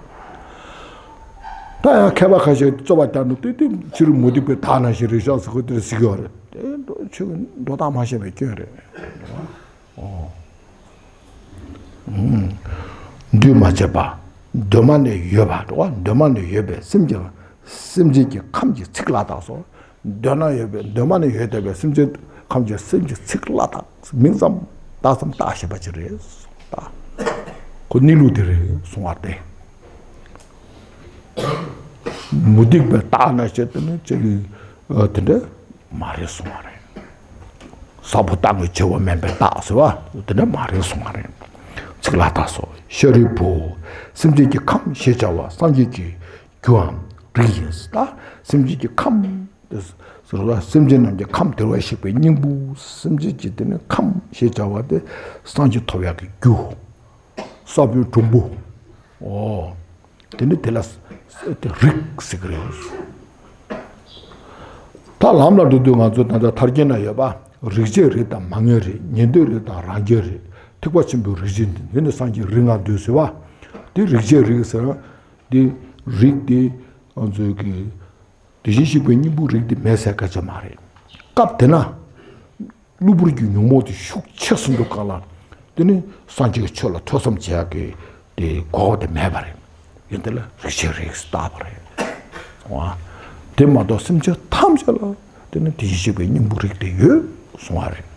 ད་ཡང་མཁས་པ་ཁ་ཤས་རྩོད་པ་རྒྱག་འདུག་སྟེ་དེ་ཕྱི་རོལ་མུ་སྟེགས་པའི་དག་ནང་བཞིན་རེད་ཤག་ཟེར་ཁོ་དེར་གཟིགས་ཡོད་རེད། དེ་འགྲོ་ཆོས་ཀྱི་འགྲོ་སྟངས་མ་ཤེས་པའི་སྐྱོན་རེད། འདུས་མ་བྱས་པ། གདོད་མ་ནས་ཡོད་པ་འགྲོ་བ། གདོད་མ་ནས་ཡོད་པའི་སེམས་ཀྱི་སེམས་ཅན་གྱི་ཁམས་ཀྱི་ཚིག་བླ་དྭགས་སོ། གདོད་ན་ཡོད་པའི་གདོད་མ་ནས་ཡོད་བསྡད་པའི་སེམས་ཅན་ཁམས་ཀྱི་སེམས་ཀྱི་ཚིག་བླ་དྭགས་མིང་ཙམ་བཏགས་ཙམ་བཏགས་ཤེས་པ་ཅིག་རེད། ད་ཁོ་གནས་ལུགས་དེ་རེད་གསུང་བ་སྟེ། མུ་སྟེགས་པའི་རྟགས་ན་བྱས་ཏེ་ནི་ཅིག་དེ་འདྲ་མ་རེད་གསུང་བ་རེད། ཟབ་པོ་རྟག་གི་བྱེད་པ་མིན་པའི་རྟགས་ཟེར་བ་དེ་འདྲ་མ་རེད་གསུང་བ་རེད། ཚིག་བླ་དྭགས་སོ། ཤཱ་རིའི་བུ། སེམས་ཅན་གྱི་ཁམས་ཞེས་བྱ་བ་སངས་རྒྱས་ཀྱི་རྒྱུའམ་རིགས་ཡིན། ད་སེམས་ཅན་གྱི་ཁམས། སེམས་ཅན་རྣམས་ཀྱི་ཁམས་དེར་བ་ཞིག་པའི་སྙིང་པོ། སེམས་ཅན་གྱི་དེ་ནི་ཁམས་ཞེས་བྱ་བ་དེ་སངས་རྒྱས་ཐོབ་ཡག་གི་རྒྱུ། ས་བོན་གྲུང་པོ། འོ། དེ་ནི་དེ་ལ་དེ་རིགས་ཟེར་གི་རེད། ད་ལམ་ལ་འགྲོ་དུས་ང་ཚོ་ད་ལྟ་ཐར་རྒྱན་ན་ཡོད་པ། རིགས་བྱས་རིགས་དང་མ་ངེས་རིགས། ཉན་ཐོས་རིགས་དང་རང་རྒྱལ་རིགས། ཐེག་པ་ཆེན་པོའི་རིགས་ཤེས་འདི་ནི་སངས་རྒྱས་རིགས་ལྔ་འདུས་ཟེར་བ། དེ་རིགས་བྱས་རིགས་ཟེར་ན། དེ་རིགས་དེ་ང་ཚོའི་གི་དེ་བཞིན་གཤེགས་པའི་སྙིང་པོ་རིགས་དེ་མེད་ཟེར་སྐད་ཆ་མ་རེད། སྐབས་དེ་ན། གློ་བུར་གྱི་ཉོན་མོངས་དེ་ཤུགས་ཆེ་སུ་འདུག་ག་ལ། དེ་ནི་སངས་རྒྱས་ཀྱི་ཆོས་ལ་ཐོས་བསམ་བྱེད་ཡག་གི་དེ་གོ་བ་དེ་མེད་པ་རེད། ཡིན་དེ་ལ་རིགས་བྱས་རིགས་བཏགས་པ་རེད། འོ། དེ་མ་གཏོགས་སེམས་ཅན་ཐམས་ཅད་ལ་དེ་ནི་དེ་བཞིན་གཤེགས་པའི་སྙིང་པོ་རིགས་དེ་ཡོད་གསུང་བ་རེད།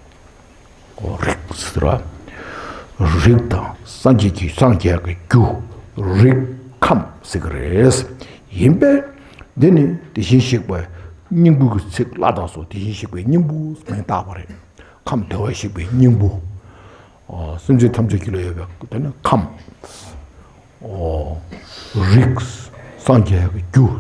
འོ་རིགས་ཟེར་བ། རིགས་དང་སངས་རྒྱས་ཀྱི་སངས་རྒྱས་ཀྱི་རྒྱུ། རིགས་ཁམས་ཟེར་གི་རེད། ཡིན་པས། འདི་ནི་དེ་བཞིན་གཤེགས་པའི་སྙིང་པོ་གི་ཚིག་བླ་དྭགས་སོ། དེ་བཞིན་གཤེགས་པའི་སྙིང་པོ་མིང་བཏགས་པ་རེད། ཁམས་དེར་བ་ཞིག་པའི་སྙིང་པོ། ཨ། སེམས་ཅན་ཐམས་ཅད་ཀྱི་ལ་ཡོད་པའི་དེ་ནི་ཁམས། ཨོ། རིགས། སངས་རྒྱས་ཀྱི་རྒྱུ།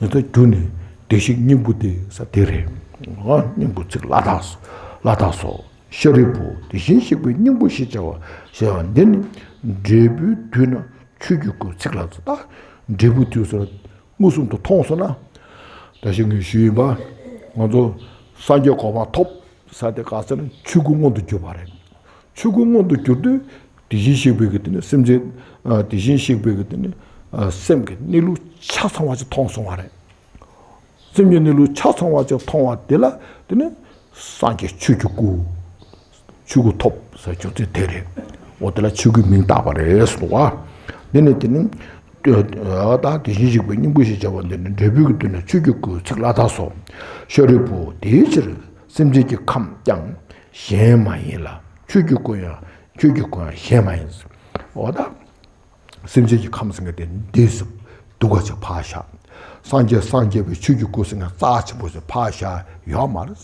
ཡིན་ད་རྒྱུ་ནི་བདེ་གཤེགས་སྙིང་པོ་སྟེ་ས་དེ་རེད། ཨ། སྙིང་པོ་ཚིག་བླ་དྭགས། བླ་དྭགས་སོ། ཤཱ་རིའི་བུ། དེ་བཞིན་གཤེགས་པའི་སྙིང་པོ་ཞེས་བྱ་བ་ཞེས་པ་འདི་ནི་འབྲས་བུའི་དུས་ན་ཆོས་ཀྱི་སྐུ་ཚིག་ལ་ཚོ། ད་འབྲས་བུ་དུས་སུ་མངོན་སུམ་དུ་མཐོང་སོང་ན། ད་ཞིག་ངས་ཞུས་ཡིན་པ། ང་ཚོ་སངས་རྒྱས་གོ་འཕང་ཐོབ་ས་དེ་ག་ཚོད་ན་ཆོས་སྐུ་མངོན་དུ་གྱུར་པ་རེད། ཆོས་སྐུ་མངོན་དུ་གྱུར་དུས་དེ་བཞིན་གཤེགས་པའི་གི་དེ་ནི་སེམས་ཅན། དེ་བཞིན་གཤེགས་པའི་གི་དེ་ནི་སེམས་ཀྱི་གནས་ལུགས་ཆ་ཚང་བ་ཞིག་མཐོང་སོང་བ་རེད། སེམས་ཀྱི་གནས་ལུགས་ཆ་ཚང་བ་ཅིག་མཐོང་བ་དེ་ལ་དེ་ནི་སངས་རྒྱས་ཆོས་ཀྱི་སྐུ། ཆོས་སྐུ་ཐོབ་ཟེར་རྒྱུ་དེ་དེ་རེད། འོ་དེ་ལ་ཆོས་སྐུའི་མིང་བཏགས་པ་རེད་ཟེར་བ། འདི་ནི་དེ་ནི། ད་དེ་བཞིན་གཤེགས་པའི་སྙིང་པོ་ཞེས་བྱ་བ་འདི་ནི་འབྲས་བུའི་གི་དུས་ན་ཆོས་ཀྱི་སྐུ་ཚིག་བླ་དྭགས་སོ། ཤཱ་རིའི་བུ། དེའི་ཕྱིར་སེམས་ཅན་གྱི་ཁམས་ཀྱང་གཞན་མ་ཡིན་ལ། ཆོས་ཀྱི་སྐུ་ཡང་ཆོས་ཀྱི་སྐུ་ཡང་གཞན་མ་ཡིན། འོ་ད། སེམས་ཅན་གྱི་ཁམས་ཟེར་མཁན་དེ་འདི་སུ་སྡུག་ག་ཅིག་ཕར་བཞག་སངས་རྒྱས་སངས་རྒྱས་པའི་ཆོས་ཀྱི་སྐུ་ཟེར་མཁན་རྩ་ཆེན་པོ་ཟེར་ཕར་བཞག་ཡོད་མ་རེད།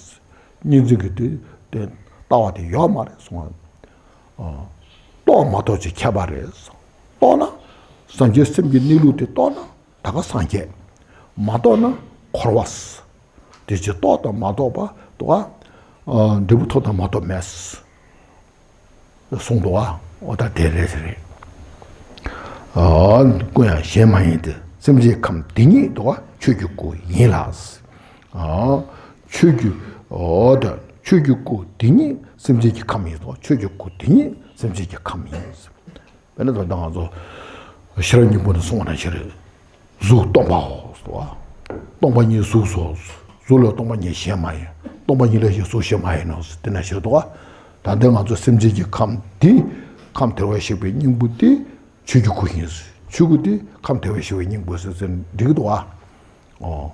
གཉིས་འཛིན་གྱི་དེ་དེ་ལྟ་བ་དེ་ཡོད་མ་རེད་གསུང་བ། རྟོགས་མ་རྟོགས་ཀྱི་ཁྱད་པར་རེད། རྟོགས་ན་སངས་རྒྱས་སེམས་ཀྱི་གནས་ལུགས་དེ་རྟོགས་ན་ད་ག་སངས་རྒྱས། མ་རྟོགས་ན་འཁོར་བ། དེ་ཅི་རྟོགས་དང་མ་རྟོགས་པ་དུ་བ། འབྲས་བུ་ཐོབ་དང་མ་ཐོབ་མེད། གསུངས་འདུག་བ། འོ་ད་དེ་རེད་ཟེར་རེད། ཨ། སྐུ་ཡང་གཞན་མ་ཡིན་ཏེ། སེམས་ཅན་ཁམས་དེ་ཉིད་དུ་བ་ཆོས་ཀྱི་སྐུ་ཡིན་ལ། ཨ། ཆོས་ཀྱི། འོ་ད་ཆོས་ཀྱི་སྐུ་དེ་ཉིད་སེམས་ཅན་གྱི་ཁམས་ཡིན་ཏོ། ཆོས་ཀྱི་སྐུ་དེ་ཉིད་སེམས་ཅན་གྱི་ཁམས་ཡིན། དཔེར་ན་ད་ལྟ་ང་ཚོ་ཤེས་རབ་སྙིང་པོ་ནས་གསུངས་པ་ནང་བཞིན་རེད། གཟུགས་སྟོང་པའོ། སྟོང་པ་ཉིད་གཟུགས་སོ། གཟུགས་ལས་སྟོང་པ་ཉིད་གཞན་མ་ཡིན། སྟོང་པ་ཉིད་ལས་གཞན་གཟུགས་གཞན་མ་ཡིན་ནོ། དེ་ནས་ཞེས་དོ། ད་ལྟ་ང་ཚོ་སེམས་ཅན་གྱི་ཁམས་འདི། ཁམས་དེར་བ་ཞིག་པའི་སྙིང་པོ་འདི་ཆོས་ཀྱི་སྐུ་ཡིན། ཆོས་སྐུ་འདི་ཁམས་དེར་བ་ཞིག་པའི་སྙིང་པོ་ཟེར་ཟེར་འགྲིག་གི་འདུག་ཨ། ཨོ།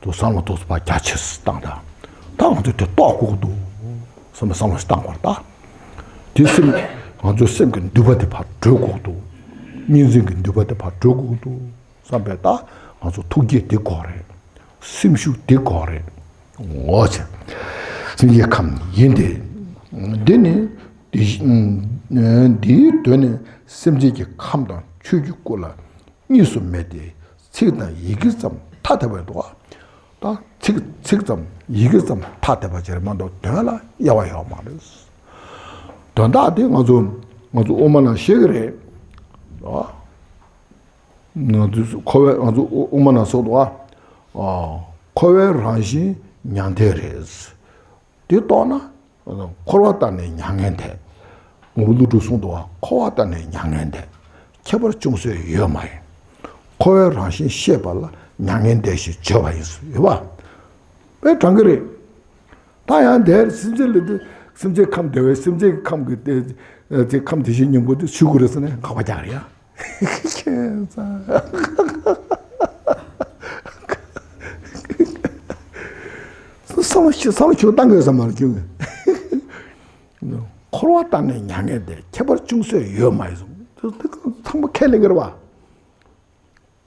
དུ་བསམ་བློ་ཏོག་ཙམ་ཕར་རྒྱ་ཆེ་སུ་བཏང་དང་། ད་ང་ཚོས་དེ་རྟོགས་དགོས་ཀྱི་འདུག་བསམ་པའི་བསམ་བློ་ཞིག་བཏང་བར་ད། དེ་སེམས། ང་ཚོའི་སེམས་ཀྱི་མདུད་པ་དེ་ཕར་གྲོལ་དགོས་ཀྱི་འདུག་གཉིས་འཛིན་གྱི་མདུད་པ་དེ་ཕར་གྲོལ་དགོས་ཀྱི་འདུག་བསམ་པའི་ད་ང་ཚོ་ཐུགས་བསྐྱེད་དེ་དགོས་རེད། སེམས་ཤུགས་དེ་དགོས་རེད། ངོ་ཆེ། སེམས་ཀྱི་ཁམས་ཡིན་ཏེ། འདི་ནི་དེ་བཞིན་འདིའི་དོན་ནི་སེམས་ཅན་གྱི་ཁམས་དང་ཆོས་ཀྱི་སྐུ་ལ་གཉིས་སུ་མེད་དེ། ཚིག་དང་ཡི་གེ་ཙམ་ཐ་དད་པ་འདུག་ཨ། ད་ཚིག་ཚིག་ཙམ་ཡི་གེ་ཙམ་ཐ་དད་པ་ཅིག་རེད་མ་གཏོགས་དོན་ལ་དབྱེ་བ་ཡོད་མ་རེད། དོན་དག་དེ་ང་ཚོ་ང་ཚོ་དབུ་མ་ནང་བཤད་ཀྱི་རེད། ཨ། ང་ཚོ་འཁོར་བའི་ང་ཚོ་དབུ་མ་ནང་གསུངས་འདུག་ཨ། འཁོར་བའི་རང་བཞིན་མྱང་འདས་རེད། དེ་རྟོགས་ན། འཁོར་བ་ལྟར་ནི་མྱ་ངན་འདས། ངོ་བོ་ཀླུ་སྒྲུབ་གསུངས་འདུག་བ། འཁོར་བ་ལྟར་ནི་མྱ་ངན་འདས། ཁྱད་པར་ཅུང་ཟད་ཡོད་མ་ཡིན། འཁོར་བའི་རང་བཞིན་ཤེས་པ་ལ་མྱ་ངན་འདས་ཞེས་བརྗོད་པ་ཡིན་ཟེར་ཡོད་པ། དཔེ་དྲང་གི་རེད། ད་ཡང་དེར་སེམས་ཅན་ལ་དེ་སེམས་ཅན་ཁམས་བདེ་བའི་སེམས་ཅན་གྱི་ཁམས་ཀྱི་དེ་དེ་ཁམས་དེ་བཞིན་སྙིང་པོ་དེ་ཆོས་སྐུ་རེད་ཟེར་ནས་དགག་པ་རྒྱག་རེད་ཡ། ཁྱེད་ཚ། བསམ་བློ་ཞིག་བསམ་བློ་ཞིག་བཏང་དགོས་བསམ་པ་ལ་བྱུང་། འཁོར་བ་བཏང་ནས་མྱ་ངན་འདས། ཁྱད་པར་ཅུང་ཟད་ཡོད་མ་ཡིན་གསུངས། དེ་དེ་ཚང་མ་ཁས་ལེན་གྱི་རེད་བ།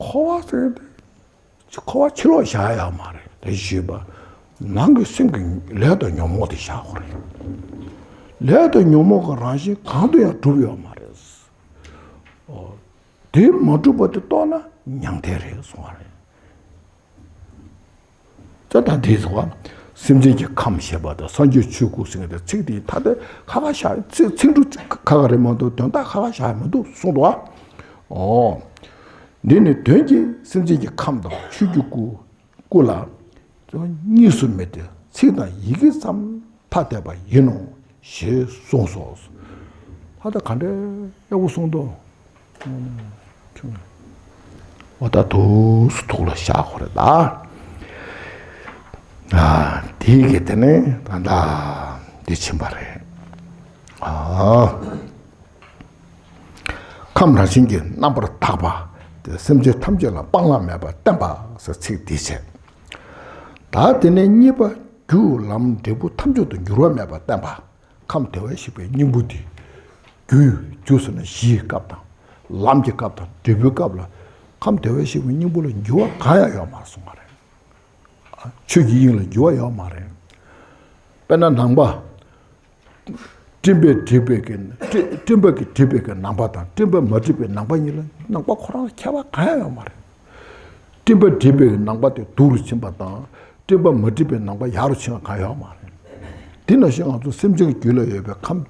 འཁོར་བ་ཟེར་དེ། འཁོར་བ་ཕྱིར་ལོག་བཞག་ཡ་མ་རེད། དེ་ཞུས་པ། ནང་གི་སེམས་ཀྱི་ལས་དང་ཉོན་མོངས་དེ་བཞག་དགོས་རེད། ལས་དང་ཉོན་མོངས་ཀྱི་རང་བཞིན་གང་དུ་ཡང་གྲུབ་ཡོད་མ་རེད། ཨོ། དེ་མ་གྲུབ་པ་དེ་རྟོགས་ན་མྱང་འདས་རེད་གསུང་བ་རེད། ད་ལྟ་དེའི་ཚོ་བ། སེམས་ཅན་གྱི་ཁམས་ཞེས་པ་དང་སངས་རྒྱས་ཆོས་སྐུ་ཟེར་མཁན་དེ་ཚིག་དེ་ད་ལྟ་ཁ་ཁ་བཞག་ཚིག་ཚིག་འབྲུ་ཁ་ཁ་རེད་མ་གཏོགས་དོན་དག་ཁ་ཁ་བཞག་མི་འདུག་གསུངས་འདུག་ཨ། ཨོ། འདི་ནི་དོན་གྱིས་སེམས་ཅན་གྱི་ཁམས་དང་ཆོས་ཀྱི་སྐུ། སྐུ་ལ་གཉིས་སུ་མེད་དེ་ཚིག་དང་ཡི་གེ་ཙམ་ཐ་དད་པ་ཡིན་ནོ་ཞེས་གསུངས་སོ། ད་ལྟ་ག་འདྲའི་ཡག་པོ་གསུངས་འདུག་འོ་ད་ཐུགས་སུ་ཐུགས་ལ་བཞག་དགོས་རེད་ད། ཨ། དེའི་གི་དེ་ནས་ད་ལྟ་འདི་ཕྱིན་པ་རེད། ཨ། ཁམས་རང་བཞིན་གྱིས་རྣམ་པར་དག་པ། དེ་སེམས་ཅན་ཐམས་ཅད་ལ་སྤང་བླང་མེད་པར་བསྟན་པ་ཟེར་ཚིག་འདི་བྱས། ད་དེ་ནས་གཉིས་པ་རྒྱུ་ལམ་འབྲས་བུ་ཐམས་ཅད་དུ་འགྱུར་བ་མེད་པར་བསྟན་པ། ཁམས་བདེ་བར་གཤེགས་པའི་སྙིང་པོ་འདི། རྒྱུ་རྒྱུ་ཟེར་ན་གཞིའི་སྐབས་དང་། ལམ་གྱི་སྐབས་དང་འབྲས་བུའི་སྐབས་ལ། ཁམས་བདེ་བར་གཤེགས་པའི་སྙིང་པོ་ལ་འགྱུར་བ་གང་ཡང་ཡོད་མ་རེད་གསུངས་པ་རེད། ཆོས་ཀྱི་དབྱིངས་ལ་འགྱུར་བ་ཡོད་མ་རེད། དཔེར་ན་ནང་པ། སྤྲིན་པས་བསྒྲིབས་པའི་གི་སྤྲིན་སྤྲིན་པ་གིས་བསྒྲིབས་པའི་གི་ནང་པ་དང་སྤྲིན་པས་མ་བསྒྲིབས་པའི་ནང་པ་གཉིས་ལ་ནང་པ་ཁོ་རང་ལ་ཁྱད་པར་གང་ཡང་ཡོད་མ་རེད། སྤྲིན་པས་བསྒྲིབས་པའི་ནང་པ་དེ་སྡུག་རུ་ཕྱིན་པ་དང་སྤྲིན་པས་མ་བསྒྲིབས་པའི་ནང་པ་ཡག་རུ་ཕྱིན་པ་གང་ཡང་ཡོད་མ་རེད། དེ་ནང་བཞིན་ང་ཚོ་སེམས་ཅན་གྱི་རྒྱུད་ལ་ཡོད་པའི་ཁམས་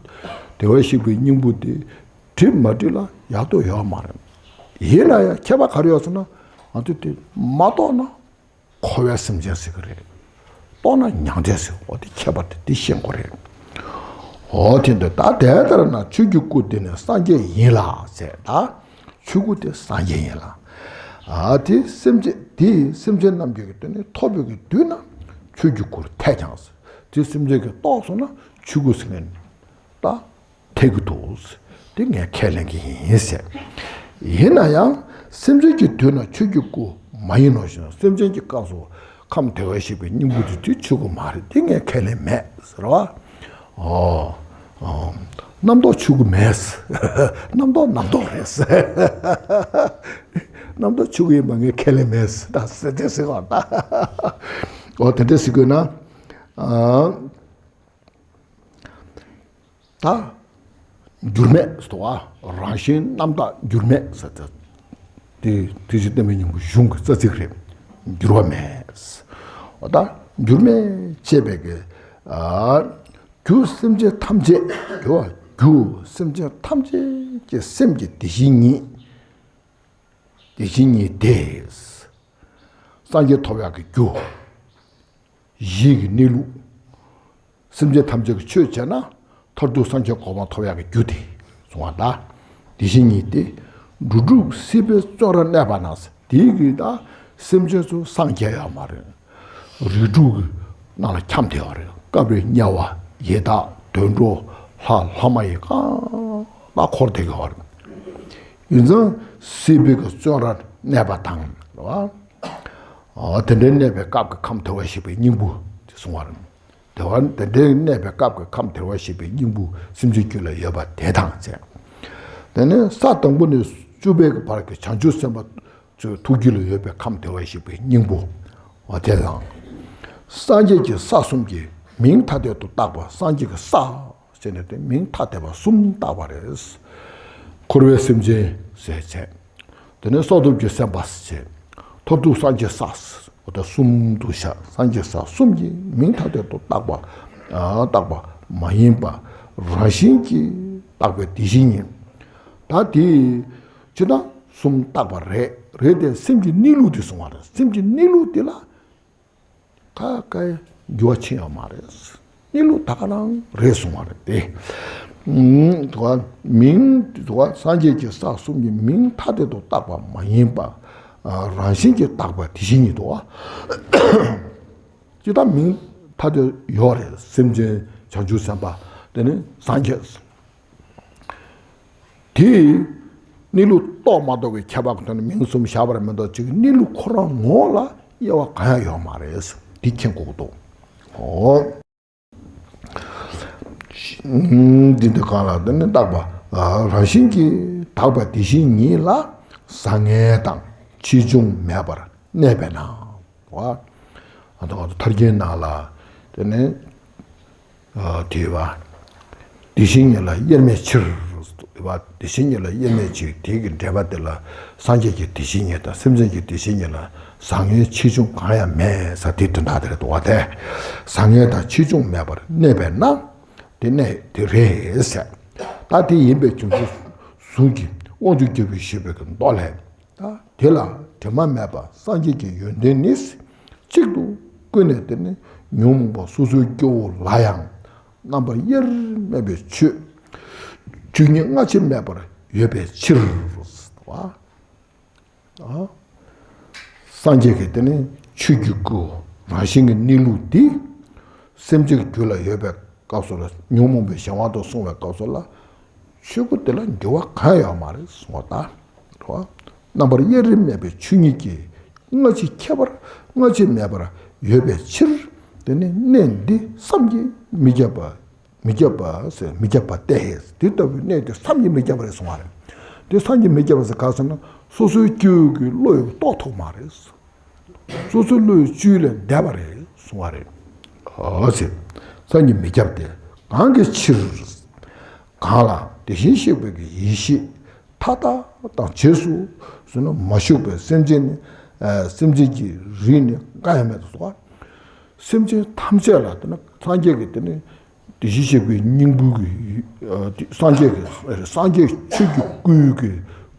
བདེ་བར་གཤེགས་པའི་སྙིང་པོ་དེ་བསྒྲིབས་མ་བསྒྲིབས་ལ་ཡག་ཏུ་ཡོད་མ་རེད། ཡིན་ན་ཡང་ཁྱད་པར་ག་རེ་ཡོད་ཟེར་ན། ང་ཚོ་དེ་མ་རྟོགས་ན། འཁོར་བའི་སེམས་ཅན་ཟེར་གི་རེད། རྟོགས་ན་མྱང་འདས་ཟེར་གི། འོ་དེ་ཁྱད་པར་དེ་དེ་ཤེས་དགོས་རེད། འོ་དེ་འདྲ་ད་དེ་ལྟར་ན་ཆོས་ཀྱི་སྐུ་དེ་ནི་སངས་རྒྱས་ཡིན་ལ་ཟེར་ད། ཆོས་སྐུ་དེ་སངས་རྒྱས་ཡིན་ལ། ཨ་དེ་སེམས་ཅན་དེ་སེམས་ཅན་རྣམས་ཀྱི་གི་དེ་ནི་ཐོབ་པའི་གི་དུས་ན་ཆོས་ཀྱི་སྐུར་ཐལ་ཀྱང་ཟེར། དེ་སེམས་ཅན་གྱིས་རྟོགས་སོང་ན་ཆོས་སྐུ་ཟེར་མཁན་ད། ཐེག་གི་འདུག་དེ་ངས་ཁས་ལེན་གྱི་ཡིན་ཟེར། ཡིན་ན་ཡང་སེམས་ཅན་གྱི་དུས་ན་ཆོས་ཀྱི་སྐུ་མ་ཡིན་ནོ་ཞེ་ན། སེམས་ཅན་གྱི་སྐབས་སུ་ཁམས་བདེ་བར་གཤེགས་པའི་སྙིང་པོ་དེ་དུས་ཆོས་སྐུ་མ་རེད། དེ་ངས་ཁས་ལེན་མེད་ཟེར་བ། ཨོ། ཨོ། རྣམ་རྟོག་ཆོས་སྐུ་མེད། རྣམ་རྟོག་རྣམ་རྟོག་རེད། རྣམ་རྟོག་ཆོས་སྐུ་ཡིན་པ་ངས་ཁས་ལེན་མེད་ད་ཟེར་དེ་ཟེར་བ་ད། ཨོ་དེ་འདྲ་ཟེར་དགོས་ན། ཨ། ད། འགྱུར་མེད་ཟེར་བ། རང་བཞིན་རྣམ་དག་འགྱུར་མེད་ཟེར་ཏེ། དེ་དེ་ཅི་བསྟན་པའི་སྙིང་པོ་གཞུང་གི་རྩ་ཚིག་རེད། འགྱུར་བ་མེད། འོ་ད་འགྱུར་མེད་ཅེས་པའི་གི། ཨ། རྒྱུ་སེམས་ཅན་ཐམས་ཅད་འགྱུར་བ་རྒྱུ་སེམས་ཅན་ཐམས་ཅད་ཀྱི་སེམས་ཀྱི་དེ་བཞིན་ཉིད། དེ་བཞིན་ཉིད་དེ། སངས་རྒྱས་ཐོབ་ཡག་གི་རྒྱུ། གཞི་གི་གནས་ལུགས། སེམས་ཅན་ཐམས་ཅད་ཀྱི་ཆོས་བྱས་ན་མཐར་ཐུག་སངས་རྒྱས་གོ་འཕང་ཐོབ་ཡག་གི་རྒྱུ་དེ་གསུང་བ་ལ། དེ་བཞིན་ཉིད་དེ། འགྲོ་དྲུག་སྲིད་པའི་བཙོན་རར་གནས་པ་ན། དེའི་གི་ད་སེམས་ཅན་ཚོ་སངས་རྒྱས་ཡོད་མ་རེད། རིགས་དྲུག་གི་ནང་ལ་འཁྱམས་བསྡད་ཡོད་རེད། སྐབས་རེ་དམྱལ་བ། ཡི་དྭགས། དུད་འགྲོ། ལྷ་ལྷ་མ་ཡིན་གང་ལ་འཁོར་བསྡད་ཡོད་རེད། ཡིན་ཙང་སྲིད་པའི་གི་བཙོན་རར་གནས་པ་དང་། རེད་བ། ཨ། དེ་འདྲའི་གནས་པའི་སྐབས་ཀྱི་ཁམས་བདེ་བར་གཤེགས་པའི་སྙིང་པོ་དེ་གསུང་བ་རེད། དེ་བ་དེ་འདྲའི་གནས་པའི་སྐབས་ཀྱི་ཁམས་བདེ་བར་གཤེགས་པའི་སྙིང་པོ་སེམས་ཅན་རྒྱུད་ལ་ཡོད་པ་དེ་དང་བཅས། དེ་ནས་ས་དང་པོ་ནས་བཅུ་པའི་བར་གྱི་བྱང་ཆུབ་སེམས་དཔའ་ཚོའི་ཐུགས་རྒྱུད་ལ་ཡོད་པའི་ཁམས་བདེ་བར་གཤེགས་པའི་སྙིང་པོ། འོ་དེ་དང་། སངས་རྒྱས་ཀྱི་ས་གསུམ་གྱི་མིང་ཐ་དད་དུ་བཏགས་པ། སངས་རྒྱས་ཀྱི་ས་ཟེར་ནས་དེ་མིང་ཐ་དད་པ་གསུམ་བཏགས་པ་རེད། འཁོར་བའི་སེམས་ཅན་ཟེར་བྱས། དེ་ནས་སྲོག་ཐོབ་ཀྱི་སེམས་དཔའ་ཟེར་བྱས། མཐར་ཐུག་སངས་རྒྱས་ས་ཟེར་བ་དེ་གསུམ་དུ་བཞག་སངས་རྒྱས་ས་གསུམ་གྱི་མིང་ཐ་དད་དུ་བཏགས་པ། ཨ། བཏགས་པ་མ་ཡིན་པ། རང་བཞིན་གྱིས་བཏགས་པའི་དེ་བཞིན་ཉིད། ད་དེ་ཅི་ད་གསུམ་བཏགས་པ་རེད། རེད་དེ་སེམས་ཀྱི་གནས་ལུགས་དེ་གསུང་བ་རེད། སེམས་ཀྱི་གནས་ལུགས་དེ་ལ། ད་གའི་འགྱུར་བ་ཕྱིན་ཡོད་མ་རེད། གནས་ལུགས་ད་ག་རང་རེད་གསུང་བ་རེད་དེ། ཨུམ། དུ་བ་མིང་དུ་བ་སངས་རྒྱས་ཀྱི་ས་གསུམ་གྱི་མིང་ཐ་དད་དུ་བཏགས་པ་མ་ཡིན་པ། ཨ། རང་བཞིན་གྱིས་བཏགས་པ་དེ་བཞིན་ཉིད་དུ་བ། ཅི་ད་མིང་ཐ་དད་ཡོད་རེད། སེམས་ཅན་བྱང་ཆུབ་སེམས་དཔའ་དེ་ནི་སངས་རྒྱས། དེ་ གནས་ལུགས་རྟོགས་མ་རྟོགས་ཀྱི་ཁྱད་པར་གྱི་ཐོག་ནས་མིང་གསུམ་བཞག་པ་རེད་མ་གཏོགས་ཅིག་གནས་ལུགས་ཁོ་རང་ངོ་ལ་དབྱེ་བ་གང་ཡང་ཡོད་མ་རེད། འདི་མཁྱེན་དགོས་ཀྱི་འདུག་ཨོ། འདི་འདི་གང་ལ་དེ་ནི་བརྟགས་པ། རང་བཞིན་གྱིས་དག་པ་དེ་བཞིན་ཉིད་ལ་བཟང་ངན་དང་ཆེ་ཆུང་མེད་པར་གནས་པས་ན། བ། ཨ་ད་ཐར་རྒྱན་ནང་ལ་དེ་ནི་དེ་བ། དེ་བཞིན་ཉིད་ལ་དབྱེར་མེད་ཕྱིར། བ། དེ་བཞིན་ཉིད་ལ་དབྱེར་མེད་ཕྱིར་དེ་གི་འགྲེལ་པ་དེ་ལ་སངས་རྒྱས་ཀྱི་དེ་བཞིན་ཉིད་དང་སེམས་ཅན་གྱི་དེ་བཞིན་ཉིད་ལ་བཟང་ངན་ཆེ་ཆུང་གང་ཡང་མེད་ཟེར་དེ་དོན་དག་དེ་རེད་འདུག་བ། དེ་བཟང་ངན་དང་ཆེ་ཆུང་མེད་པར་གནས་པས་ན་དེ་གནས་དེ་རེད་ཟེར། ད་དེ་ཡིན་པའི་རྒྱུ་མཚན་ཟུང་གིས་དབང་ཕྱུག་རྒྱལ་པོས་ཞུས་པའི་གི་མདོ་ལས། ད་དེ་ལ་དྲི་མ་མེད་པ་སངས་རྒྱས་ཀྱི་ཡོན་ཏན་ནི། གཅིག་ཏུ་ཀུན་ནས་དེ་ནི་ཉོན་མོངས་པ་སོ་སོའི་སྐྱེ་བོ་ལ་ཡང་རྣམ་པར་དབྱེར་མེད་པའི་ཆོས་ཆོས་ཉིད་སྔ་ཕྱི་མེད་པར་ཡོད་པའི་ཕྱིར། བ། ཨ། སངས་རྒྱས་ཀྱི་དེ་ནི་ཆོས་ཀྱི་སྐུ་རང་བཞིན་གྱི་གནས་ལུགས་འདི་སེམས་ཅན་རྒྱུད་ལ་ཡོད་པའི་སྐབས་སུ་ལ་ཉོན་མོངས་པའི་གཞན་དབང་དུ་སོང་བའི་སྐབས་སུ་ལ་ཆོས་སྐུ་དེ་ལ་འགྱུར་བ་གང་ཡང་ཡོད་མ་རེད་གསུངས་པ་ལྟར། རྣམ་པར་དབྱེར་མེད་པའི་ཆོས་ཉིད་ཀྱི་སྔ་ཕྱི་ཁྱད་པར་སྔ་ཕྱི་མེད་པར་ཡོད་པའི་ཕྱིར། དེ་ནི་གནས་འདི་བསམ་གྱིས་མི་ཁྱབ་པ། མི་ཁྱབ་པ་ཟེར་མི་ཁྱབ་པ་སྟེ། དེ་ལྟ་བུའི་གནས་དེ་བསམ་གྱིས་མི་ཁྱབ་པ་རེད་གསུང་བ་རེད། དེ་བསམ་གྱིས་མི་ཁྱབ་པ་ཟེར་ག་ཟེར་ན་སོ་སོའི་སྐྱེ་བོ་གི་བློ་ཡིས་རྟོགས་ཐུབ་མ་རེད། སོ་སོའི་བློ་ཡི་བཅུད་ལས་འདས་པ་རེད་གསུང་བ་རེད། ཨོ་ཟེར། བསམ་གྱིས་མི་ཁྱབ་སྟེ། གང་གི་ཕྱིར། གང་ལ་དེ་བཞིན་གཤེགས་པའི་གི་ཡེ་ཤེས་མཐའ་དག་དང་རྗེས་སུ་ཟེར་ན་མ་ཞུགས་པའི་སེམས་ཅན་ནི། ཨ། སེམས་ཅན་གྱི་རིགས་ནི་འགའ་ཡང་མེད་དོ། སེམས་ཅན་ཐམས་ཅད་ལ་དེ་ནི་སངས་རྒྱས་ཀྱི་དེ་ནི་དེ་བཞིན་གཤེགས་པའི་སྙིང་པོ་གི། ཨ། སངས་རྒྱས་ཀྱི་སངས་རྒྱས་ཆོས་ཀྱི་སྐུ་གི་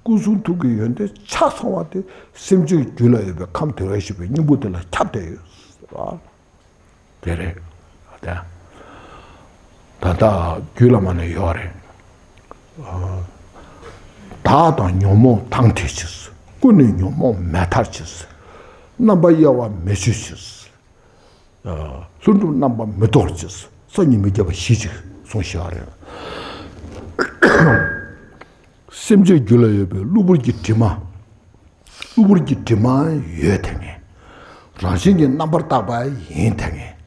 སྐུ་གསུང་ཐུགས་ཀྱི་ཡོན་ཏན་ཆ་ཚང་བ་དེ་སེམས་ཅན་རྒྱུད་ལ་ཡོད་པའི་ཁམས་དེ་བས་གཤེགས་པའི་སྙིང་པོ་དེ་ལ་ཁྱབ་བསྡད་ཡོད། དེ་རེད། དེ་ད་ལྟ་རྒྱུད་བླ་མ་ནས་ཡོད་རེད། བདག་དང་ཉོན་མོངས་དང་བྲལ་ཕྱིར། ཀུན་ནས་ཉོན་མོངས་མེད་ཐར་ཕྱིར། རྣམ་པར་དབྱེ་བ་མི་ཆོད་ཕྱིར། ལྷུན་གྲུབ་རྣམ་པར་མི་རྟོག་ཅིང་བསམ་གྱིས་མི་ཁྱབ་པ་ཞེས་གཅིག་གསུངས་བཞག་རེད། སེམས་ཅན་རྒྱུད་ལ་ཡོད་པའི་གློ་བུར་གྱི་དྲི་མ། གློ་བུར་གྱི་དྲི་མ་ཡོད་དེ་ངེས། རང་བཞིན་གྱིས་རྣམ་པར་དག་པ་ཡིན་དེ་ངེས།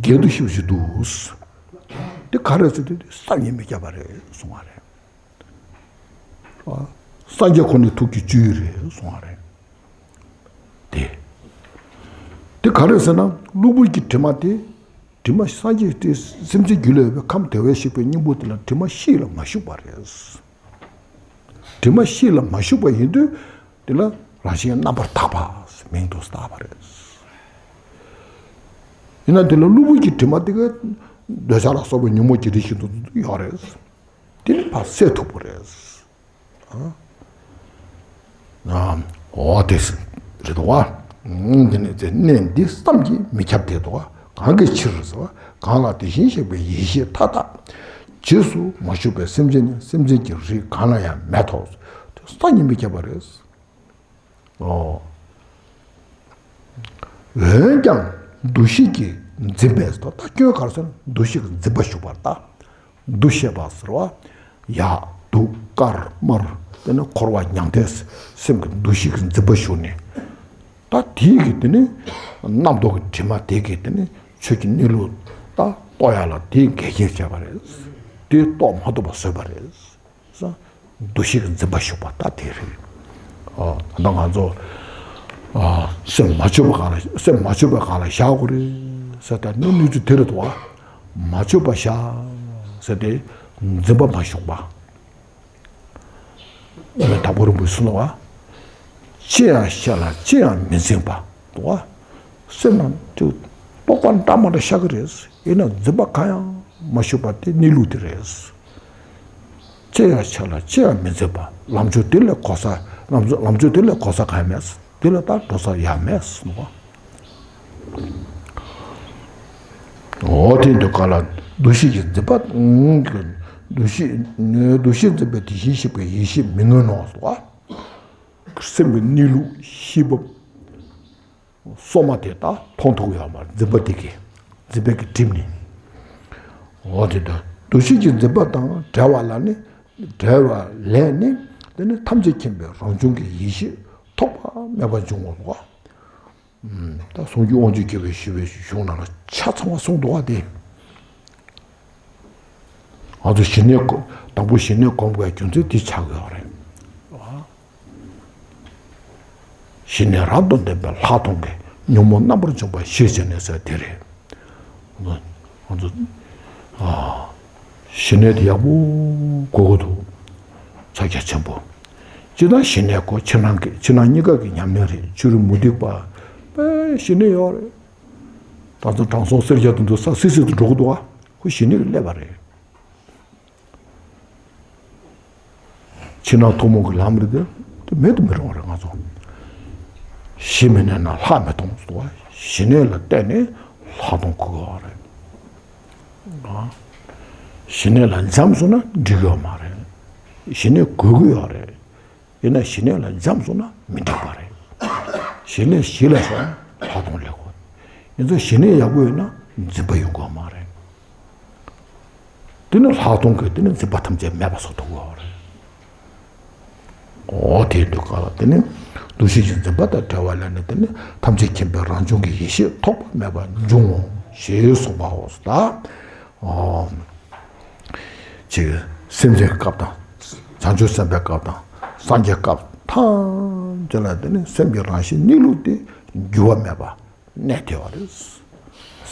འགལ་འདུ་ཞེ་པོ་ཞིག་འདུག་དེ་ག་རེ་ཟེར་དུས་བསམ་གྱིས་མི་ཁྱབ་པ་རེད་གསུང་བ་རེད། སངས་རྒྱས་ཁོ་ནའི་ཐུགས་ཀྱི་སྤྱོད་ཡུལ་རེད་གསུང་བ་རེད། དེ། དེ་ག་རེ་ཟེར་ན་གློ་བུར་གྱི་དྲི་མ་དེ། དྲི་མ་སངས་རྒྱས་དེ་སེམས་ཅན་རྒྱུད་ལ་ཡོད་པའི་ཁམས་དེ་བས་གཤེགས་པའི་སྙིང་པོ་དེ་ལ་དྲི་མ་གཤིས་ལ་མ་ཞུགས་པ་རེད། དྲི་མ་གཤིས་ལ་མ་ཞུགས་པ་ཡིན་དུས་དེ་ལ་རང་བཞིན་རྣམ་པར་དག་པ་མིང་དུ་བཏགས་པ་རེད། ཡིན་ན་དེ་ལ་གློ་བུར་གྱི་དྲི་མ་དེ་ག་འདོད་ཆགས་ལ་སོགས་པའི་ཉོན་མོངས་ཀྱི་རིགས་ཤིག་ཏུ་ཡོད་རེད། དེ་ནི་ཕར་སེལ་ཐུབ་པ་རེད། ཨ། འོ་དེ་རེད་དོ། ཨ། འདི་ནི་དེ་གནས་འདི་བསམ་གྱིས་མི་ཁྱབ་སྟེ་དོ། གང་གི་ཕྱིར་ཟེར་བ། གང་ལ་དེ་བཞིན་གཤེགས་པའི་ཡེ་ཤེས་མཐའ་དག་རྗེས་སུ་མ་ཞུགས་པའི་སེམས་ཅན་ནི་སེམས་ཅན་གྱི་རིགས་གང་ལ་ཡང་མེད་དོ། དེ་བསམ་གྱིས་མི་ཁྱབ་པ་རེད། ཨོ། འོན་ཀྱང་འདུ་ཤེས་ཀྱིས་འཛིན་པས་སོ། ད་སྐྱོན་ག་རེ་ཟེར་ན་འདུ་ཤེས་ཀྱིས་འཛིན་པ་ཞུགས་པར་ཐལ། འདུ་ཤེས་པ་ཟེར་བ། ཡག་སྡུག་དཀར་དམར་དེ་ནི་འཁོར་བ་མྱང་འདས་སེམས་ཀྱི་འདུ་ཤེས་ཀྱིས་འཛིན་པ་ཞུགས་ནས། ད་དེའི་གི་དེ་ནི་རྣམ་རྟོག་གི་དྲི་མ་དེ་གིས་དེ་ནི་ཆོས་ཀྱི་གནས་ལུགས་ད་རྟོགས་ཡ་ལ་དེ་འགལ་རྐྱེན་བྱས་པ་རེད། དེ་རྟོགས་མ་ཐུབ་པ་བཟོས་པ་རེད། འདུ་ཤེས་ཀྱི་འཛིན་པ་ཞུགས་པ་ད་དེ་རེད། ཨ། ད་ང་ཚོ། ཨ། སེམས་མ་བཅོས་པ་གང་ལ་སེམས་མ་བཅོས་པ་གང་ལ་བཞག་དགོས་རེད་ཟེར་ད་ནི་གནས་ཚུལ་དེ་རེད་དོ། མ་བཅོས་པ་བཞག་ཟེར་ཏེ་འཛིན་པ་མ་ཞུགས་པ། ཨ་ནི་དྭགས་པོ་རིན་པོ་ཆེས་གསུངས་པ། ཅི་ཡང་བྱ་ལ་ཅི་ཡང་མི་འཛིན་པ། དོ། སེམས་ནང་དུ་རྟོག་པ་འདྲ་མ་འདྲ་ཤར་གི་རེད། ཡིན་ན་འཛིན་པ་གང་ཡང་མ་ཞུགས་པ་དེ་གནས་ལུགས་དེ་རེད། ཅི་ཡང་བྱ་ལ་ཅི་ཡང་མི་འཛིན་པ། ལམ་མཆོག་དེ་ལས་གོལ་ས། ལམ་ལམ་མཆོག་དེ་ལས་གོལ་ས་གང་ཡང་མེད། དེ་ལས་ད་འགྲོ་ས་ཡང་མེད་ཟེར་ནོ། འོ་དེ་འདུག་ག་ལ་འདུ་ཤེས་ཀྱི་འཛིན་པ། འདུ་ཤེས་འདུ་ཤེས་འཛིན་པའི་དེ་བཞིན་གཤེགས་པའི་ཡེ་ཤེས་མི་མངོན་ནོ་ཟེར་བ། སེམས་ཀྱི་གནས་ལུགས་ཤེས་བབ། སོ་མ་དེ་དག་མཐོང་ཐུབ་ཡོད་མ་རེད། འཛིན་པ་དེ་གིས། འཛིན་པའི་གི་སྒྲིབ་ནི། འོ་དེ་དག་འདུ་ཤེས་ཀྱི་འཛིན་པ་དང་བྲལ་བ་ལ་ནི་ བྲལ་བ་ལས་ནི་དེ་ནི་ཐམས་ཅད་མཁྱེན་པའི་རང་བྱུང་གི་ཡེ་ཤེས་ཐོགས་པ་མེད་པ་འབྱུང་ངོ་། ད་གསུང་རྒྱུན་དབང་ཕྱུག་རྒྱལ་པོས་ཞུས་པའི་གཞུང་ནང་ལ་ཆ་ཚང་བ་གསུངས་འདུག་བ་དེ། ང་ཚོ་ཞི་གནས་སྒོམ། དང་པོ་ཞི་གནས་སྒོམ་དགོས་རྒྱུ་མཚན་འདི་ཆགས་ཡོད་རེད། ཞི་གནས་རབ་ཏུ་ལྡན་པའི་ལྷག་མཐོང་གིས་ཉོན་མོངས་རྣམ་པར་འཇོམས་པ་ཞེས་བྱ་ནས་ཟེར་དེ་རེད། ང་ཚོ་ཞི་གནས་དེ་ཡག་པོ་དགོས་ཀྱི་འདུག་ཕྱག་རྒྱ་ཆེན་པོ། སྤྱིར་བཏང་ཞི་གནས་ཁོ་ཕྱི་ནང་གི་ཕྱི་ནང་གཉིས་ཀ་གི་ཉམས་ལེན་རེད། ཕྱི་རོལ་མུ་སྟེགས་པ་དཔེ་ཞི་གནས་ཡོད་རེད། ད་ཚོ་དྲང་སྲོང་གསེར་རྒྱལ་དེ་ཚོ་ས་སིལ་སིལ་དུ་འགྲོ་གི་འདུག་བ། ཁོ་ཞི་གནས་ཀྱི་སླེབས་པ་རེད། ཕྱི་ནང་ཐུན་མོང་གི་ལམ་རེད་དེ། དེ་མེད་དུ་མི་རུང་བ་རེད། ང་ཚོ་ཞི་མི་གནས་ན་ལྷག་མི་མཐོང་ཟེར་བ། ཞི་གནས་ལ་བརྟེན་ནས་ལྷག་མཐོང་དགོས་ཀྱི་ཡོད་རེད། ཞི་གནས་ལ་འཇམ་སོང་ན་འགྲིག་གི་ཡོད་མ་རེད། ཞི་གནས་དགོས་ཀྱི་ཡོད་རེད། ཡིན་ན་ཞི་གནས་ལ་འཇམ་སོང་ན་མི་འགྲིག་པ་རེད། ཞི་གནས་ཞི་ལ་སོང་ན་ལྷག་མཐོང་སླེབས་དགོས། ཡིན་ཙང་ཞི་གནས་ཡག་པོ་ཡོད་ན་འཛིན་པ་ཡོང་གི་ཡོད་མ་རེད། དེ་ནི་ལྷག་མཐོང་གིས་དེ་ནི་འཛིན་པ་ཐམས་ཅད་མེད་པ་བཟོ་ཐུབ་ཀྱི་ཡོད་རེད། འོ་དེ་འདུག་ག་ལ། དེ་ནི་འདུ་ཤེས་ཀྱི་འཛིན་པ་དང་བྲལ་བ་ལས་ནི་དེ་ནི་ཐམས་ཅད་མཁྱེན་པའི་རང་བྱུང་གི་ཡེ་ཤེས་ཐོགས་པ་མེད་པ་འབྱུང་ངོ་ཞེས་གསུངས་པའོ། ད་ཨོ་ཅིག་སེམས་ཅན་སྐབས་དང་། བྱང་ཆུབ་སེམས་དཔའི་སྐབས་དང་། སངས་རྒྱས་སྐབས་ཐམས་ཅད་ལ་དེ་ནི་སེམས་ཀྱི་རང་བཞིན་གནས་ལུགས་དེ་འགྱུར་བ་མེད་པ་གནས་ཐེབས་པ་རེད།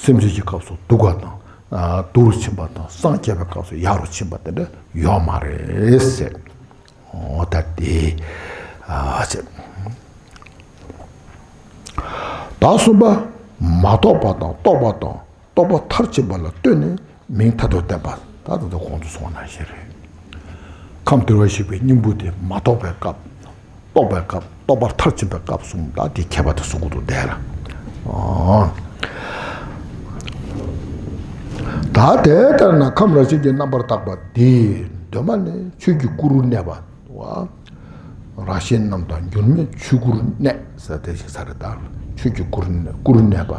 སེམས་ཅན་གྱི་སྐབས་སུ་སྡུག་པ་དང་། ཨ། སྡུག་རུ་ཕྱིན་པ་དང་། སངས་རྒྱས་པའི་སྐབས་སུ་ཡག་རུ་ཕྱིན་པ་དེ་འདྲ་ཡོད་མ་རེད་ཟེར། འོ་ད་དེ། ཨ་ཟེར། ད་གསུམ་པ། མ་རྟོགས་པ་དང་རྟོགས་པ་དང་། རྟོགས་པ་མཐར་ཕྱིན་པ་ལ་ལྟོས་ནས་མིང་མཐའ་དོན་བསྟན་པ། ད་ད་ལྟ་གོང་དུ་སོང་བ་ནང་བཞིན་རེད། ཁམས་བདེ་བར་གཤེགས་པའི་སྙིང་པོ་དེ་མ་རྟོགས་པའི་སྐབས། རྟོགས་པའི་སྐབས། རྟོགས་པ་མཐར་ཕྱིན་པའི་སྐབས་གསུམ། ད་དེ་ཁྱད་པར་དུ་གསུང་གི་འདུག་བསྡད་ལ། ཨོ། ད་དེ་ལྟར་ན་ཁམས་རང་བཞིན་གྱིས་རྣམ་པར་དག་པ་དེ་གདོད་མ་ནས་ཆོས་ཀྱི་སྐུ་རུ་གནས་པ། རང་བཞིན་རྣམ་དག་འགྱུར་མེད་ཆོས་སྐུར་གནས་ཟེར་དེ་ཞིག་ས་རེད་ད། ཆོས་ཀྱི་སྐུར་གནས། སྐུར་གནས་པ།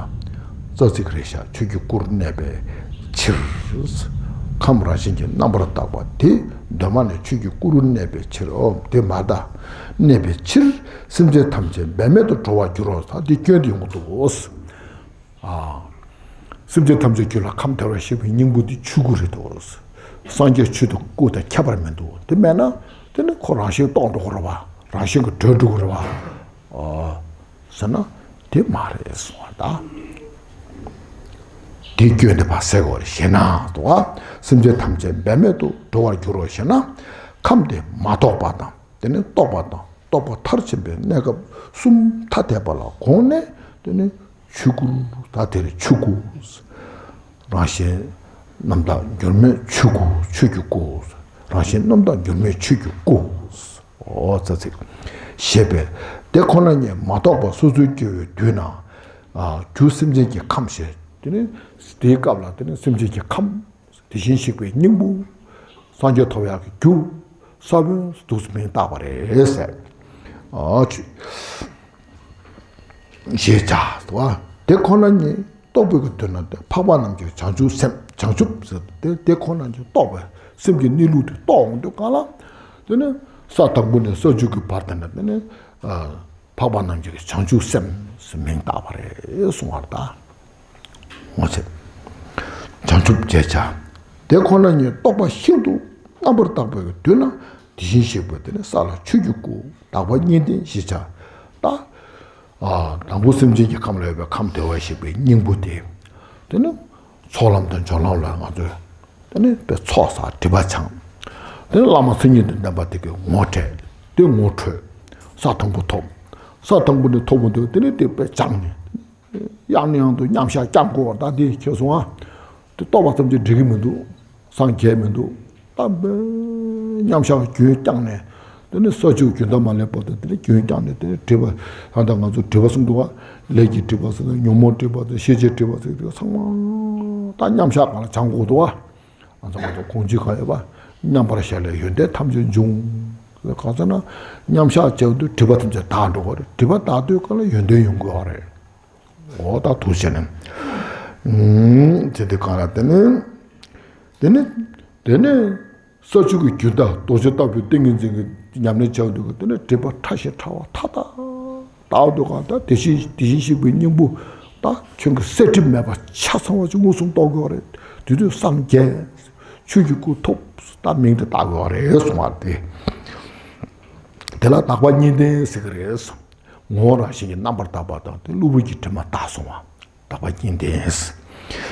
རྩ་ཚིག་རེད་ཤག་ཆོས་ཀྱི་སྐུར་གནས་པའི་ཕྱིར། ཁམས་རང་བཞིན་གྱིས་རྣམ་པར་དག་པ་དེ་གདོད་མ་ནས་ཆོས་ཀྱི་སྐུ་རུ་གནས་པའི་ཕྱིར། ཨོ་དེ་མ་ད། གནས་པའི་ཕྱིར་སེམས་ཅན་ཐམས་ཅད་འབད་མེད་དུ་གྲོལ་བར་འགྱུར་རོ། ད་དེ་སྐྱོན་དེ་ཡོང་གི་འདུག་གོ། ཨ། སེམས་ཅན་ཐམས་ཅད་རྒྱུད་ལ་ཁམས་བདེ་བར་གཤེགས་པའི་སྙིང་པོ་འདི་ཆོས་སྐུ་རེད་དོ། སངས་རྒྱས་ཆོས་དང་སྐུ་དང་ཁྱད་པར་མི་འདུག་དེ་མེད་ན་དེ་ནི་ཁོ་རང་བཞིན་རྟོགས་འགྲོ་གི་རེད་བ། རང་བཞིན་གྱིས་གྲོལ་འགྲོ་གི་རེད་བ། ཨོ། ཟེར་ན་དེ་མ་རེད་གསུང་བ་ད། དེ་སྐྱོན་དེ་ཕར་སེལ་དགོས་རེད། ཞེ་ན་དོ། སེམས་ཅན་ཐམས་ཅད་འབད་མེད་དུ་གྲོལ་བར་འགྱུར་རོ་ཞེ་ན། ཁམས་དེ་མ་རྟོགས་པ་དང་། དེ་ནས་རྟོགས་པ་དང་། རྟོགས་པ་མཐར་ཕྱིན་པའི་གནས་སྐབས་གསུམ་ཐ་དད་པ་ལ་དགོངས་ནས། དེ་ནས་ཆོས་སྐུ། ད་དེ་རེད། ཆོས་སྐུ། རང་བཞིན་རྣམ་དག་འགྱུར་མེད་ཆོས་སྐུ། ཆོས་ཀྱི་སྐུ། རང་བཞིན་རྣམ་དག་འགྱུར་མེད་ཆོས་ཀྱི་སྐུ། ཨོ་ཙ་ཙིག་ཞེས་པས་དེ་ཁོ་ན་ཉིད་མ་རྟོགས་པ་སོ་སོའི་སྐྱེ་བོའི་དུས་ན། ཨ། རྒྱུ་སེམས་ཅན་གྱི་ཁམས་ཞེས། དེ་ནི་དེའི་སྐབས་ལ་དེ་ནི་སེམས་ཅན་གྱི་ཁམས། དེ་བཞིན་གཤེགས་པའི་སྙིང་པོ། སངས་རྒྱས་ཐོབ་ཡག་གི་རྒྱུ། ས་བོན་འདུག་སེ་མིང་བཏགས་པ་རེད་ཟེར། ཨ་ཆུ། ཞེས་བྱ་བ། དེ་ཁོ་ན་ཉིད་རྟོགས་པའི་གི་དོན་ན་དེ་འཕགས་པ་རྣམས་ཀྱི་བྱང་ཆུབ་སེམས། བྱང་ཆུབ་ཟེར་དེ་དེ་ཁོ་ན་ཉིད་རྟོགས་པའི་སེམས་ཀྱི་གནས་ལུགས་དེ་རྟོགས་འོང་དུས་གང་ལ། དེ་ནི་ས་དང་པོ་ནས་ས་བཅུ་གི་བར་དེ་ན་དེ་ནི། ཨ། འཕགས་པ་རྣམས་ཀྱི་བྱང་ཆུབ་སེམས་སུ་མིང་བཏགས་པ་རེད་གསུང་བར་གདའ། ངོ་ཚ། བྱང་ཆུབ་རྒྱལ་བྱ། དེ་ཁོ་ན་ཉིད་རྟོགས་པ་ཤིན་ཏུ་རྣམ་པར་དག་པའི་དུས་ན་དེ་བཞིན་གཤེགས་པ་དེ་ནི་ས་ལ་ཆོས་ཀྱི་སྐུ། དག་པ་གཉིས་ལྡན་ཞེས་བྱ། ད། ཨ། དང་པོ་སེམས་ཅན་གྱི་ཁམས་ལ་ཡོད་པའི་ཁམས་བདེ་བར་གཤེགས་པའི་སྙིང་པོ་དེ། དེ་ནི་ཚོགས་ལམ་དང་སྦྱོར་ལམ་ལ་ང་ཚོས། དེ་ནས་དཔེ་ཚོགས་བསགས་སྒྲིབ་པ་སྦྱངས། དེ་ནས་བླ་མ་མཚན་ཉིད་དང་ལྡན་པ་དེ་གིས་ངོ་སྤྲད། དེ་ངོ་འཕྲོད། ས་དང་པོ་ཐོབ། ས་དང་པོ་ནས་ཐོབ་པ་དེ་དེ་ནས་དེ་དཔེ་སྦྱངས་ནས། ཡང་ནས་ཡང་དུ་མཉམ་བཞག་བསྐྱང་དགོས་པ་ད་དེ་ཁྱེད་སོང་ཨ། དེ་རྟོགས་པ་ཙམ་གྱིས་འགྲིག་གི་མི་འདུག་སངས་རྒྱས་མི་འདུག་ད་དཔེ་མཉམ་བཞག་རྒྱུན་བསྐྱངས་ནས། དེ་ནས་ས་བཅུ་རྒྱུན་ཐ་མ་ལེན་བར་དུ་དེ་ནས་རྒྱུན་བསྐྱངས་ནས། དེ་ནས་སྒྲིབ་པ། ད་ལྟ་ང་ཚོ་སྒྲིབ་པ་གསུམ་འདུག་བ། ལས་ཀྱི་སྒྲིབ་པ་ཟེར་ན། ཉོན་མོངས་སྒྲིབ་པ་ཟེར། ཤེས་བྱའི་སྒྲིབ་པ་ཟེར། དེ་ཚང་མ་ད་མཉམ་བཞག་སྒང་ལ་སྦྱང་དགོས་འདུག་བ། ང་ཚོ་ང་ཚོ་གོང་ཆེ་གང་ཡོད་པ། མཉམ་པར་བཞག་ལས་ཡོན་ཏན་ཐམས་ཅད་འབྱུང་། གང་ཟེར་ན། མཉམ་བཞག་བྱེད་དུས་སྒྲིབ་པ་ཐམས་ཅད་དག་འགྲོ་གི་རེད། སྒྲིབ་པ་དག་དུས་སྒང་ལ་ཡོན་ཏན་ཡོང་གི་ཡོད་རེད། འོ་ད་ཐུགས་རྗེ་ཆེ་ནས། ཨུམ། དེ་དུས་སྒང་ལ་དེ་ནས། དེ་ནས། དེ་ནས། ས་བཅུ་གི་རྒྱུན་དང་རྡོ་རྗེ་ལྟ་བུའི་ཏིང་ངེ་འཛིན་གྱི་ཉམས་ལེན་བྱ་འདུག་གི། དེ་ནས་སྒྲིབ་པ་ཕྲ་ཞིང་ཕྲ་བ་མཐའ་དག་དག་འདུག་ག་ད་དེ་བཞིན་དེ་བཞིན་གཤེགས་པའི་སྙིང་པོ་ད་ཁྱོད་ཀྱི་གསལ་འགྲིབ་མེད་པ་ཆ་ཚང་བ་ཅིག་མངོན་སུམ་རྟོགས་དགོས་པ་རེད། དེ་དུས་སངས་རྒྱས་ཆོས་ཀྱི་སྐུ་ཐོབ་ད་མིང་དེ་བཏགས་དགོས་པ་རེད་གསུང་བ་དེ། དེ་ལ་དག་པ་གཉིས་ལྡན་ཟེར་གི་རེད། ངོ་བོ་རང་བཞིན་གྱིས་རྣམ་པར་དག་པ་དང་དེ་གློ་བུར་གྱི་དྲི་མ་དག་གསུང་བ། དག་པ་གཉིས་ལྡན།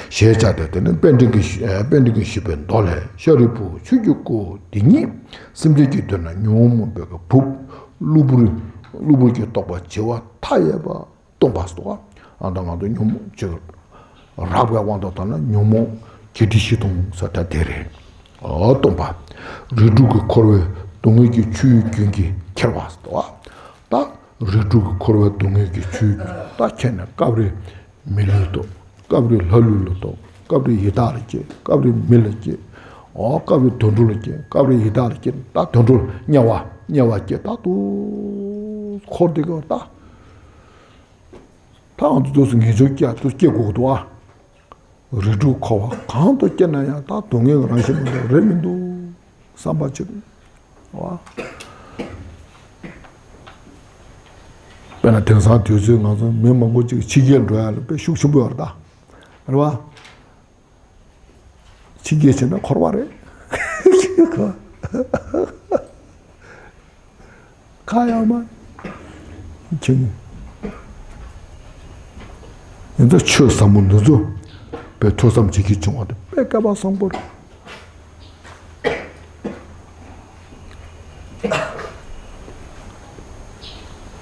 ཞེས་བྱ་སྟེ། དེ་ནི་དཔལ་ལྡན་གྱིས་དཔལ་ལྡན་གྱིས་ཞུས་པའི་མདོ་ལས། ཤཱ་རིའི་བུ། ཆོས་ཀྱི་སྐུ་འདི་ཉིད་སེམས་ཅན་གྱི་དོན་ན་ཉོན་མོངས་པའི་སྦུབས་གློ་བུར་གློ་བུར་གྱི་རྟོག་པ་བྱེ་བ་མཐའ་ཡས་པ་སྟོང་པ་སོགས། ཨ་ད་ང་ཚོ་ཉོན་མོངས་ཅིག་རགས་པའི་དབང་དུ་བཏང་ན་ཉོན་མོངས་བརྒྱད་ཁྲི་བཞི་སྟོང་ཟེར་ད་དེ་རེད། ཨོ་སྟོང་པ། རིགས་དྲུག་གི་འཁོར་བའི་སྡུག་བསྔལ་གྱི་ཆུའི་རྒྱུན་གྱིས་ཁྱེར་བ་སོགས། ད་རིགས་དྲུག་གི་འཁོར་བའི་སྡུག་བསྔལ་གྱི་ཆུ་ད་ཁྱེར་ནས་སྐབས་རེ་མི་ལུས་ལ་ལྟོས། སྐབས་རེ་ལྷ་ལུས་ལ་ལྟོས། སྐབས་རེ་ཡི་དྭགས་ལ་སྐྱེ། སྐབས་རེ་མི་ལ་སྐྱེ། ཨོ་སྐབས་རེ་དུད་འགྲོ་ལ་སྐྱེ། སྐབས་རེ་ཡི་དྭགས་ལ་སྐྱེ། ད་དུད་འགྲོ་ལ་དམྱལ་བ་དམྱལ་བ་སྐྱེ། ད་དུ་འཁོར་དེ་ག་ད་ད་ང་ཚོ་དུས་སུ་ངེས་འབྱུང་སྐྱེ་དུས་སྐྱེ་དགོས་ཀྱི་འདུག་ཨ། རིགས་དྲུག་འཁོར་བ་གང་དུ་སྐྱེས་ན་ཡང་ད་སྡུག་བསྔལ་གྱི་རང་བཞིན་མི་འདུག་རེད་མི་འདུག་བསམ་པ་ཅིག་བ། དཔེར་ན་དེང་སང་དུས་ཚོད་ང་ཚོ་མི་མང་པོ་ཅིག་ཕྱི་རྒྱལ་འགྲོ་ཡ་ལ་དཔེ་ཤུགས་ཆེན་པོ་ཡོད་རེད་ད། རེད་བ། ཕྱི་རྒྱལ་ཕྱིན་ན་འཁོར་བ་རེད། ཁ་ཡ་མ། ཁྱེད་ཡིན་ཙང་ཆོས་ཟབ་མོ་འདི་ཚོ་དཔེ་ཐོས་བསམ་བྱེད་ཀྱི་བྱུང་བ་དེ་དཔེ་སྐལ་པ་བཟང་པོ་རེད།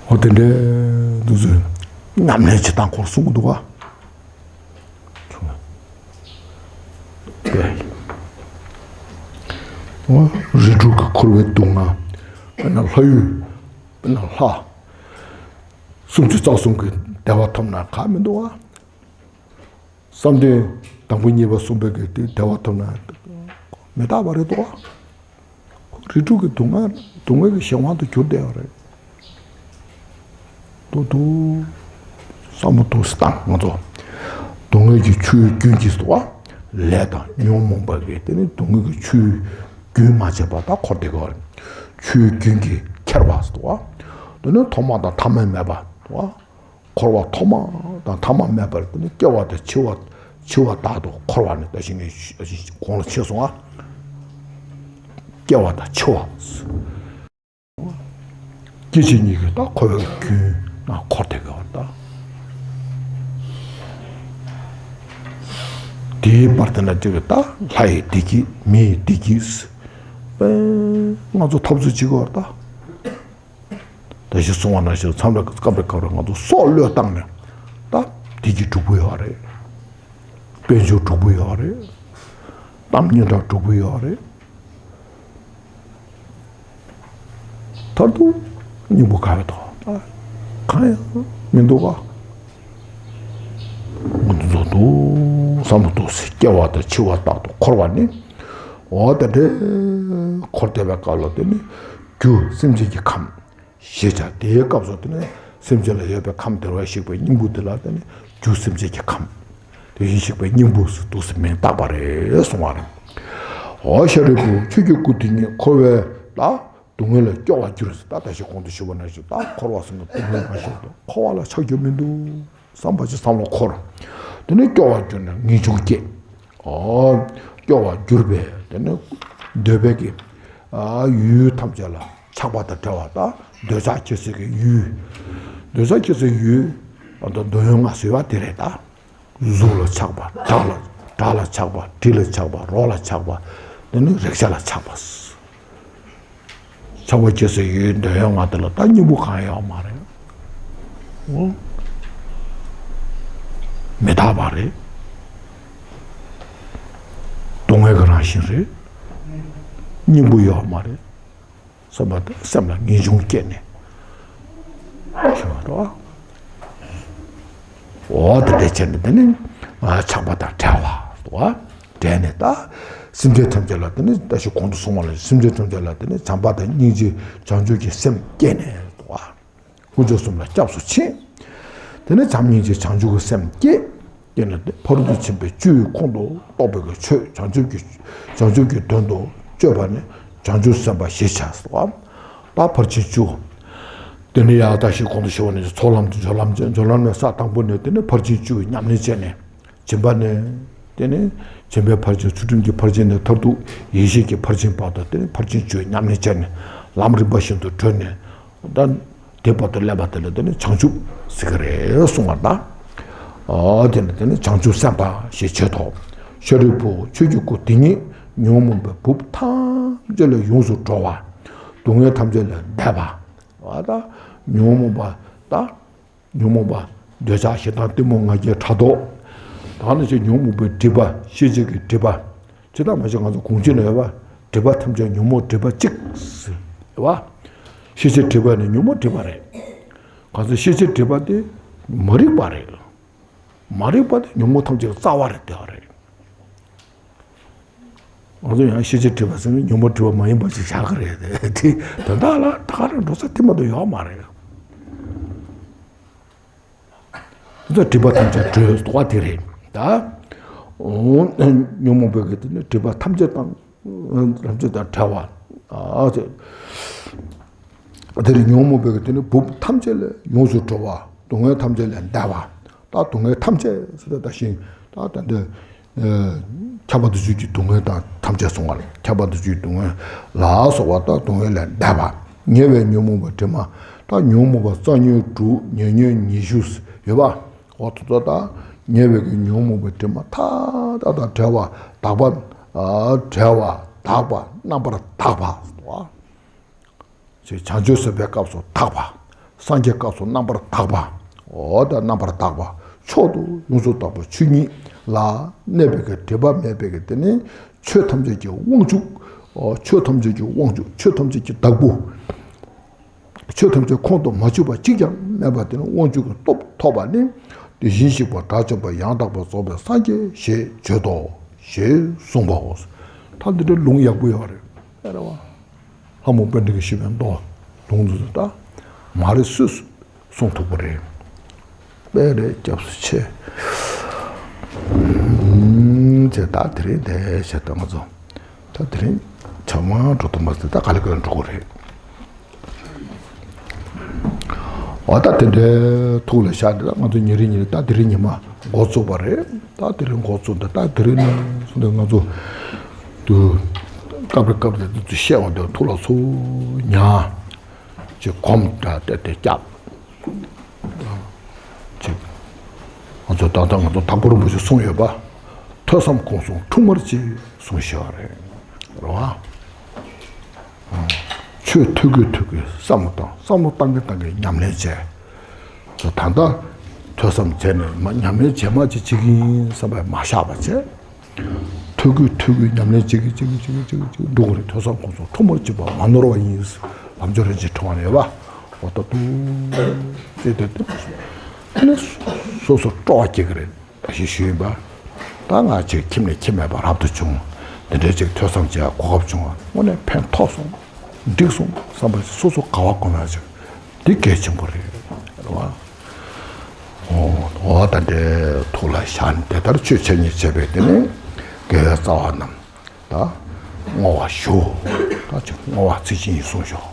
འོ་དེ་འདྲའི་འདུག་ཚུལ་ཉམས་ལེན་བྱེད་སྟངས་སྐོར་གསུང་གི་འདུག་ག་འོ་རིགས་དྲུག་གི་འཁོར་བའི་སྡུག་བསྔལ། དཔེར་ན་ལྷ་ཡུལ། དཔེར་ན་ལྷ་སུམ་ཅུ་རྩ་གསུམ་གྱི་བདེ་བ་ཐོབ་ན་ཁག་མི་འདུག་ག་བསམ་གཏན་དང་པོ་གཉིས་པ་གསུམ་པའི་གི་དེ་བདེ་བ་ཐོབ་ན་མི་རྟག་པ་རེད་དོ། རིགས་དྲུག་གི་སྡུག་བསྔལ་སྡུག་བསྔལ་གྱི་གཞན་དབང་དུ་གྱུར་བསྡད་པ་རེད། དོ་དོ། བསམ་བློ་ཏོག་ཙམ་བཏང་ང་ཚོ། སྡུག་བསྔལ་གྱི་ཆུའི་རྒྱུན་གྱིས་སོ། ལས་དང་ཉོན་མོངས་པ་གིས་དེ་ནི་སྡུག་བསྔལ་གྱི་ཆུའི་རྒྱུན་མ་ཆད་པ་ད་འཁོར་བསྡད་ཀྱི་ཡོད་རེད། ཆུའི་རྒྱུན་གྱིས་ཁྱེར་བ་སོ། དེ་ནི་ཐོག་མ་དང་ཐ་མ་མེད་པ། འཁོར་བ་ཐོག་མ་དང་ཐ་མ་མེད་པར་དེ་ནི་སྐྱེ་བ་དང་འཆི་བ། འཆི་བ་དག་ཏུ་འཁོར་བ་ནི་ད་ཞིག་ནས་གོང་ལ་ཕྱིན་སོང་ང་། སྐྱེ་བ་དང་འཆི་བ། སྐྱེ་འཆི་གཉིས་ཀྱི་ད་འཁོར་བའི་རྒྱུན་ན་འཁོར་བསྡད་ཀྱི་ཡོད་ད། དེའི་བར་དེ་ན་ཅིག་ད་ལྷ་ཡི་བདེ་སྐྱིད་མི་ཡི་བདེ་སྐྱིད། དཔེ་ང་ཚོ་འཐབ་རྩོད་བྱེད་ཀྱི་ཡོད་ད། ད་གཞི་གསུང་བ་ནང་བཞིན་མཚམས་རེ་སྐབས་རེ་སྐབས་རེ་ང་ཚོ་སྲོག་བློས་བཏང་ནས་ད་བདེ་སྐྱིད་སྒྲུབ་ཀྱི་ཡོད་རེད། དཔལ་འབྱོར་སྒྲུབ་ཀྱི་ཡོད་རེད། གཏམ་སྙན་གྲགས་སྒྲུབ་ཀྱི་ཡོད་རེད། མཐར་ཐུག་སྙིང་པོ་ག་བའི་ཐོག་ད་གང་ཡང་མི་འདུག་ག་མདོར་བསྡུས་བསམ་བློ་ཏོག་ཙམ་སྐྱེ་བ་དང་འཆི་བ་རྟག་ཏུ་འཁོར་བ་ནི། འོ་དེ་འདྲའི་འཁོར་བསྡད་པའི་སྐབས་ལ་དེ་ནི་རྒྱུ་སེམས་ཅན་གྱི་ཁམས། ཞེས་བྱ། དེའི་སྐབས་སུ་དེ་ནི་སེམས་ཅན་ལ་ཡོད་པའི་ཁམས་བདེ་བར་གཤེགས་པའི་སྙིང་པོ་དེ་ལ་དེ་ནི་རྒྱུ་སེམས་ཅན་གྱི་ཁམས། དེ་བཞིན་གཤེགས་པའི་སྙིང་པོ་ཟེར་འདུག་སེ་མིང་བཏགས་པ་རེད་གསུང་བ་རེད། འོ་ཤཱ་རིའི་བུ། ཆོས་ཀྱི་སྐུ་དེ་ཉིད་འཁོར་བའི་ལ་སྡུག་བསྔལ་ལས་སྐྱོབ་པར་འགྱུར་ཟེར། ད་ད་ཞིག་གོང་དུ་ཞུས་པ་ནང་བཞིན་ད་འཁོར་བ་གསུམ་གྱི་སྡུག་བསྔལ་མ་ཞིག་ཏུ་འཁོར་བ་ལ་ཆགས་རྒྱུ་མི་འདུག་བསམ་པ་ཅིག་བསམ་བློ་འཁོར། དེ་ནས་སྐྱོབ་པར་གྱུར་ནས་ངེས་འབྱུང་སྐྱེ། ཨོ། སྐྱོབ་པར་གྱུར་པའི་དེ་ནས་འདོད་པའི་གི་ཨ་ཡུལ་ཐམས་ཅད་ལ་ཆགས་པ་དང་བྲལ་བ་དང་འདོད་ཆགས་སྐྱེ་སའི་གི་ཡུལ། འདོད་ཆགས་སྐྱེ་སའི་ཡུལ་ཨ་ད་འདོད་ཡོན་ལྔ་ཟེར་བ་དེ་རེད་ད། གཟུགས་ལ་ཆགས་པ། སྒྲ་ལ་སྒྲ་ལ་ཆགས་པ། དྲི་ལ་ཆགས་པ། རོ་ལ་ཆགས་པ། དེ་ནས་རེག་བྱ་ལ་ཆགས་པ། ཆགས་པ་སྐྱེ་སའི་ཡུལ་འདོད་ཡོན་ལྔ་དེ་ལ་ད་སྙིང་པོ་གང་ཡོད་མ་རེད། འོ། མི་རྟག་པ་རེད། སྡུག་བསྔལ་གྱི་རང་བཞིན་རེད། སྙིང་པོ་ཡོད་མ་རེད། བསམ་པ་དང་སེམས་ལ་ངེས་འབྱུང་སྐྱེས་ནས། ཞེས་པ་རེད། འོ་དེ་འདྲ་བྱས་ནས་དེ་ནི་ཆགས་པ་དང་བྲལ་བ་འདུག་བ། བྲལ་ནས་ད་སེམས་ཅན་ཐམས་ཅད་ལ་དེ་ནི་ད་ཞིག་གོང་དུ་གསུངས་པ་ལ་སེམས་ཅན་ཐམས་ཅད་ལ་དེ་ནི་བྱམས་པ་དང་སྙིང་རྗེ་བྱང་ཆུབ་ཀྱི་སེམས་སྐྱེས་ནས་འདུག་བ། དཀོན་མཆོག་གསུམ་ལ་སྐྱབས་སུ་མཆི། དེ་ནས་བྱམས་སྙིང་རྗེ་བྱང་ཆུབ་ཀྱི་སེམས་སྐྱེས། དེ་ནས་ཕ་རོལ་ཏུ་ཕྱིན་པའི་བཅུའི་ཁོངས་སུ་གཏོགས་པའི་ཆོས་བྱང་ཆུབ་ཀྱི་བྱང་ཆུབ་ཀྱི་དོན་དུ་ སྤྱོད་པ་ནི་བྱང་ཆུབ་སེམས་དཔའ་ཞེས་བྱ། ད་ཕར་ཕྱིན་བཅུ། དེ་ནས་ཡང་དག་ཞིག་གོང་དུ་ཞུས་པ་ནི་ཚོགས་ལམ་དུ་སྦྱོར་ལམ་སྦྱོར་ལམ་ནས་ས་དང་པོ་ནས་དེ་ནས་ཕར་ཕྱིན་བཅུ་ཉམས་ལེན་བྱས་ནས། སྦྱིན་པ་ནས། དེ་ནས་སྦྱིན་པའི་ཕར་ཕྱིན། ཚུལ་ཁྲིམས་ཀྱི་ཕར་ཕྱིན་ནས་མཐར་ཐུག་ཡེ་ཤེས་ཀྱི་ཕར་ཕྱིན་བར་དུ་དེ་ནས་ཕར་ཕྱིན་བཅུ་ཉམས་ལེན་བྱས་ནས་ལམ་རིམ་པ་བཞིན་དུ་བགྲོད་ནས། ད་དེ་བར་དུ་སླེབས་པ་དེ་ལ་དེ་ནི་བྱང་ཆུབ་ཟེར་གི་རེད་གསུངས་པ་ལྟར། ཨ་དེ་ནི་དེ་ནི་བྱང་ཆུབ་སེམས་དཔའ་ཞེས་བརྗོད་དོ། ཤཱ་རིའི་བུ་ཆོས་ཀྱི་སྐུ་དེ་ཉིད་ཉོན་མོངས་པའི་སྦུབས་ཐམས་ཅད་ལས་ཡོངས་སུ་གྲོལ་བ། སྡུག་བསྔལ་ཐམས་ཅད་ལས་འདས་པ། ཨ་ད་ཉོན་མོངས་པ་ད། ཉོན་མོངས་པ། འདོད་ཆགས་ཞེ་སྡང་གཏི་མུག་ང་རྒྱལ་ཕྲག་དོག་ད་ནི་ཅིག་ཉོན་མོངས་པའི་སྒྲིབ་པ། ཤེས་བྱའི་གི་སྒྲིབ་པ། ཇི་ལྟར་མ་བྱས་ང་ཚོ་གོང་ཆེན་ལ་ཡོད་པ། སྒྲིབ་པ་ཐམས་ཅད་ཉོན་མོངས་སྒྲིབ་པ་གཅིག་ཟེར་ཡོད་པ། ཤེས་བྱའི་སྒྲིབ་པ་ནི་ཉོན་མོངས་སྒྲིབ་པ་རེད། ང་ཚོ་ཤེས་བྱའི་སྒྲིབ་པ་དེ་མ་རིག་པ་རེད། མ་རིག་པ་དེ་ཉོན་མོངས་ཐམས་ཅད་ཀྱི་རྩ་བ་རེད་དེ་བ་རེད། ང་ཚོ་ཡང་ཤེས་བྱའི་སྒྲིབ་པ་ཟེར་ན་ཉོན་མོངས་སྒྲིབ་པ་མ་ཡིན་པ་ཞིག་བཞག་གི་རེད་དེ། དོན་དག་ལ་ད་ག་རང་འགྲོ་ས་དེ་མ་གཏོགས་ཡོད་མ་རེད། དེ་ཚོ་སྒྲིབ་པ་ཐམས་ཅད་གྲོལ་བ་དེ་རེད་ད། ཉོན་མོངས་པའི་གི་དེ་ནི་སྒྲིབ་པ་ཐམས་ཅད་དང་ཐམས་ཅད་དང་བྲལ་བ། དེ་ནི་ཉོན་མོངས་པའི་གི་དེ་ནི་སྦུབས་ཐམས་ཅད་ལས་ཡོངས་སུ་གྲོལ་བ། སྡུག་བསྔལ་ཐམས་ཅད་ལས་འདས་པ། ད་སྡུག་བསྔལ་ཐམས་ཅད་ཟེར་ད་ད་ཞིང་ད་ད་འདི། ཁྱབ་པ་དང་བཅས་ཀྱི་སྡུག་བསྔལ་དང་ཐམས་ཅད་གསུངས་པ་རེད། ཁྱབ་པ་དང་བཅས་ཀྱི་སྡུག་བསྔལ་ལ་སོགས་པ་དང་སྡུག་བསྔལ་ལས་འདས་པ། ཉེ་བའི་ཉོན་མོངས་པའི་དྲི་མ། ད་ཉོན་མོངས་པ་རྩ་ཉོན་དྲུག་ཉེ་ཉོན་ཉི་ཤུ་ཡོད་པ། འོ་དེ་ཚོ་ད་ཉེ་བའི་གི་ཉོན་མོངས་པའི་དྲི་མ་མཐའ་དག་དང་བྲལ་བ་དག་པ། བྲལ་བ་དག་པ་རྣམ་པར་དག་པ། ཅེས་བྱང་ཆུབ་སེམས་དཔའི་སྐབས་སུ་དག་པ། སངས་རྒྱས་སྐབས་སུ་རྣམ་པར་དག་པ། འོ་ད་རྣམ་པར་དག་པ། མཆོག་ཏུ་ཡོངས་སུ་དག་པ་ཆོས་ཉིད་ལ་གནས་པའི་གི་སྒྲིབ་པ་མེད་པའི་གི་དེ་ནི་ཆོས་ཐམས་ཅད་ཀྱི་དབང་ཕྱུག་ཆོས་ཐམས་ཅད་ཀྱི་དབང་ཕྱུག་ཆོས་ཐམས་ཅད་ཀྱི་བདག་པོ། ཆོས་ཐམས་ཅད་ཁོང་དུ་མ་ཆུད་པ་གཅིག་ཀྱང་མེད་པ་དེ་ནི་དབང་ཕྱུག་གི་སྟོབས་ཐོབ་པ་ནི། དེ་བཞིན་གཤེགས་པ་དགྲ་བཅོམ་པ་ཡང་དག་པར་རྫོགས་པའི་སངས་རྒྱས་ཞེས་བརྗོད་དོ། ཞེས་གསུངས་པའོ། ད་འདི་འདྲའི་ལུང་ཡག་པོ་ཡོད་རེད། ཨེ་རེད་བ། ལྷ་མོ་པཎ་ཌི་གིས་ཞུས་པའི་མདོ་ལུང་འདི་ཚོ་ད་མ་རེད་སུས་གསུང་ཐུབ་པ་རེད། དཔེ་རེད་སྐྱབས་སུ་མཆི། ཅེས་ད་དེ་རིང་འདི་བྱས་ད་ང་ཚོ་ད་དེ་རིང་ཆ་མ་འགྲོ་ཐུབ་མ་ཟད་ད་ག་ལེ་ག་ལེ་འགྲོ་དགོས་རེད། འོ་ད་དེ་འདྲའི་ཐུགས་ལ་བཞག་འདི་ལ་ང་ཚོ་ཉིན་རེ་ཉིན་རེ་ད་དེ་རིང་ཉི་མ་འགོ་བཙུགས་པ་རེད། ད་དེ་རིང་འགོ་བཙུགས་འདི་ད་དེ་རིང་ནས་བཟུང་སྟེ་ང་ཚོ་དུ་སྐབས་རེ་སྐབས་རེ་དུ་བཤད་འོང་དེ་ཐུགས་ལ་ཚུར་ཉར། ཅིག་གོམ་འདྲ་བལྟས་ཏེ་སྐྱབས། ཅིག་ང་ཚོ་ད་ལྟ་ང་ཚོ་དྭགས་པོ་རིན་པོ་ཆེ་གསུངས་ཡོད་པ། ཐོས་བསམ་སྒོམ་གསུམ་ཁྲུ་མར་གཅིག་གསུངས་བཞག་པ་རེད། རེད་བ། ཆོས་ཐོས་གི་ཐོས་གི་བསམ་བློ་བཏང་བསམ་བློ་བཏང་གི་བཏང་གི་ཉམས་ལེན་བྱས། ད་ལྟ་ཐོས་བསམ་བྱས་ནས་མ་ཉམས་ལེན་རྗེས་མ་ཅིག་བྱེད་ཀྱི་ཡིན་བསམ་པས་མ་བཞག་པ་བྱས། ཐོས་གི་ཐོས་གི་ཉམས་ལེན་བྱེད་གི་བྱེད་གི་བྱེད་གི་བྱེད་གི་བྱེད་གི་འགྲོ་གི་རེད། ཐོས་བསམ་སྒོམ་གསུམ་ཁྲུ་མར་གཅིག་པ་མ་ནོར་བ་ཡིན། ལམ་སྦྱོར་རིན་ཆེན་ཕྲེང་བ་ནས་ཡོད་པ། འོ་ད་དུ་ཅེས་དེ་དེ་ནི་སོ་སོར་སྤྲོ་བ་སྐྱེ་གི་རེད། ཞེས་ཞུས་ཡིན་པ། ད་ང་ཅིག་ཁྱིམ་ནས་ཁྱིམ་མེད་པ་རབ་ཏུ་བྱུང་། འདི་འདྲའི་ཅིག་ཐོས་བསམ་བྱེད་ཡ་གོ་སྐབས་བྱུང་བ་དངོས་གནས་ཕན་ཐོགས་སོང་། འགྲིག་སོང་བསམ་པ་ཞིག་སོ་སོ་དགའ་བ་སྒོམ་ཡ་ཅིག་འདི་གལ་ཆེན་པོ་རེད། རེད་བ། འོ་འོ་ད་འདྲའི་ཐུགས་ལ་བཞག་ནས་དེ་ལྟར་ཆོས་འཆད་ཉན་བྱས་པས་དེ་ནས་དགེ་བའི་རྩ་བ་རྣམས་ད་བསྔོ་བ་ཞུ། ད་ཅིག་བསྔོ་བ་ཚིག་ཅན་ཡིན་གསུངས་ཤོག